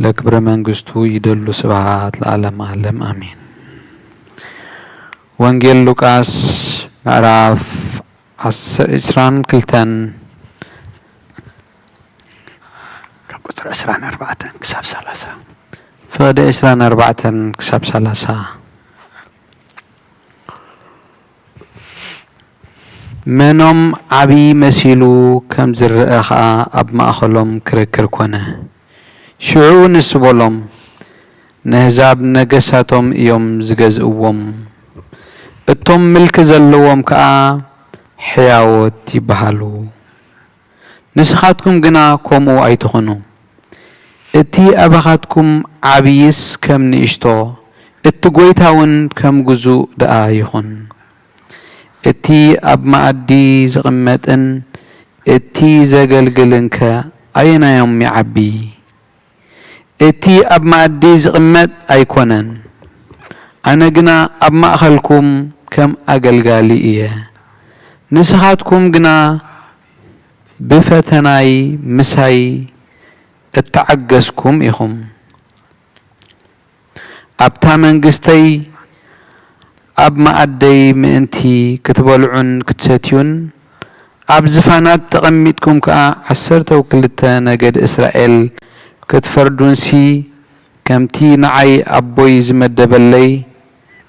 ለክብረ መንግስቱ ይደሉ። ስብሐት ለዓለመ ዓለም፣ ኣሜን። ወንጌል ሉቃስ ምዕራፍ ዓስ-፣ ዕስራን ክልተን ካብ ቁጽሪ ዕስራን ኣርባዕተን ክሳብ ሰላሳ። ፍቕዲ ዕስራን ኣርባዕተን ክሳብ ሰላሳ። መኖም ዓቢ መሲሉ ከም ዝረኣ ኸኣ ኣብ ማእከሎም ክርክር ኮነ። ሽዑ ንሱ በሎም፣ ነህዛብ ነገሳቶም እዮም ዝገዝእዎም፣ እቶም ምልኪ ዘለዎም ከኣ ሕያዎት ይበሃሉ። ንስኻትኩም ግና ከምኡ ኣይትኹኑ። እቲ ኣባኻትኩም ዓብይስ ከም ንእሽቶ፣ እቲ ጐይታ እውን ከም ግዙእ ደኣ ይኹን። እቲ ኣብ መኣዲ ዝቕመጥን እቲ ዘገልግልንከ ኣየናዮም ይዓቢ? እቲ ኣብ መኣዲ ዝቕመጥ ኣይኮነን፣ ኣነ ግና ኣብ ማእከልኩም ከም ኣገልጋሊ እየ። ንስኻትኩም ግና ብፈተናይ ምሳይ እተዓገስኩም ኢኹም። ኣብታ መንግስተይ ኣብ መኣደይ ምእንቲ ክትበልዑን ክትሰትዩን፣ ኣብ ዝፋናት ተቐሚጥኩም ከኣ ዓሰርተው ክልተ ነገድ እስራኤል ክትፈርዱንሲ፣ ከምቲ ንዓይ ኣቦይ ዝመደበለይ፣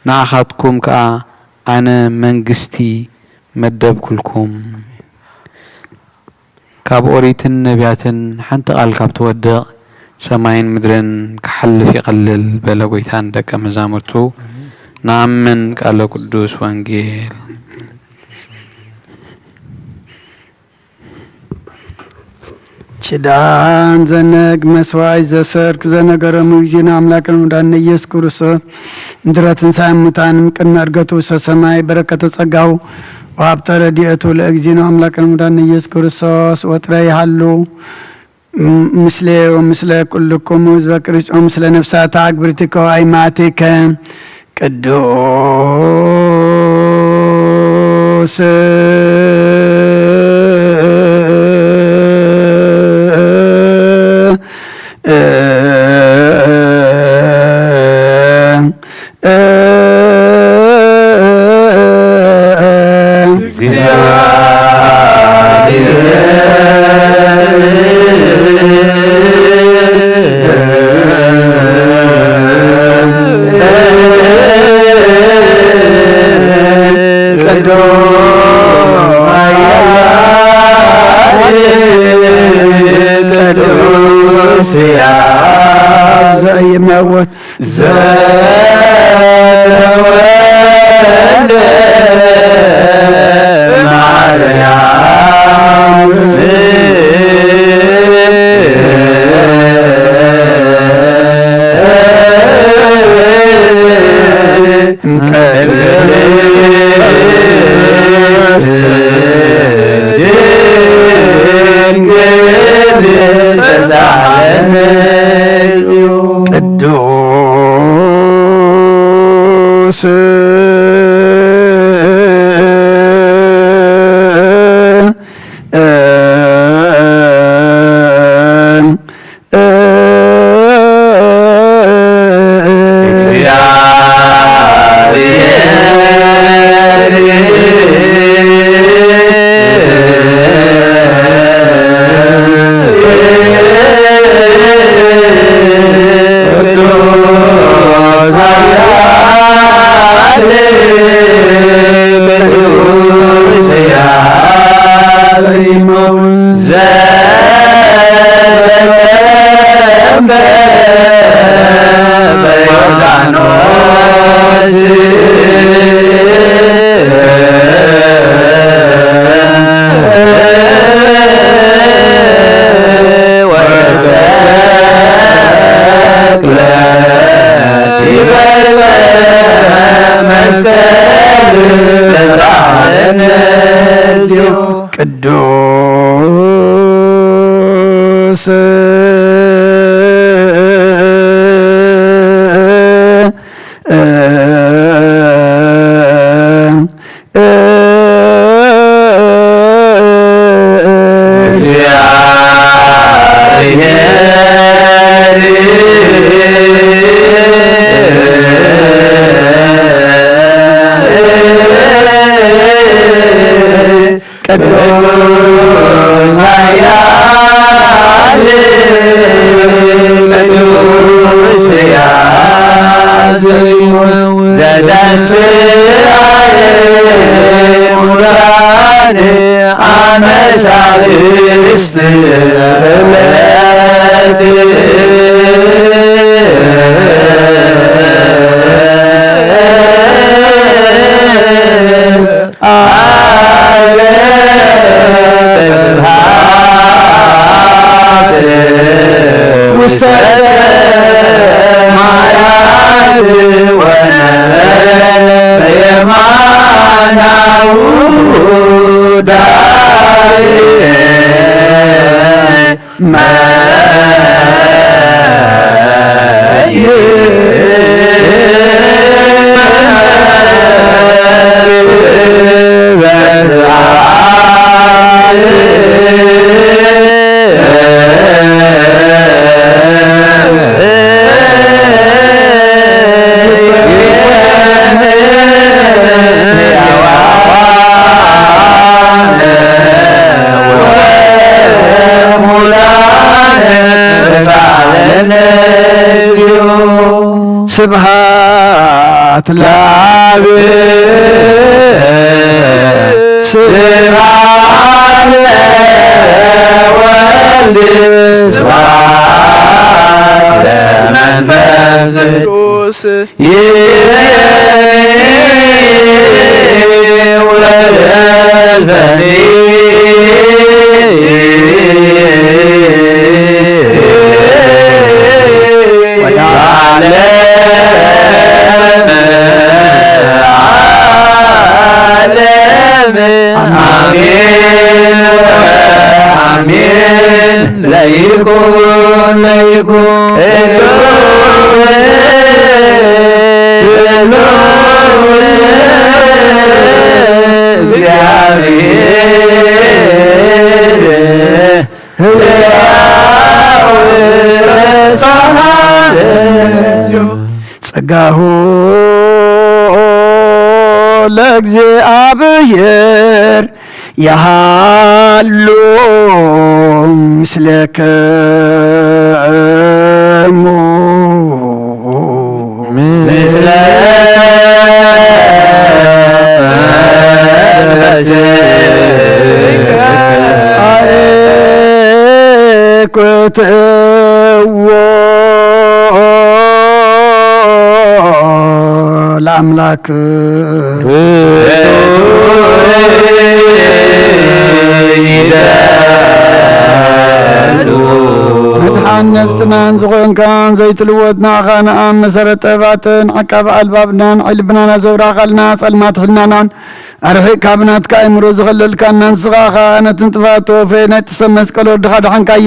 ንዓኻትኩም ከኣ ኣነ መንግስቲ መደብኩልኩም። ካብ ኦሪትን ነቢያትን ሓንቲ ቃል ካብ ትወድቕ፣ ሰማይን ምድርን ክሓልፍ ይቐልል በለ ጐይታ ንደቀ መዛሙርቱ። ንኣምን ቃለ ቅዱስ ወንጌል። ኪዳን ዘነግ መስዋዕት ዘሰርክ ዘነገረሙ እግዚእነ ኣምላክን መድኃኒነ ኢየሱስ ክርስቶስ፣ ምድረ ትንሣኤ ሙታን ቅድመ ዕርገቱ ውስተ ሰማይ በረከተ ጸጋው ወሀብተ ረድኤቱ ለእግዚእነ አምላክነ መድኃኒነ ኢየሱስ ክርስቶስ ወጥረ ይሃሉ ም-፣ ምስሌ ወምስለ ኩልኩም ህዝበ ክርስቶስ ምስለ ነፍሳታ አግብርቲከ ወአይማቲከ ቅዱስ ስያብ ዘይመውት ዘተወልደ ማርያም ቅድስት ድንግል ተሳለነ። ቅዱስ ቅዱስ ቅዱስ ኃያል ቅዱስ ሕያው ዘተንሥአ እሙታን አመ ሣልስት ዕለት አገ በስብሐት ውስተ ሰማያት ወነበረ በየማናሁ ዳዊት። ስብሐት ለአብ ስብሐት ለወልድ ስብሐት ለመንፈስ ቅዱስ። አሜን ወአሜን። ለይኩን ለይኩን ቅዱስ ቅዱስ እግዚአብሔር ሕያው ረሳሃለ። ጸጋሁ ለእግዚአብሔር የሃሉ ምስለክሙ። ምስለ መንፈስከ። አእኩት ኣምላክ። ምድሓን ነብስናን ዝኾንካን ዘይትልወጥ ንዓኻ ንኣም መሰረት ጥበባትን ዓቃቢ ኣልባብናን ዓይልብናና ዘውራኻልና ጸልማት ሕልናናን ኣርሒቕ ካብ ናትካ ኣእምሮ ዝኸለልካና ንስኻ ኸኣ ነቲ ንጥፋት ተወፈየ ናይ ጥሰብ መስቀል ወድኻ ደሓንካዮ።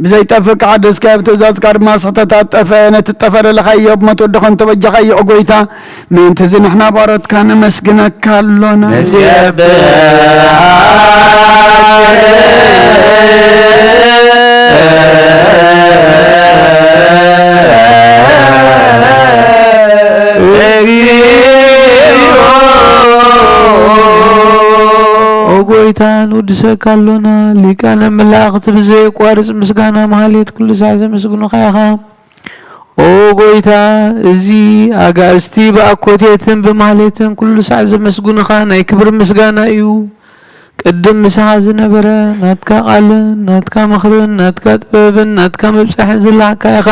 ብዘይጠፍእ ከሓደስካዮ ብትእዛዝካ ድማ ስሕተታት ጠፈ ነቲ ጠፈ ደለኻዮ ብሞት ወድኻ እንተበጃኻዮ ኦ ጎይታ። ምእንቲ እዚ ንሕና ባሮትካ ነመስግነካ ኣሎና። ንሴብሕ ኦ ጎይታ ንውድሰካ ኣሎና። ሊቃነ መላእኽቲ ብዘየቋርጽ ምስጋና ማህሌት ኩሉ ሳዕ ዘመስግኑኻ ኢኻ። ኦ ጎይታ፣ እዚ ኣጋእዝቲ ብኣኮቴትን ብማህሌትን ኩሉ ሳዕ ዘመስግኑኻ ናይ ክብሪ ምስጋና እዩ። ቅድም ምሳኻ ዝነበረ ናትካ ቃልን ናትካ ምኽርን ናትካ ጥበብን ናትካ መብጻሕን ዝለዓካ ኢኻ።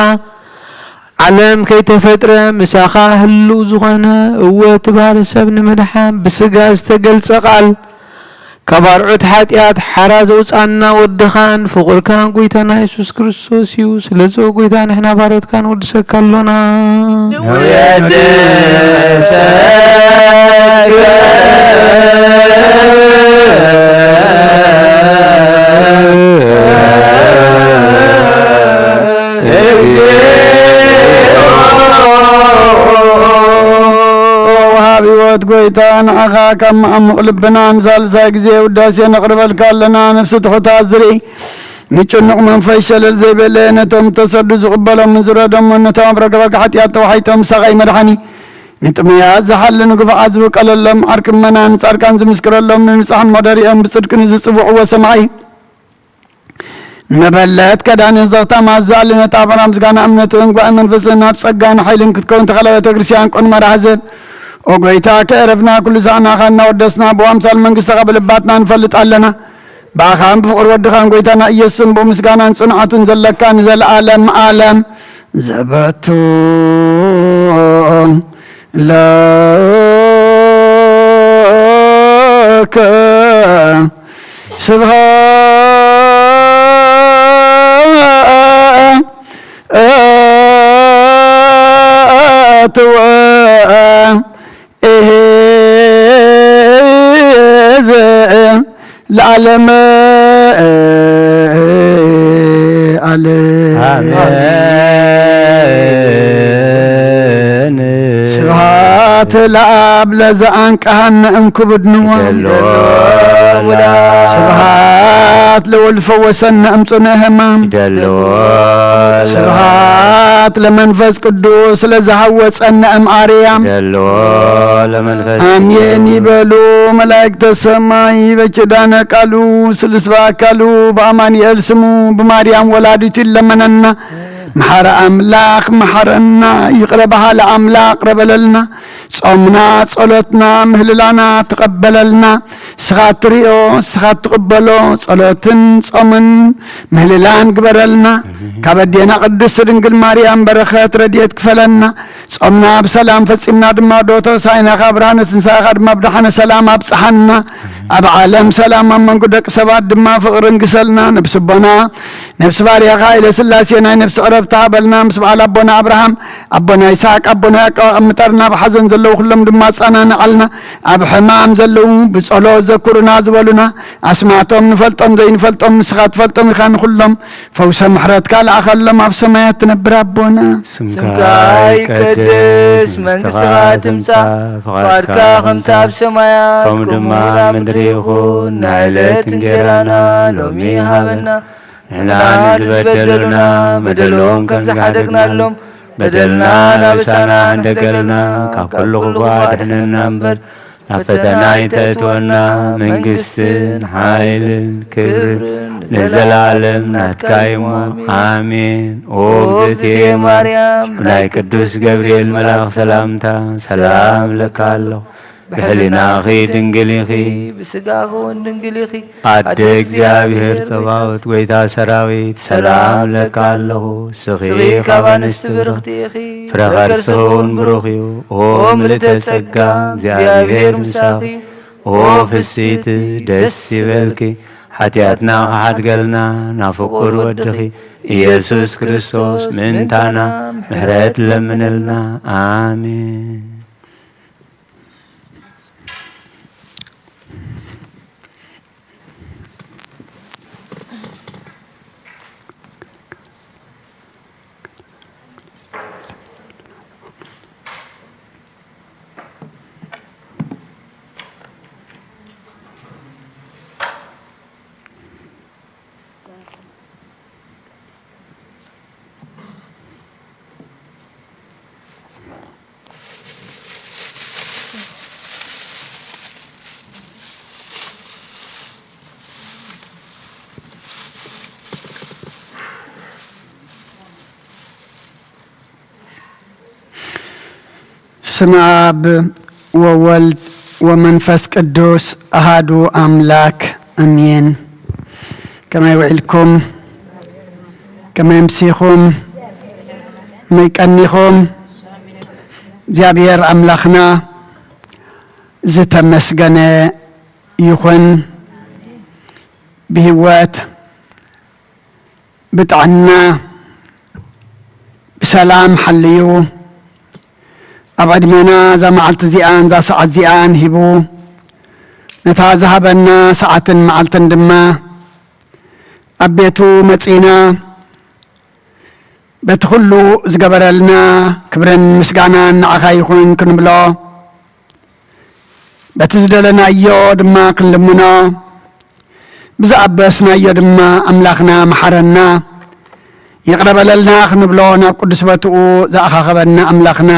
ዓለም ከይተፈጥረ ምሳኻ ህልው ዝኾነ፣ እወ እቲ ባህሪ ሰብ ንምድሓን ብስጋ ዝተገልጸ ቃል፣ ካብ ኣርዑት ሓጢኣት ሓራ ዘውጻና ወድኻን ፍቑርካን ጎይታና የሱስ ክርስቶስ እዩ። ስለዚ ኦ ጎይታ ንሕና ባሮትካ ንወድሰካ ኣሎና። ወሃብ ህይወት ጎይታ ንዓኻ ካብ መዓሙቕ ልብና ንሳልሳይ ግዜ ውዳሴ ነቕርበልካ ኣለና። ነፍሲ ትሑታት ዝርኢ ንጭኑቕ መንፈስ ሸለል ዘይበለ ነቶም ተሰዱ ዝቕበሎምን ዝረዶምን ነቶም ኣብ ረግረግ ሓጢኣት ተዋሒጦም ሳቓይ መድሓኒ ንጥሙያት ዝሓሊ ንግፉዓት ዝውቀለሎም ዓርኪ ምእመናን ንጻድቃን ዝምስክረሎም ንንጹሓን መደሪኦም ብጽድቂ ንዝጽውዕዎ ሰማዒ ንመበለት ከዳነ ዘኽታማ ዝኣለነት ኣበራ ምስጋና እምነትን ጓዕ መንፈስን ናብ ጸጋን ሓይልን ክትከውን ተኸለ ቤተ ክርስቲያን ቅን መራሒ ዘብ ኦ ጎይታ ከዕረፍና ኩሉ ሳዕ ናኻ እናወደስና ብኣምሳል መንግስትኻ ብልባትና ንፈልጥ ኣለና። ብኣኻን ብፍቕሪ ወድኻን ጎይታና ኢየሱስን ብኡ ምስጋናን ጽንዓቱን ዘለካ ንዘለኣለም ኣለም ዘበቱ ለከ ስብሐት ወ እህ ለዓለመ ዓለም። ኣሜን። ስብሐት ለኣብ ለዘኣንቀሃነ እምክቡድ ንዋ። ይደሎ ስብሐት ለወልድ ፈወሰነ እምጽኑዕ ህማም። ይደሎ ስብሐት ለመንፈስ ቅዱስ ለዘሃወጸነ እም ኣርያም። ይደሎ ለመንፈስ ኣሜን ይበሉ መላእክተ ሰማይ በኪዳነ ቃሉ ስሉስ በአካሉ በአማኑኤል ስሙ ብማርያም ወላዲቱ ይለመነና። መሓረ ኣምላኽ መሓረና፣ ይቕረ በሃሊ ኣምላኽ ቅረ በለልና። ጾምና ጸሎትና ምህልላና ተቐበለልና። ንስኻ እትሪኦ ንስኻ እትቕበሎ ጸሎትን ጾምን ምህልላን ግበረልና። ካብ ኣዴና ቅድስቲ ድንግል ማርያም በረኸት ረድኤት ክፈለና። ጾምና ብሰላም ፈጺምና ድማ ዶ ተወሳኢና ካብ ብርሃነ ትንሳኤኻ ድማ ብደሓነ ሰላም ኣብጽሓና። ኣብ ዓለም ሰላም ኣብ መንጎ ደቂ ሰባት ድማ ፍቕሪ እንግሰልና። ነብሲ ኣቦና ነብሲ ባርያኻ ኢለ ስላሴ ናይ ነብሲ ዕረፍቲ ሃበልና። ምስ በዓል ኣቦና ኣብርሃም ኣቦና ይስሓቅ ኣቦና ያዕቆብ ኣቐምጠርና። ብሓዘን ዘለዉ ኩሎም ድማ ኣጸናንዓልና። ኣብ ሕማም ዘለዉ ብጸሎት ዘኩሩና ዝበሉና ኣስማቶም ንፈልጦም ዘይንፈልጦም ንስኻ ትፈልጦም ኢኻ ንኹሎም። ፈውሰ ምሕረትካ ለኣኸሎም ኣብ ሰማያት ትነብር ኣቦና። ስምካ ስምካ ይቀደስ፣ ይቀደስ፣ መንግስትኻ መንግስትኻ ትምጻእ፣ ትምጻእ፣ ፍቓድካ ፍቓድካ ከምቲ ኣብ ከምቲ ሰማያት ከምኡ ከምኡ ድማ ድማ ኣብ ኣብ ምድሪ ምድሪ ይኹን። ይኹን። ናይ ናይ ዕለት ዕለት እንጌራና እንጌራና ሎሚ ሎሚ ሃበና። ሃበና። ንሕና ንሕና ንዝበደሉና ንዝበደሉና በደሎም ከም በደሎም ዝሓደግናሎም በደልና በደልና ናብሳና ናብሳና እንደገልና እንዳገልና ካብ ካብ ኩሉ ኩሉ ክፉእ ክፉእ ኣድሕነና ኣድሕነና እምበር እምበር ናብ ፈተና ኣይተእትወና። መንግስትን መንግስትን ሓይልን ክብርን ክብርን ንዘለኣለም ንዘለኣለም ናትካ ናትካ እዩ እሞ። እሞ። ኣሜን። ኣሜን። ኦ እግዝእትየ ማርያም፣ ናይ ቅዱስ ገብርኤል መልኣኽ ሰላምታ ሰላም እለካ ኣለኹ። ብሕሊናኺ ድንግል ኢኺ፣ ብስጋኺ እውን ድንግል ኢኺ። ኣደ ኣደ እግዚኣብሔር እግዚኣብሔር ጸባኦት፣ ጸባኦት፣ ጎይታ ሰራዊት፣ ሰላም ሰላም እለካ እለካ ኣለኹ። ኣለኹ። ስኺ ስኺ ካብ ካብ ኣንስቲ ኣንስቲ ብርኽቲ ብርኽቲ ኢኺ። ኢኺ። ፍረ ከርስኺ እውን ብሩኽ እዩ። ኦ ምልእተ ጸጋ፣ እግዚኣብሔር ምሳኺ፣ ኦ ፍስሕቲ፣ ደስ ይበልኪ። ሓጢኣትና ክሓድገልና ናብ ፍቁር ወድኺ ኢየሱስ ክርስቶስ ምእንታና ምሕረት ለምንልና። ኣሜን። ስመ ኣብ ወወልድ ወመንፈስ ቅዱስ ኣሃዱ ኣምላክ ኣሜን። ከመይ ውዒልኩም? ከመይ ኣምሲኹም? ከመይ ቀኒኹም? እግዚኣብሔር ኣምላኽና ዝተመስገነ ይኹን። ብህይወት ብጥዕና ብሰላም ሓልዩ ኣብ ዕድሜና እዛ መዓልቲ እዚኣን እዛ ሰዓት እዚኣን ሂቡ ነታ ዝሃበና ሰዓትን መዓልትን ድማ ኣብ ቤቱ መጺና በቲ ኩሉ ዝገበረልና ክብርን ምስጋናን ንዓኻ ይኹን ክንብሎ በቲ ዝደለናዮ ድማ ክንልምኖ ብዝኣበስናዮ ድማ ኣምላኽና መሓረና ይቕረ በለልና ክንብሎ ናብ ቅዱስ ቦትኡ ዝኣኻኸበና ኣምላኽና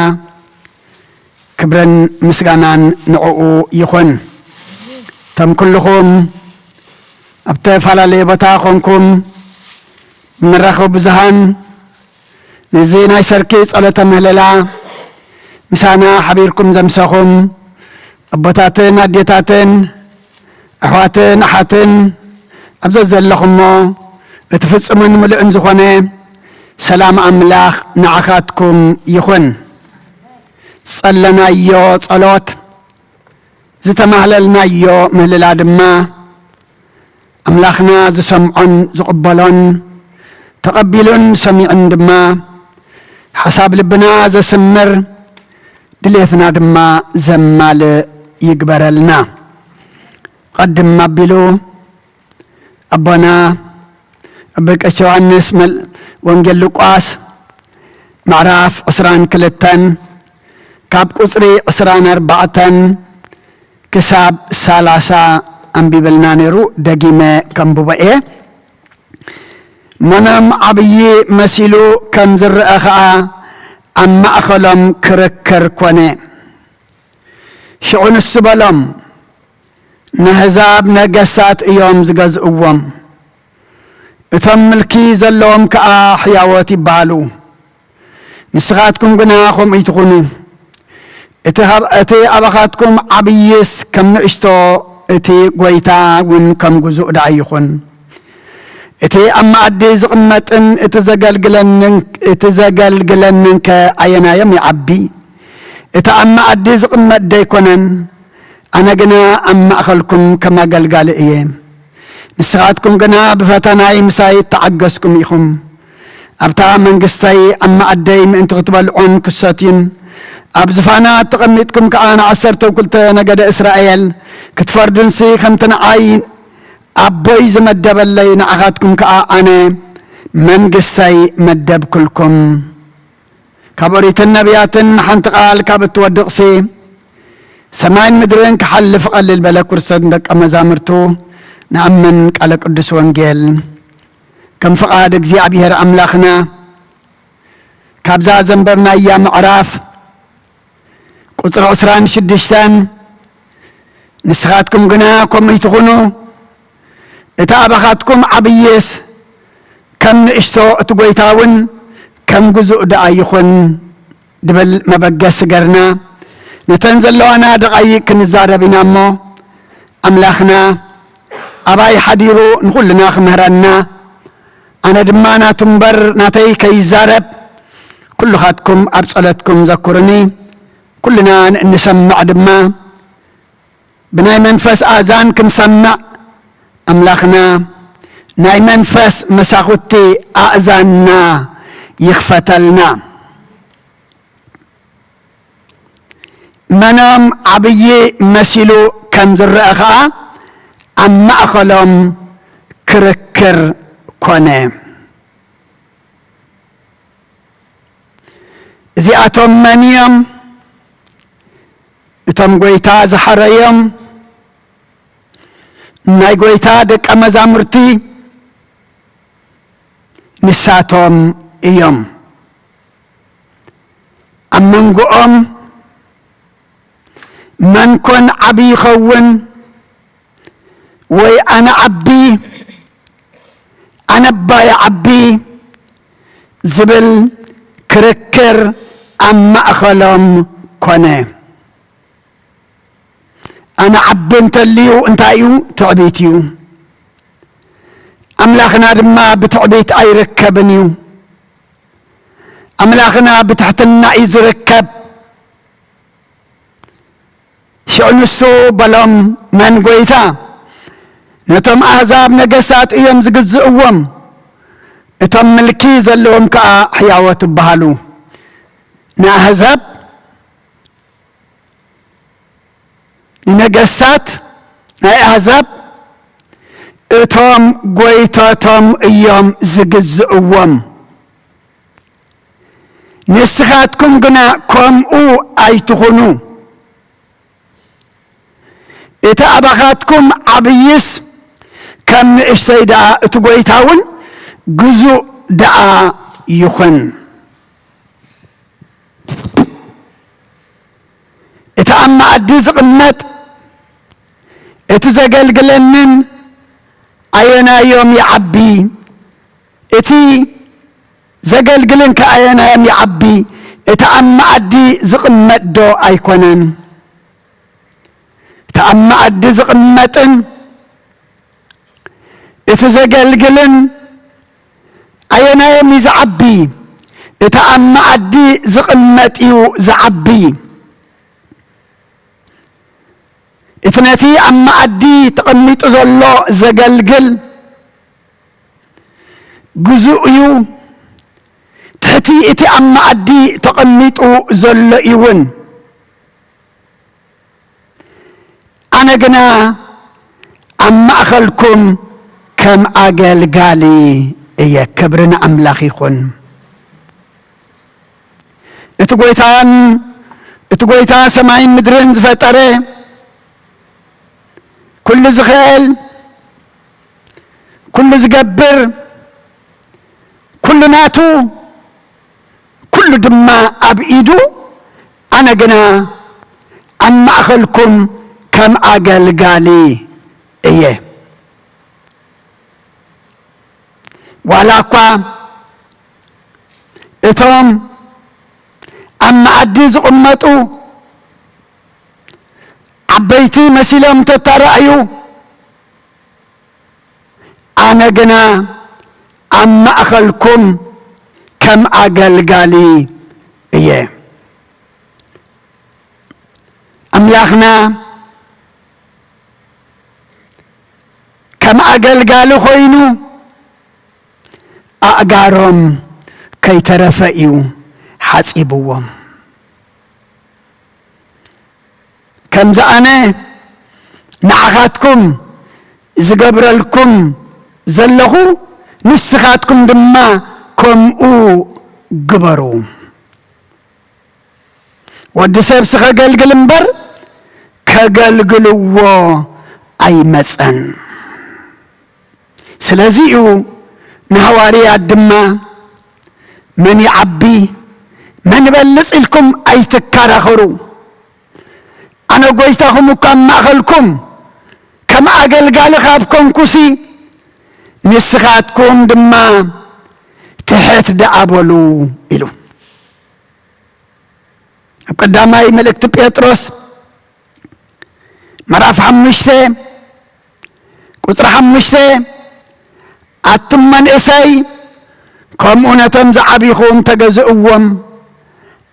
ክብርን ምስጋናን ንዕኡ ይኹን። እቶም ኩልኹም ኣብ ተፈላለየ ቦታ ኾንኩም ብመራኸቢ ብዙሃን ነዚ ናይ ሰርኪ ጸሎተ ምህለላ ምሳና ሓቢርኩም ዘምሰኹም ኣቦታትን ኣዴታትን ኣሕዋትን ኣሓትን ኣብ ዘዘለኹሞ እቲ ፍጹምን ምሉእን ዝኾነ ሰላም ኣምላኽ ንዓኻትኩም ይኹን። ዝጸለናዮ ጸሎት ዝተማህለልናዮ ምህልላ ድማ ኣምላኽና ዝሰምዖን ዝቕበሎን ተቐቢሉን ሰሚዑን ድማ ሓሳብ ልብና ዘስምር ድሌትና ድማ ዘማልእ ይግበረልና። ቐድም ኣቢሉ ኣቦና ኣበ ቀሽ ዮሃንስ መል-፣ ወንጌል ሉቃስ ምዕራፍ ዕስራን ክልተን ካብ ቁጽሪ ዕስራን ኣርባዕተን ክሳብ ሰላሳ ኣንቢበልና ነይሩ። ደጊመ ከንብቦ እየ። መኖም ዓብዪ መሲሉ ከም ዝረአ ኸኣ ኣብ ማእከሎም ክርክር ኮነ። ሽዑ ንሱ በሎም፣ "ነህዛብ ነገሳት እዮም ዝገዝእዎም፣ እቶም ምልኪ ዘለዎም ከኣ ሕያዎት ይበሃሉ። ንስኻትኩም ግና ከምኡ ይትኹኑ። እቲ ኻብ-፣ እቲ ኣባኻትኩም ዓብይስ ከም ንእሽቶ፣ እቲ ጐይታ እውን ከም ግዙእ ደኣ ይኹን። እቲ ኣብ መኣዲ ዝቕመጥን እቲ ዘገልግለንን፣ እቲ ዘገልግለንንከ ኣየናዮም ይዓቢ? እቲ ኣብ መኣዲ ዝቕመጥ ደይኮነን? ኣነ ግና ኣብ ማእኸልኩም ከም ኣገልጋሊ እየ። ንስኻትኩም ግና ብፈተናይ ምሳይ እተዓገስኩም ኢኹም። ኣብታ መንግስተይ ኣብ መኣደይ ምእንቲ ክትበልዑን ክትሰትዩን፣ ኣብ ዝፋናት ተቐሚጥኩም ከኣ ንዓሰርተ ክልተ ነገደ እስራኤል ክትፈርዱንሲ፣ ከምቲ ንዓይ ኣቦይ ዝመደበለይ፣ ንዓኻትኩም ከኣ ኣነ መንግስተይ መደብኩልኩም። ካብ ኦሪትን ነቢያትን ሓንቲ ቃል ካብ እትወድቕሲ፣ ሰማይን ምድርን ክሓልፍ ቀልል በለ። ክርሰን ደቀ መዛሙርቱ ንኣምን ቃለ ቅዱስ ወንጌል ከም ፍቓድ እግዚኣብሔር ኣምላኽና ካብዛ ዘንበብናያ ምዕራፍ ቁጽሪ ዕስራን ሽዱሽተን፣ "ንስኻትኩም ግና ከምኡ ይትኹኑ፣ እቲ ኣባኻትኩም ዓብይስ ከም ንእሽቶ፣ እቲ ጐይታ እውን ከም ግዙእ ደኣ ይኹን" ድብል መበገሲ ገርና፣ ነተን ዘለዋና ደቓይቕ ክንዛረብ ኢና እሞ፣ ኣምላኽና ኣባይ ሓዲሩ ንኹልና ክምህረና፣ ኣነ ድማ ናቱ እምበር ናተይ ከይዛረብ፣ ኩልኻትኩም ኣብ ጸሎትኩም ዘኩሩኒ፣ ኩልና ንሰምዕ ድማ። ብናይ መንፈስ ኣእዛን ክንሰምዕ ኣምላኽና ናይ መንፈስ መሳኹቲ ኣእዛንና ይኽፈተልና። መኖም ዓብዪ መሲሉ ከም ዝረአ ኸኣ ኣብ ማእኸሎም ክርክር ኮነ። እዚኣቶም መን እዮም? እቶም ጐይታ ዝሓረዮም ናይ ጐይታ ደቀ መዛሙርቲ ንሳቶም እዮም። ኣብ መንጎኦም መን ኮን ዓቢ ይኸውን? ወይ ኣነ ዓቢ፣ ኣነ እባ ይዓቢ ዝብል ክርክር ኣብ ማእኸሎም ኮነ። ኣነ ዓቢ እንተልዩ እንታይ እዩ? ትዕቢት እዩ። ኣምላኽና ድማ ብትዕቢት ኣይርከብን እዩ። ኣምላኽና ብትሕትና እዩ ዝርከብ። ሽዑ ንሱ በሎም፣ መን ጐይታ? ነቶም ኣህዛብ ነገሳት እዮም ዝግዝእዎም፣ እቶም ምልኪ ዘለዎም ከኣ ሕያዎት ይበሃሉ። ንኣህዛብ፣ ንነገሳት ናይ ኣህዛብ እቶም ጐይታቶም እዮም ዝግዝእዎም። ንስኻትኩም ግና ከምኡ ኣይትኹኑ። እቲ ኣባኻትኩም ዓብይስ ከም ንእሽተይ ደኣ፣ እቲ ጐይታ እውን ግዙእ ደኣ ይኹን። እቲ ኣብ መኣዲ ዝቕመጥ፣ እቲ ዘገልግለንን ኣየናዮም ይዓቢ? እቲ ዘገልግልን ከኣየናዮም ይዓቢ? እቲ ኣብ መኣዲ ዝቕመጥ ዶ ኣይኮነን? እቲ ኣብ መኣዲ ዝቕመጥን እቲ ዘገልግልን ኣየናዮም እዩ ዝዓቢ? እቲ ኣብ መኣዲ ዝቕመጥ እዩ ዝዓቢ። እቲ ነቲ ኣብ መኣዲ ተቐሚጡ ዘሎ ዘገልግል ግዙእ እዩ፣ ትሕቲ እቲ ኣብ መኣዲ ተቐሚጡ ዘሎ እዩ እውን። ኣነ ግና ኣብ ማእኸልኩም ከም ኣገልጋሊ እየ። ክብሪ ንኣምላኽ ይኹን። እቲ ጐይታን፣ እቲ ጐይታ ሰማይን ምድርን ዝፈጠረ፣ ኩሉ ዝኽእል፣ ኩሉ ዝገብር፣ ኩሉ ናቱ፣ ኩሉ ድማ ኣብ ኢዱ፣ ኣነ ግና ኣብ ማእኸልኩም ከም ኣገልጋሊ እየ። ዋላ እኳ እቶም ኣብ መኣዲ ዝቕመጡ ዓበይቲ መሲሎም እንተተራእዩ፣ ኣነ ግና ኣብ ማእኸልኩም ከም ኣገልጋሊ እየ። ኣምላኽና ከም ኣገልጋሊ ኮይኑ ኣእጋሮም ከይተረፈ እዩ ሓጺብዎም። ከምዚ ኣነ ንዓኻትኩም ዝገብረልኩም ዘለኹ፣ ንስኻትኩም ድማ ከምኡ ግበሩ። ወዲ ሰብሲ ከገልግል እምበር ከገልግልዎ ኣይመጸን። ስለዚ እዩ ንሃዋርያት ድማ፣ "መን ይዓቢ፣ መን ይበልጽ?" ኢልኩም ኣይትከራኸሩ። ኣነ ጐይታኹም እኳ ኣብ ማእኸልኩም ከም ኣገልጋሊ ካብ ኮንኩሲ፣ ንስኻትኩም ድማ ትሕት ደኣ በሉ ኢሉ። ኣብ ቀዳማይ መልእክቲ ጴጥሮስ ምዕራፍ ሓሙሽተ ቁጽሪ ሓሙሽተ፣ ኣቱም መንእሰይ፣ ከምኡ ነቶም ዝዓቢኹም ተገዝእዎም፣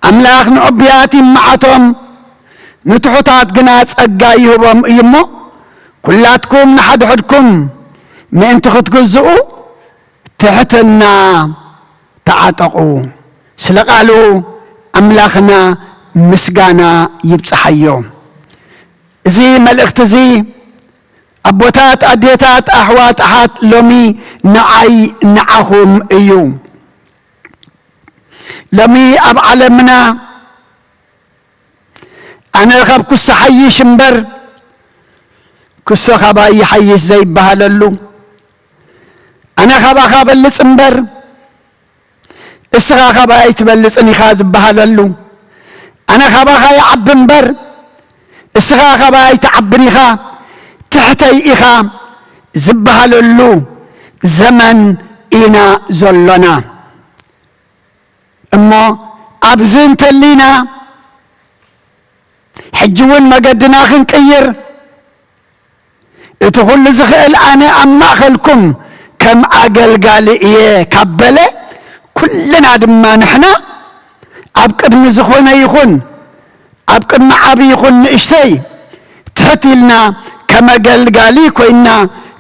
ኣምላኽ ንዕቡያት ይመዓቶም፣ ንትሑታት ግና ጸጋ ይህቦም እዩ እሞ፣ ኩላትኩም ንሓድሕድኩም ምእንቲ ክትግዝኡ ትሕትና ተዓጠቑ። ስለ ቃሉ ኣምላኽና ምስጋና ይብጽሓዮ። እዚ መልእኽቲ እዚ ኣቦታት፣ ኣዴታት፣ ኣሕዋት፣ ኣሓት፣ ሎሚ ንዓይ ንዓኹም እዩ። ሎሚ ኣብ ዓለምና ኣነ ካብ ኩሶ ሓይሽ እምበር፣ ኩሶ ካባይ ይሓይሽ ዘይበሃለሉ፣ ኣነ ካባኻ በልጽ እምበር፣ እስኻ ካባይ ኣይትበልጽን ኢኻ ዝበሃለሉ፣ ኣነ ካባኻ ይዓቢ እምበር፣ እስኻ ካባይ ኣይትዓብን ኢኻ፣ ትሕተይ ኢኻ ዝበሃለሉ ዘመን ኢና ዘሎና። እሞ ኣብዚ እንተሊና፣ ሕጂ እውን መገድና ክንቅይር፣ እቲ ኩሉ ዝኽእል ኣነ ኣብ ማእከልኩም ከም ኣገልጋሊ እየ ካብ በለ፣ ኩልና ድማ ንሕና ኣብ ቅድሚ ዝኾነ ይኹን ኣብ ቅድሚ ዓቢ ይኹን ንእሽተይ ትሕት ኢልና ከም ኣገልጋሊ ኮይና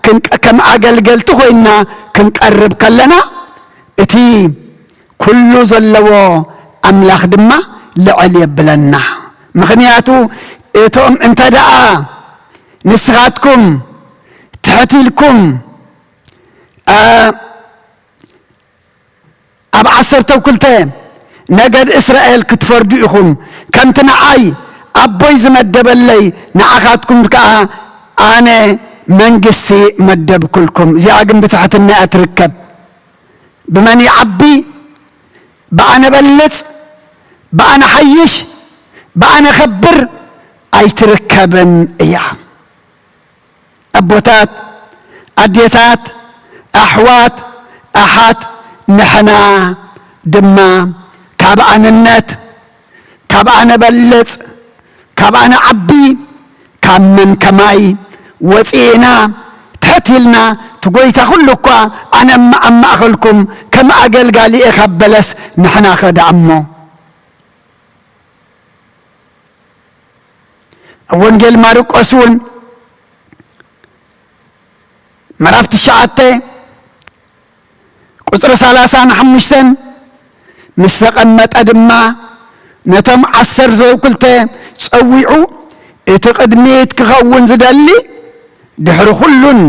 ክንቀ-፣ ከም ኣገልገልቲ ኮይና ክንቀርብ ከለና፣ እቲ ኩሉ ዘለዎ ኣምላኽ ድማ ልዕል የብለና። ምኽንያቱ እቶም እንተ ደኣ ንስኻትኩም ትሕት ኢልኩም፣ እ፣ ኣብ ዓሰርተው ክልተ ነገድ እስራኤል ክትፈርዱ ኢኹም፣ ከምቲ ንዓይ ኣቦይ ዝመደበለይ ንዓኻትኩም ከኣ ኣነ መንግስቲ መደብኩልኩም። እዚኣ ግን ብትሕትና እያ ትርከብ። ብመን ይዓቢ፣ ብኣነ በልጽ፣ ብኣነ ሓይሽ፣ ብኣነ ከብር ኣይትርከብን እያ። ኣቦታት፣ ኣዴታት፣ ኣሕዋት፣ ኣሓት፣ ንሕና ድማ ካብ ኣነነት፣ ካብ ኣነ በልጽ፣ ካብ ኣነ ዓቢ፣ ካብ መን ከማይ ወጺእና ትሕት ኢልና፣ እቲ ጐይታ ኩሉ እኳ ኣነ እማ ኣብ ማእከልኩም ከም ኣገልጋሊ እየ ካብ በለስ፣ ንሕናኸ ደኣ እሞ? ኣብ ወንጌል ማርቆስ እውን ምዕራፍ ትሽዓተ ቁጽሪ ሰላሳን ሓሙሽተን፣ ምስ ተቐመጠ ድማ ነቶም ዓሰርተው ክልተ ጸዊዑ፣ እቲ ቅድሚት ክኸውን ዝደሊ ድሕሪ ኩሉን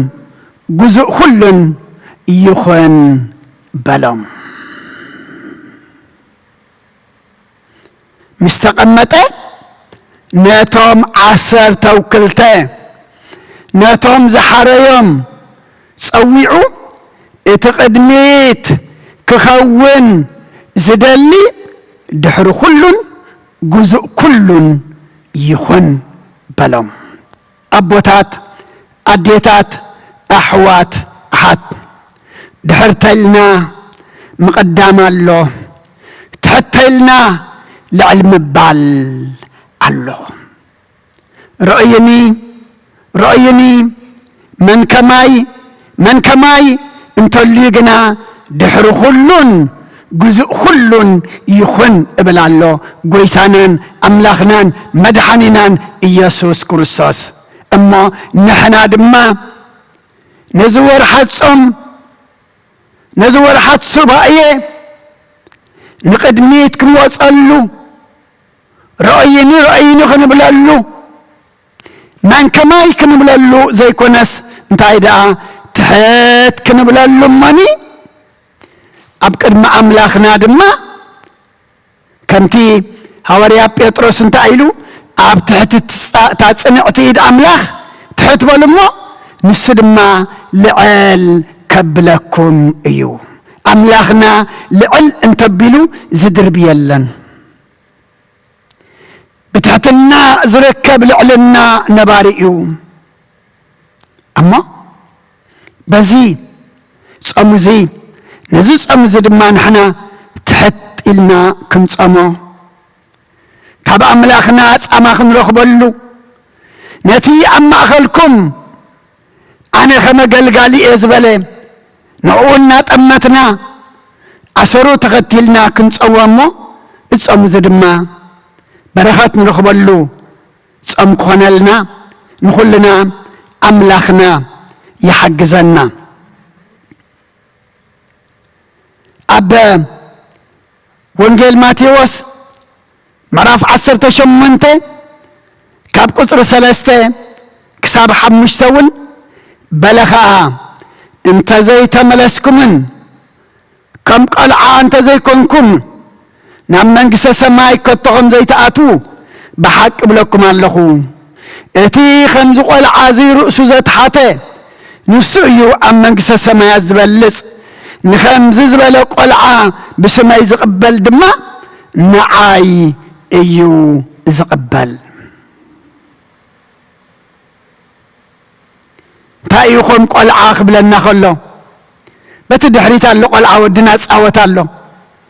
ግዙእ ኩሉን ይኹን በሎም። ምስ ተቐመጠ፣ ነቶም ዓሰርተው ክልተ፣ ነቶም ዝሓረዮም ጸዊዑ፣ እቲ ቅድሚት ክኸውን ዝደሊ ድሕሪ ኩሉን ግዙእ ኩሉን ይኹን በሎም። ኣቦታት፣ ኣዴታት፣ ኣሕዋት፣ ኣሓት፣ ድሕር ተልና ምቕዳም ኣሎ፣ ትሕት ተልና ልዕል ምባል ኣሎ። ርእይኒ፣ ርእይኒ፣ መን ከማይ፣ መን ከማይ እንተልዩ ግና ድሕሪ ኩሉን ግዙእ ኩሉን ይኹን እብል ኣሎ፣ ጐይታናን ኣምላኽናን መድሓኒናን ኢየሱስ ክርስቶስ። እሞ ንሕና ድማ ነዚ ወርሓት ጾም፣ ነዚ ወርሓት ሱባኤ ንቕድሚት ክንወጸሉ፣ ርእይኒ ርእይኒ ክንብለሉ፣ መን ከማይ ክንብለሉ ዘይኮነስ፣ እንታይ ደኣ ትሕት ክንብለሉ እሞኒ፣ ኣብ ቅድሚ ኣምላኽና ድማ ከምቲ ሃዋርያ ጴጥሮስ እንታይ ኢሉ፣ ኣብ ትሕቲ ትጻ-፣ እታ ጽንዕቲ ኢድ ኣምላኽ ትሕት በሉ እሞ፣ ንሱ ድማ ልዕል ከብለኩም እዩ። ኣምላኽና ልዕል እንተቢሉ ዝድርብ የለን። ብትሕትና ዝርከብ ልዕልና ነባሪ እዩ። እሞ በዚ ጾም እዚ፣ ነዚ ጾም እዚ ድማ ንሕና ትሕት ኢልና ክንጸሞ፣ ካብ ኣምላኽና ጻማ ክንረኽበሉ፣ ነቲ ኣብ ማእከልኩም ኣነ ከም ኣገልጋሊ እየ ዝበለ፣ ንዕኡ እናጠመትና፣ ኣሰሩ ተኸቲልና ክንጸውዖ እሞ፣ እቲ ጾም እዚ ድማ በረኸት ንረኽበሉ ጾም ክኾነልና ንኹልና ኣምላኽና ይሓግዘና። ኣብ ወንጌል ማቴዎስ ምዕራፍ ዓሰርተ ሸሞንተ ካብ ቁጽሪ ሰለስተ ክሳብ ሓሙሽተ እውን፣ በለ ኸኣ፣ "እንተ ዘይተመለስኩምን ከም ቆልዓ እንተ ዘይኮንኩም ናብ መንግስተ ሰማይ ከቶ ከም ዘይትኣትዉ ብሓቂ እብለኩም ኣለኹ። እቲ ከምዚ ቆልዓ እዚ ርእሱ ዘትሓተ ንሱ እዩ ኣብ መንግስተ ሰማያት ዝበልጽ። ንኸምዚ ዝበለ ቆልዓ ብስመይ ዝቕበል ድማ ንዓይ እዩ ዝቕበል።" እንታይ እዩ ከም ቆልዓ ክብለና ከሎ? በቲ ድሕሪት ኣሎ ቆልዓ፣ ወድና ጻወት ኣሎ።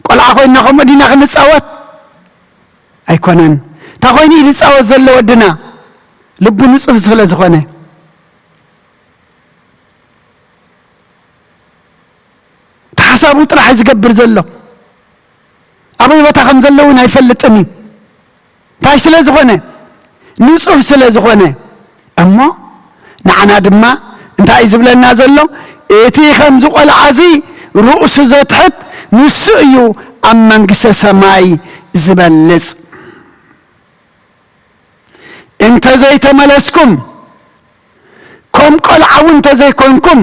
ቆልዓ ኮይንና ከምኡ ዲና ክንጻወት? ኣይኮነን። እንታይ ኮይኑ እዩ ዝጻወት ዘሎ ወድና? ልቡ ንጹህ ስለ ዝኾነ። እቲ ሓሳቡ ጥራሕ እዩ ዝገብር ዘሎ። ኣበይ ቦታ ከም ዘሎ እውን ኣይፈልጥን እዩ። እንታይ ስለ ዝኾነ? ንጹህ ስለ ዝኾነ። እሞ ንዓና ድማ እንታይ እዩ ዝብለና ዘሎ? እቲ ከምዚ ቆልዓ እዚ ርእሱ ዘትሕት ንሱ እዩ ኣብ መንግስተ ሰማይ ዝበልጽ። እንተ ዘይተመለስኩም፣ ከም ቆልዓ እውን እንተ ዘይኮንኩም፣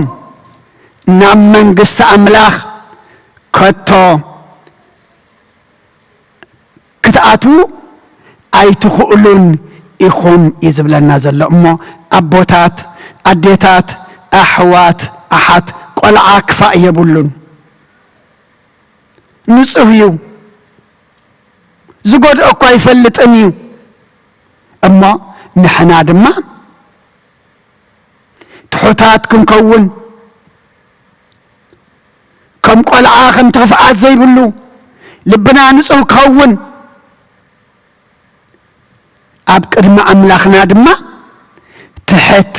ናብ መንግስቲ ኣምላኽ ከቶ ክትኣትዉ ኣይትኽእሉን ኢኹም እዩ ዝብለና ዘሎ። እሞ ኣቦታት፣ ኣዴታት፣ ኣሕዋት፣ ኣሓት፣ ቆልዓ ክፋእ የብሉን። ንጹህ እዩ። ዝጎድኦ እኳ ኣይፈልጥን እዩ። እሞ ንሕና ድማ ትሑታት ክንከውን፣ ከም ቆልዓ፣ ከምቲ ክፍኣት ዘይብሉ ልብና ንጹህ ክኸውን፣ ኣብ ቅድሚ ኣምላኽና ድማ ትሕት፣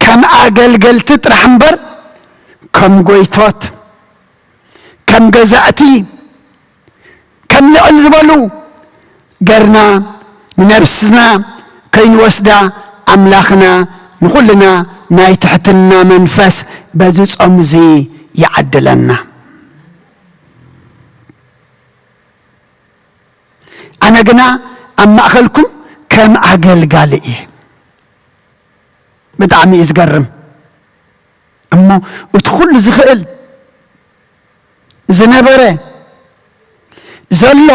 ከም ኣገልገልቲ ጥራሕ እምበር ከም ጎይቶት፣ ከም ገዛእቲ፣ ከም ልዕል ዝበሉ ገርና ንነብስና ከይንወስዳ ኣምላኽና ንኹልና ናይ ትሕትና መንፈስ በዚ ጾም እዚ ይዓድለና። ኣነ ግና ኣብ ማእከልኩም ከም ኣገልጋሊ እየ። ብጣዕሚ እዩ ዝገርም። እሞ እቲ ኩሉ ዝኽእል ዝነበረ ዘሎ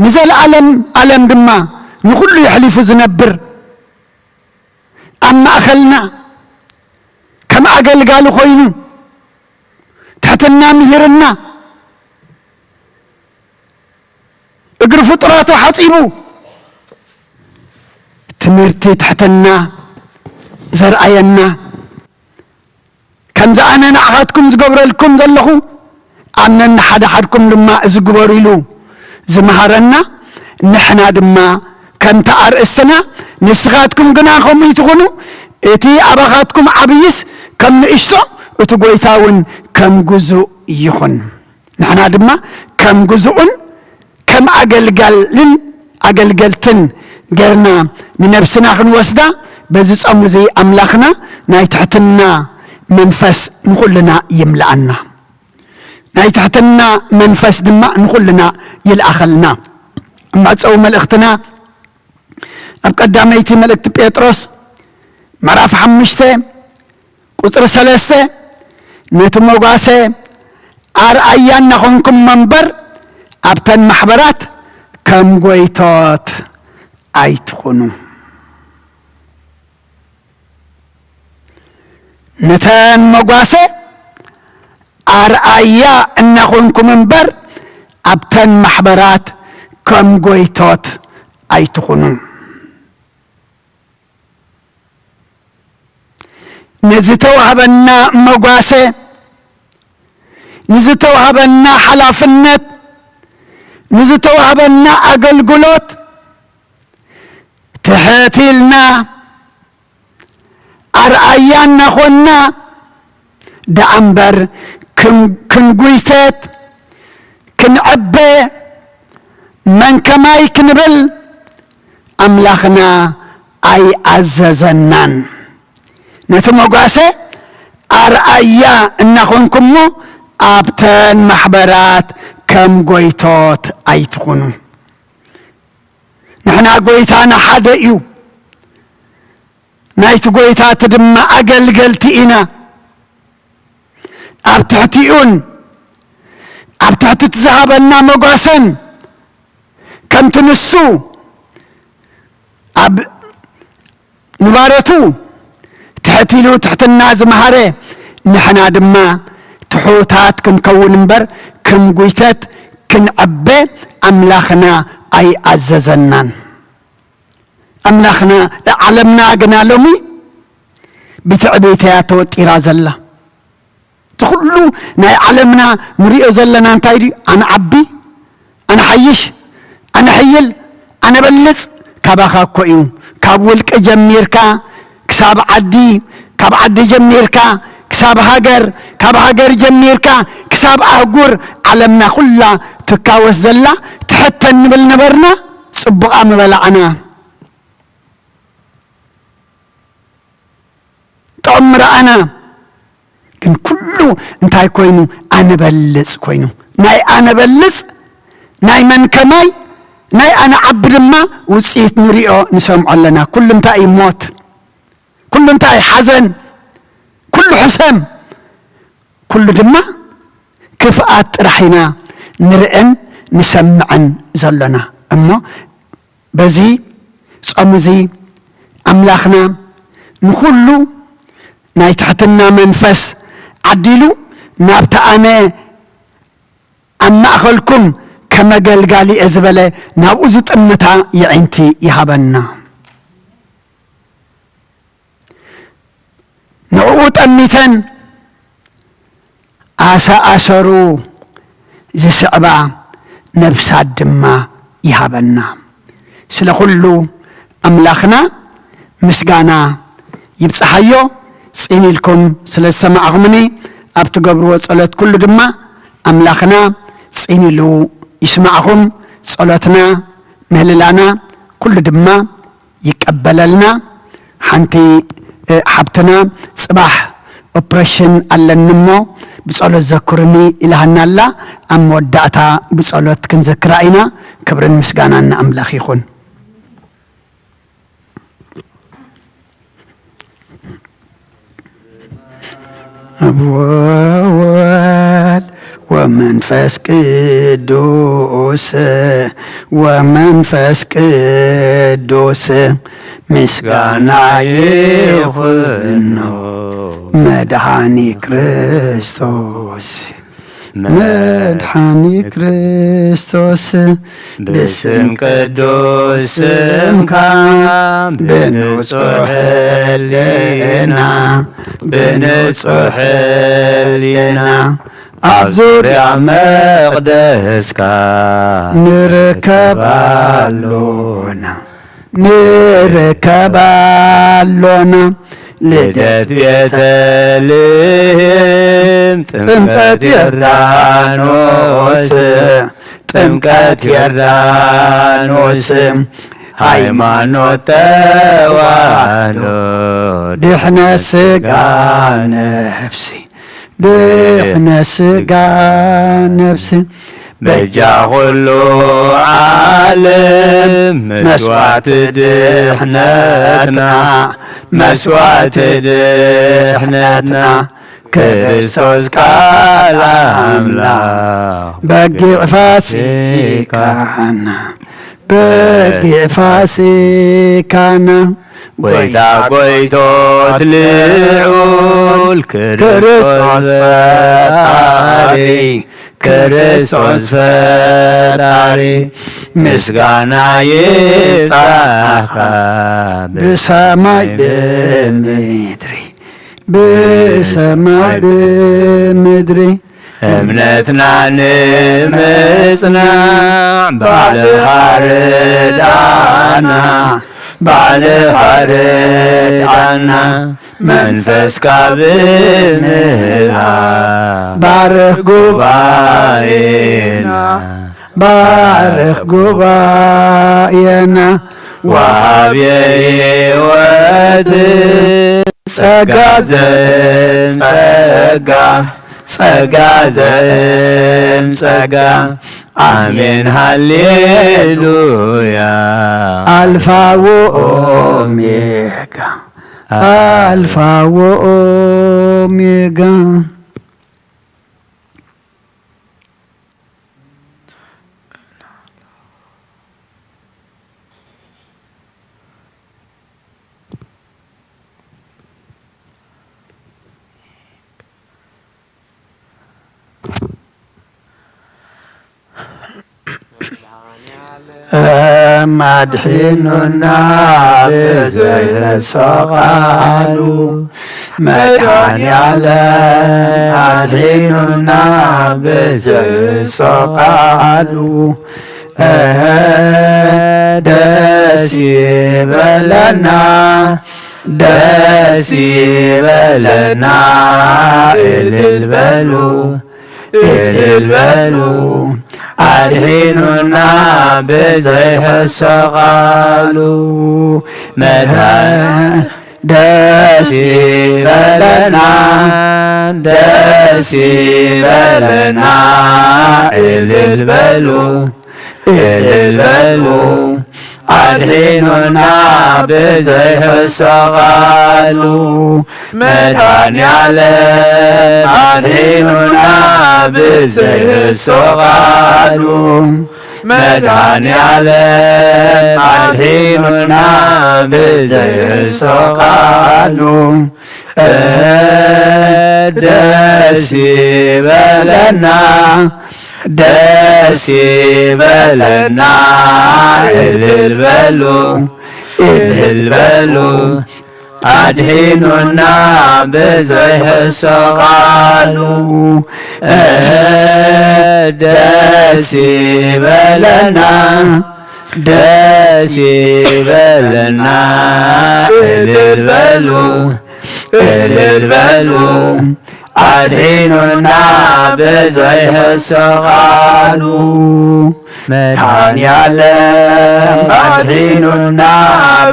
ንዘለኣለም ኣለም ድማ ንኹሉ የሕሊፉ ዝነብር ኣብ ማእከልና ከም ኣገልጋሊ ኮይኑ ትሕትና ምሂርና እግሪ ፍጡራቱ ሓጺቡ ትምህርቲ ትሕትና ዘርኣየና፣ ከምዚ ኣነ ንዓኻትኩም ዝገብረልኩም ዘለኹ ኣብ ነንሓድሓድኩም ድማ እዚ ግበሩ ኢሉ ዝመሃረና፣ ንሕና ድማ ከምቲ ኣርእስትና ንስኻትኩም ግና ከምኡ ይትኹኑ፣ እቲ ኣባኻትኩም ዓብይስ ከም ንእሽቶ እቲ ጎይታ እውን ከም ግዙእ ይኹን። ንሕና ድማ ከም ግዙእን ከም ኣገልጋልን ኣገልገልትን ገርና ንነብስና ክንወስዳ በዚ ጾም እዚ ኣምላኽና ናይ ትሕትና መንፈስ ንኹልና ይምልኣና። ናይ ትሕትና መንፈስ ድማ ንኹልና ይልኣኸልና። ኣብ መዕጸዊ መልእኽትና ኣብ ቀዳመይቲ መልእክቲ ጴጥሮስ ምዕራፍ ሓሙሽተ ቁጽሪ ሰለስተ፣ ነቲ መጓሰ ኣርኣያ እናኾንኩም እምበር ኣብተን ማሕበራት ከም ጎይቶት ኣይትኹኑ። ነተን መጓሰ ኣርኣያ እናኾንኩም እምበር ኣብተን ማሕበራት ከም ጎይቶት ኣይትኹኑ። ንዝተዋህበና መጓሰ፣ ንዝተዋህበና ሓላፍነት፣ ንዝተዋህበና ኣገልግሎት ትሕት ኢልና ኣርኣያ እናኾንና ደኣ እምበር ክን-፣ ክንጉይተት፣ ክንዕበ፣ መን ከማይ ክንብል ኣምላኽና ኣይኣዘዘናን። ነቲ መጓሰ ኣርኣያ እናኾንኩሞ ኣብተን ማሕበራት ከም ጎይቶት ኣይትኹኑ። ንሕና ጎይታና ሓደ እዩ። ናይቲ ጎይታ እቲ ድማ ኣገልገልቲ ኢና። ኣብ ትሕቲኡን ኣብ ትሕቲ እቲ ዝሃበና መጓሰን ከምቲ ንሱ ኣብ ንባረቱ ትሕት ኢሉ ትሕትና ዝመሃረ፣ ንሕና ድማ ትሑታት ክንከውን እምበር ክንጉይተት ክንዕበ ኣምላኽና ኣይኣዘዘናን። ኣምላኽና፣ ዓለምና ግና ሎሚ ብትዕቢት እያ ተወጢራ ዘላ። እቲ ኩሉ ናይ ዓለምና ንሪኦ ዘለና እንታይ ድዩ? ኣነ ዓቢ፣ ኣነ ሓይሽ፣ ኣነ ሕይል፣ ኣነ በልጽ ካባኻ እኮ እዩ። ካብ ውልቂ ጀሚርካ ክሳብ ዓዲ፣ ካብ ዓዲ ጀሚርካ ክሳብ ሃገር፣ ካብ ሃገር ጀሚርካ ክሳብ ኣህጉር፣ ዓለምና ኩላ ትካወስ ዘላ። ትሕተ እንብል ነበርና፣ ጽቡቓ ምበላዕና። ጥዑም ረኣና። ግን ኩሉ እንታይ ኮይኑ? ኣነበልጽ ኮይኑ። ናይ ኣነበልጽ፣ ናይ መን ከማይ፣ ናይ ኣነ ዓቢ ድማ ውጽኢት ንሪኦ ንሰምዖ ኣለና። ኩሉ እንታይ እዩ? ሞት። ኩሉ እንታይ? ሓዘን። ኩሉ ሕሰም። ኩሉ ድማ ክፍኣት ጥራሕ ኢና ንርእን ንሰምዕን ዘሎና። እሞ በዚ ጾም እዚ ኣምላኽና ንኹሉ ናይ ትሕትና መንፈስ ዓዲሉ፣ ናብቲ ኣነ ኣብ ማእኸልኩም ከም ኣገልጋሊ እየ ዝበለ፣ ናብኡ ዝጥምታ የዒንቲ ይሃበና። ንዕኡ ጠሚተን ኣሰኣሰሩ ዝስዕባ ነፍሳት ድማ ይሃበና። ስለ ኩሉ ኣምላኽና ምስጋና ይብጽሓዮ። ጽን ኢልኩም ስለ ዝሰማዕኹምኒ፣ ኣብ ትገብርዎ ጸሎት ኩሉ ድማ ኣምላኽና ጽን ኢሉ ይስማዕኹም። ጸሎትና፣ ምህልላና ኩሉ ድማ ይቀበለልና። ሓንቲ፣ እ፣ ሓብትና ጽባሕ ኦፕሬሽን ኣለኒ እሞ ብጸሎት ዘክሩኒ ኢላሃና ኣላ። ኣብ መወዳእታ ብጸሎት ክንዘክራ ኢና። ክብርን ምስጋናን ንኣምላኽ ይኹን። አብ ወወልድ ወመንፈስ ቅዱስ፣ ወመንፈስ ቅዱስ ምስጋና ይኹኖ መድኃኒ ክርስቶስ። መድኃኒ ክርስቶስ፣ ብስም ቅዱስ ስምካ ብንጹሕ ሕልና፣ ብንጹሕ ሕልና ኣብ ዙርያ መቕደስካ ንርከብ ኣሎና። ንርከብ ኣሎና። ልደት ቤተልሔም፣ ጥምቀት ጥምቀት ዮርዳኖስ፣ ዮርዳኖስ፣ ጥምቀት ዮርዳኖስ፣ ሃይማኖት ተዋህዶ፣ ድሕነት ስጋ ነፍሲ፣ ድሕነት ስጋ ነፍሲ፣ በጃ ኩሉ ዓለም መስዋዕቲ ድሕነትና፣ መስዋዕቲ ድሕነትና፣ ክርስቶስ ቃል ኣምላኽ በጊዕ ፋሲካና፣ በጊዕ ፋሲካና፣ ጎይታ ጎይቶት ልዑል ክርስቶስ ፈጣሪ፣ ክርስቶስ ፈጣሪ፣ ምስጋና ይብጻሕኻ ብሰማይ ብምድሪ፣ ብሰማይ ብምድሪ። እምነትና ንምጽናዕ ባዕልኻ ርዳና፣ ባዕልኻ ርዳና፣ መንፈስካ ብምህላ ባርኽ ጉባኤና፣ ባርኽ ጉባኤና። ወሃቢ ሕይወት ጸጋ ዘእም ጸጋ፣ ጸጋ ዘእም ጸጋ። ኣሜን ሃሌሉያ። ኣልፋ ወኦሜጋ፣ ኣልፋ ወኦሜጋ። ኣድሒኑና ብዘይሕሶ ቃሉ፣ መድኃኔ ዓለም ኣድሒኑና ብዘይሕሶ ቃሉ። ደስ ይበለና፣ ደስ ይበለና፣ እልል በሉ፣ እልል በሉ። ኣድሒኑና ብዘይሕሶ ቃሉ፣ መድኃኔ ደስ ይበለና፣ ደስ ይበለና፣ እልል በሉ፣ እልል በሉ። ኣድሒኑና ብዘይሕሶ ቃሉ፣ መድኃኔ ዓለም ኣድሒኑና ብዘይሕሶ ቃሉ፣ መድኃኔ ዓለም ኣድሒኑና ብዘይሕሶ ቃሉ። ደስ ይበለና፣ ደስ ይበለና፣ እልል በሉ፣ እልል በሉ። ኣድሒኑና ብዘይሕሶ ቃሉ፣ ደስ ይበለና፣ ደስ ይበለና፣ እልል በሉ፣ እልል በሉ። ኣድሒኑና ብዘይሕሶ ቃሉ፣ መድኃኔ ዓለም ኣድሒኑና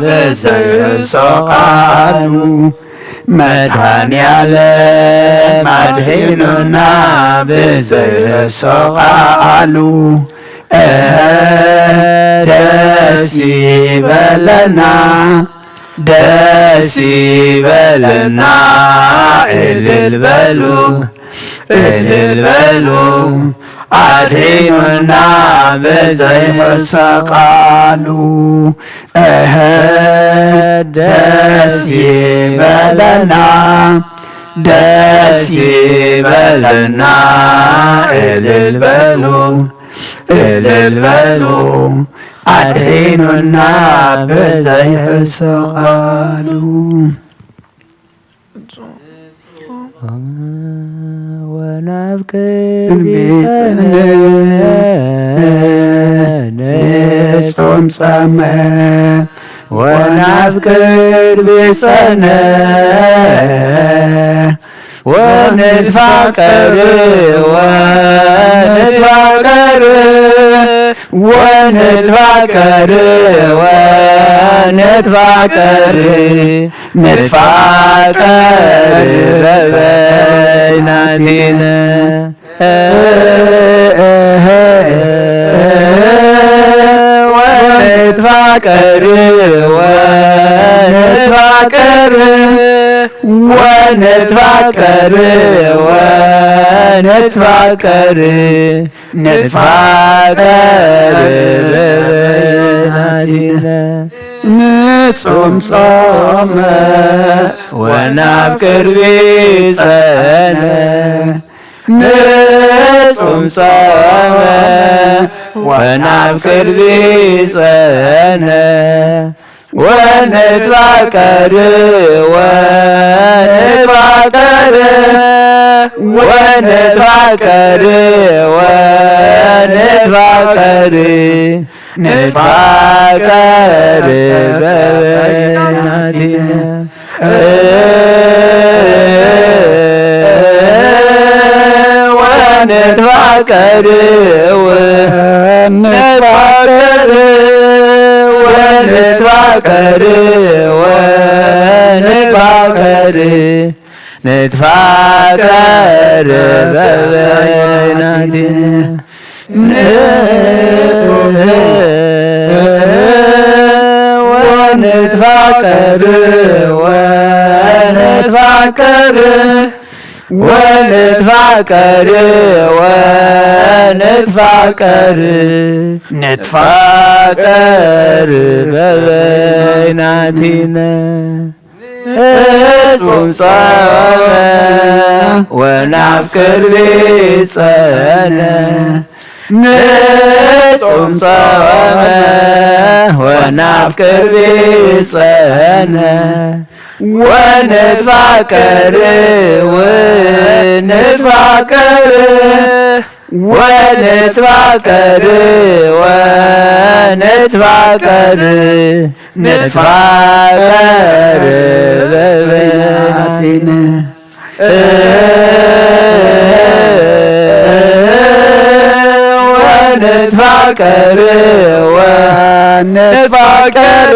ብዘይሕሶ ቃሉ፣ መድኃኔ ዓለም ኣድሒኑና ብዘይሕሶ ቃሉ። ደስ ይበለና፣ ደስ ይበለና፣ እልል በሉ፣ እልል በሉ። ኣድሒኑና ብዘይሕሶ ቃሉ፣ እህ፣ ደስ ይበለና፣ ደስ ይበለና፣ እልል በሉ፣ እልል በሉ። ኣድሒኑና ብዘይሕሶ ቃሉ። ወናብ ቅድሚ ቅድሚ ጸነ፣ ጸነ፣ ንጾም ጸመ፣ ወናብ ቅድሚ ጸነ፣ ወንትፋቀር፣ ወንትፋቀር፣ ወንትፋቀር፣ ወንትፋቀር፣ ንትፋቀር በበይናቲነ። ወንትፋቀር፣ ወንትፋቀር፣ ወንትፋቀር፣ ወንትፋቀር፣ ንትፋቀር በበይናቲነ። ንጾም ጾመ ወናብ ቅድሚ ጸነ። ንጾም ጾመ ወናብ ቅድሚ ጸነ። ወንትፋቀር፣ ወንትፋቀር፣ ወንትፋቀር፣ ወንትፋቀር፣ ንትፋቀር በበይናቲነ። ወንትፋቀር፣ ንትፋቀር ወንትፋቀር፣ ንትፋቀር በበይናቲነ። ወንትፋቀር ወንትፋቀር ወንትፋቀር ንትፋቀር በበይናቲነ። ንጹም ጾመ ወናፍቅር ቢጸነ። ንጹም ጾመ ወናፍቅር ቢጸነ። ወንትፋቀር ወንትፋቀር ወንትፋቀር ወንትፋቀር ንትፋቀር በበይናቲነ። ወንትፋቀር ወንትፋቀር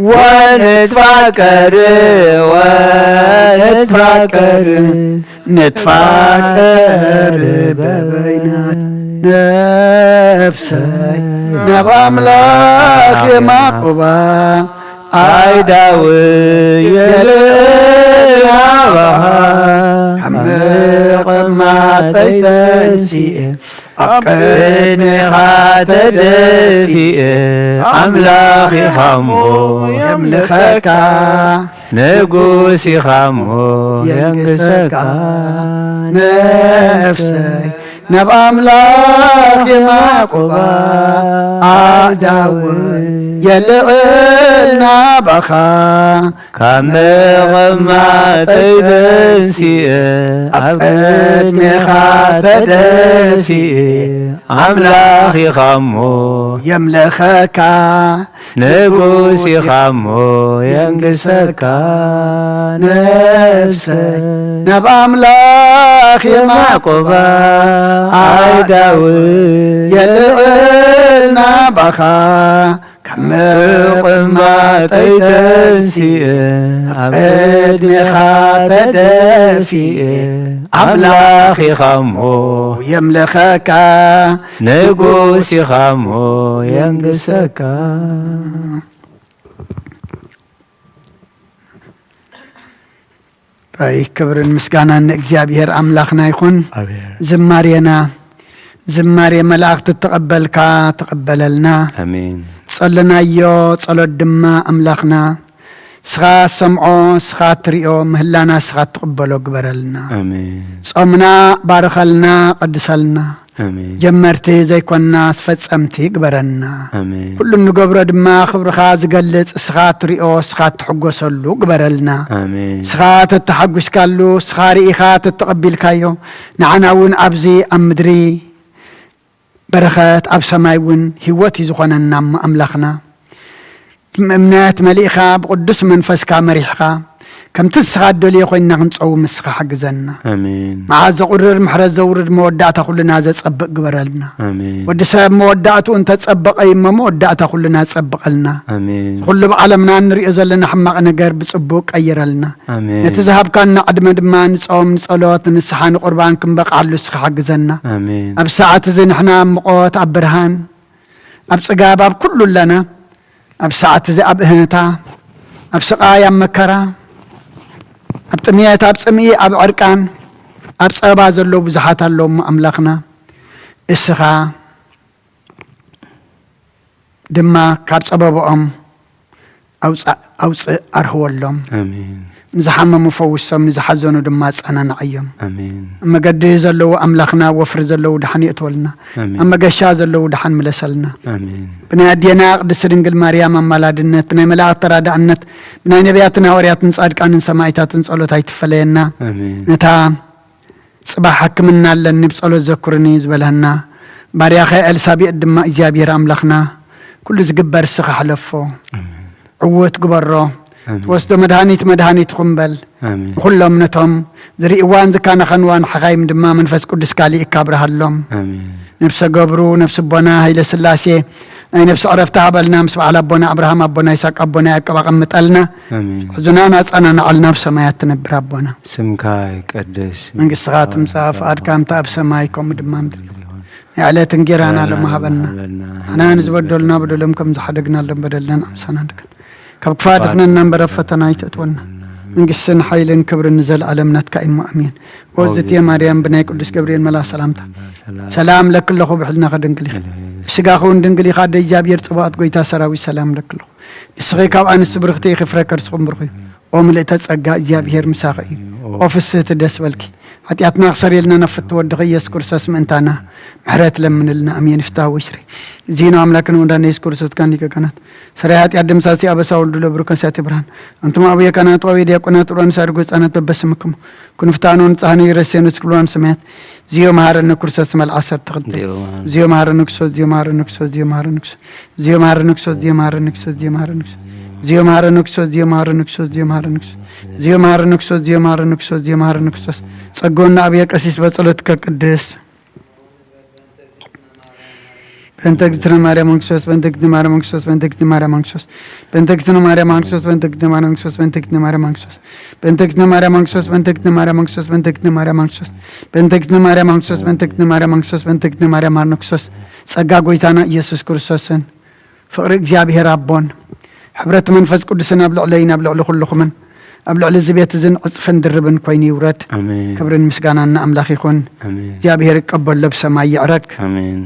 ወንትፋቀር ወንትፋቀር ንትፋቀር በበይናት። ነፍሰይ ናብ ኣምላኽ የማቁባ ኣይዳዊ የልእላባኻ ካብ ምቕማጠይ ተንሲኤ ኣብ ቅድሜኻ ተደፊኤ ኣምላኽ ኢኻ እሞ የምልኸካ ንጉስ ኢኻ እሞ የንግሰካ። ነፍሰይ ናብ ኣምላኽ የማቁባ ኣእዳው የልዕል ናባኻ ካብ ምቕማጠይ ተንሲኤ ኣብ ቅድሜኻ ተደፊኤ ኣምላኽ ኢኻ እሞ የምልኸካ ንጉስ ኢኻ እሞ የንግሰካ። ነፍሰይ ናብ ኣምላኽ የማቁባ ኣእዳው የልዕል ናባኻ ካብ ምቕማጠይ ተንሲኤ ኣብ ቅድሜኻ ተደፊኤ ኣምላኽ ኢኻ እሞ የምልኸካ ንጉስ ኢኻ እሞ የንግሰካ። ራይ ክብርን ምስጋናን ንእግዚኣብሔር ኣምላኽና ይኹን። ኣሜን። ዝማሬና ዝማሬ መላእኽቲ እተቐበልካ ተቐበለልና። ኣሜን። ጸለናዮ ጸሎት ድማ ኣምላኽና ስኻ ሰምዖ ስኻ ትሪኦ ምህላና ስኻ ትቕበሎ ግበረልና። ኣሜን። ጾምና ባርኸልና ቀድሰልና። ኣሜን። ጀመርቲ ዘይኮንና ፈጸምቲ ግበረና። ኣሜን። ኩሉ እንገብሮ ድማ ክብርኻ ዝገልጽ ስኻ ትሪኦ ስኻ ትሕጎሰሉ ግበረልና። ኣሜን። ስኻ ተተሓጒስካሉ ስኻ ርኢኻ ተተቐቢልካዮ ንዓና እውን ኣብዚ ኣብ ምድሪ በረኸት ኣብ ሰማይ እውን ህይወት እዩ ዝኾነና እሞ ኣምላኽና ብእምነት መሊእኻ ብቕዱስ መንፈስካ መሪሕኻ ከምቲ ንስኻ እደልዮ ኮይንና ክንጸውም ንስኻ ሓግዘና። ኣሜን። መዓት ዘቑርር ምሕረት ዘውርድ መወዳእታ ኩልና ዘጸብቕ ግበረልና። ኣሜን። ወዲ ሰብ መወዳእትኡ እንተጸበቐ እዩ እሞ መወዳእታ ኩልና ጸብቐልና። ኣሜን። ኩሉ ብዓለምና እንሪኦ ዘለና ሕማቕ ነገር ብጽቡቕ ቀይረልና። ኣሜን። ነቲ ዝሃብካና ዕድመ ድማ ንጾም ንጸሎት ንስሓ ንቁርባን ክንበቕዓሉ ንስኻ ሓግዘና። ኣሜን። ኣብ ሰዓት እዚ ንሕና ኣብ ምቖት ኣብ ብርሃን ኣብ ጽጋብ ኣብ ኩሉ ኣለና። ኣብ ሰዓት እዚ ኣብ እህንታ ኣብ ስቓይ ኣብ መከራ ኣብ ጥምየት ኣብ ጽምኢ ኣብ ዕርቃን ኣብ ጸበባ ዘለዉ ብዙሓት ኣለዉ እሞ ኣምላኽና እስኻ ድማ ካብ ጸበብኦም ኣውጻእ ኣውጽእ ኣርህወሎም። ኣሜን። ንዝሓመሙ ፈውሶም ንዝሓዘኑ ድማ ኣጸናንዓዮም። ኣሜን። ኣብ መገዲ ዘለዉ ኣምላኽና ወፍሪ ዘለዉ ደሓን የእትወልና። ኣሜን። ኣብ መገሻ ዘለዉ ደሓን ምለሰልና። ኣሜን። ብናይ ኣዴና ቅድስቲ ድንግል ማርያም ኣማላድነት ብናይ መላእኽቲ ተራዳእነት ብናይ ነቢያትን ሃዋርያትን ጻድቃንን ሰማእታትን ጸሎት ኣይትፈለየና። ኣሜን። ነታ ጽባሕ ሕክምና ኣለኒ ብጸሎት ዘኩርኒ ዝበለና ባርያኸ ኤልሳቤጥ ድማ እግዚኣብሔር ኣምላኽና ኩሉ ዝግበር እስኻ ሕለፎ። ኣሜን። ዕውት ግበሮ። ኣሜን። ትወስዶ መድሃኒት መድሃኒት ኹም በል። ኣሜን። ንኹሎም ነቶም ዝርእዋን ዝካናኸንዋን ሓኻይም ድማ መንፈስ ቅዱስካ ልኢካ ኣብርሃሎም። ኣሜን። ነብሰ ገብሩ ነብሲ ኣቦና ሃይለ ስላሴ ናይ ነፍሲ ዕረፍቲ ሃበልና፣ ምስ በዓል ኣቦና ኣብርሃም፣ ኣቦና ይስሐቅ፣ ኣቦና ያዕቆብ ኣቐምጠልና። ኣሜን። ሕዙናን ኣጻናናዓልና፣ ኣብ ሰማያት ትነብር ኣቦና። ስምካ ይቀደስ። መንግስትኻ ትምጻእ፣ ፍቓድካ ከምቲ ኣብ ሰማይ ከምኡ ድማ ምድሪ ይኹን። ናይ ዕለት እንጌራና ሎሚ ሃበና። ንሕና ንዝበደሉና በደሎም ከም ዝሓደግናሎም በደልና ኣምሳና ንድገም። ካብ ክፋ ድሕነና እምበር ኣብ ፈተና ኣይተእትወና። መንግስትን ሓይልን ክብርን ንዘለኣለም ናትካ እሞ ኣሜን። ኦዝትየ ማርያም ብናይ ቅዱስ ገብርኤል መልኣኽ ሰላምታ ሰላም ለኪ ኣለኹ፣ ብሕልናኺ ድንግል ኢኺ፣ ብስጋኺ እውን ድንግል ኢኻ። ኣደ እግዚኣብሔር ጽባኦት፣ ጎይታ ሰራዊት ሰላም ለኪ ኣለኹ። ንስኺ ካብ ኣንስቲ ብርኽቲ ኢኺ፣ ፍረ ከርስኹም ብሩኽ እዩ። ኦ ምልእተ ጸጋ፣ እግዚኣብሔር ምሳኺ እዩ። ኦ ፍስህቲ ደስ በልኪ። ሓጢኣትና ክሰርየልና ናብ ፍትወ ወድኺ ኢየሱስ ክርስቶስ ምእንታና ምሕረት ለምንልና። ኣሜን። ፍትሐ ወይስሬ ዚኖ ኣምላክን ወዳነ ኢየሱስ ክርስቶስ ካን ሊቀ ካህናት ሰራይ ሓጢኣት ደምሳሲ ኣበሳ ወልዱ ለብሩ ከንሳቲ ብርሃን ኣንቱም ኣቡየ ካህናት ዋቤ ዲያቆናት ሩዋን ሳድጎ ህፃናት በበስምክሙ ኩንፍታኖ ንጻህኑ ይረሴኑ ስክልዋን ሰማያት ዚዮ መሃረነ ክርስቶስ መልዓ ዓሰርተ ክልተ ዚዮ መሃረነ ክርስቶስ ዚዮ መሃረነ ክርስቶስ ዚዮ መሃረነ ክርስቶስ ዚዮ መሃረነ ክርስቶስ ዚዮ መሃረነ ክርስቶስ ዚዮ መሃረነ ክርስቶስ ዚዮ መሃረነ ክርስቶስ ዚዮ መሃረነ ክርስቶስ ዚዮ መሃረነ ክርስቶስ ዚዮ መሃረነ ክርስቶስ ዚዮ መሃረነ ክርስቶስ ጸጎና ኣብየ ቀሲስ በጸሎትከ ቅድስ በእንተ እግዝእትነ ማርያም መንክሶስ በእንተ እግዝእትነ ማርያም መንክሶስ በእንተ እግዝእትነ ማርያም መንክሶስ በእንተ እግዝእትነ ማርያም መንክሶስ በእንተ እግዝእትነ ማርያም መንክሶስ በእንተ እግዝእትነ ማርያም መንክሶስ በእንተ እግዝእትነ ማርያም መንክሶስ በእንተ እግዝእትነ ማርያም መንክሶስ በእንተ እግዝእትነ ማርያም መንክሶስ በእንተ እግዝእትነ ማርያም መንክሶስ በእንተ እግዝእትነ ማርያም መንክሶስ ጸጋ ጎይታና ኢየሱስ ክርስቶስን ፍቕሪ እግዚኣብሔር ኣቦን ሕብረት መንፈስ ቅዱስን ኣብ ልዕለይን ኣብ ልዕሊ ኩልኹምን ኣብ ልዕሊ እዚ ቤት እዝን ዕጽፍን ድርብን ኮይኑ ይውረድ። ኣሜን። ክብርን ምስጋናን ንኣምላኽ ይኹን። ኣሜን። እግዚኣብሔር ይቀበሎ ብሰማይ ይዕረግ። ኣሜን።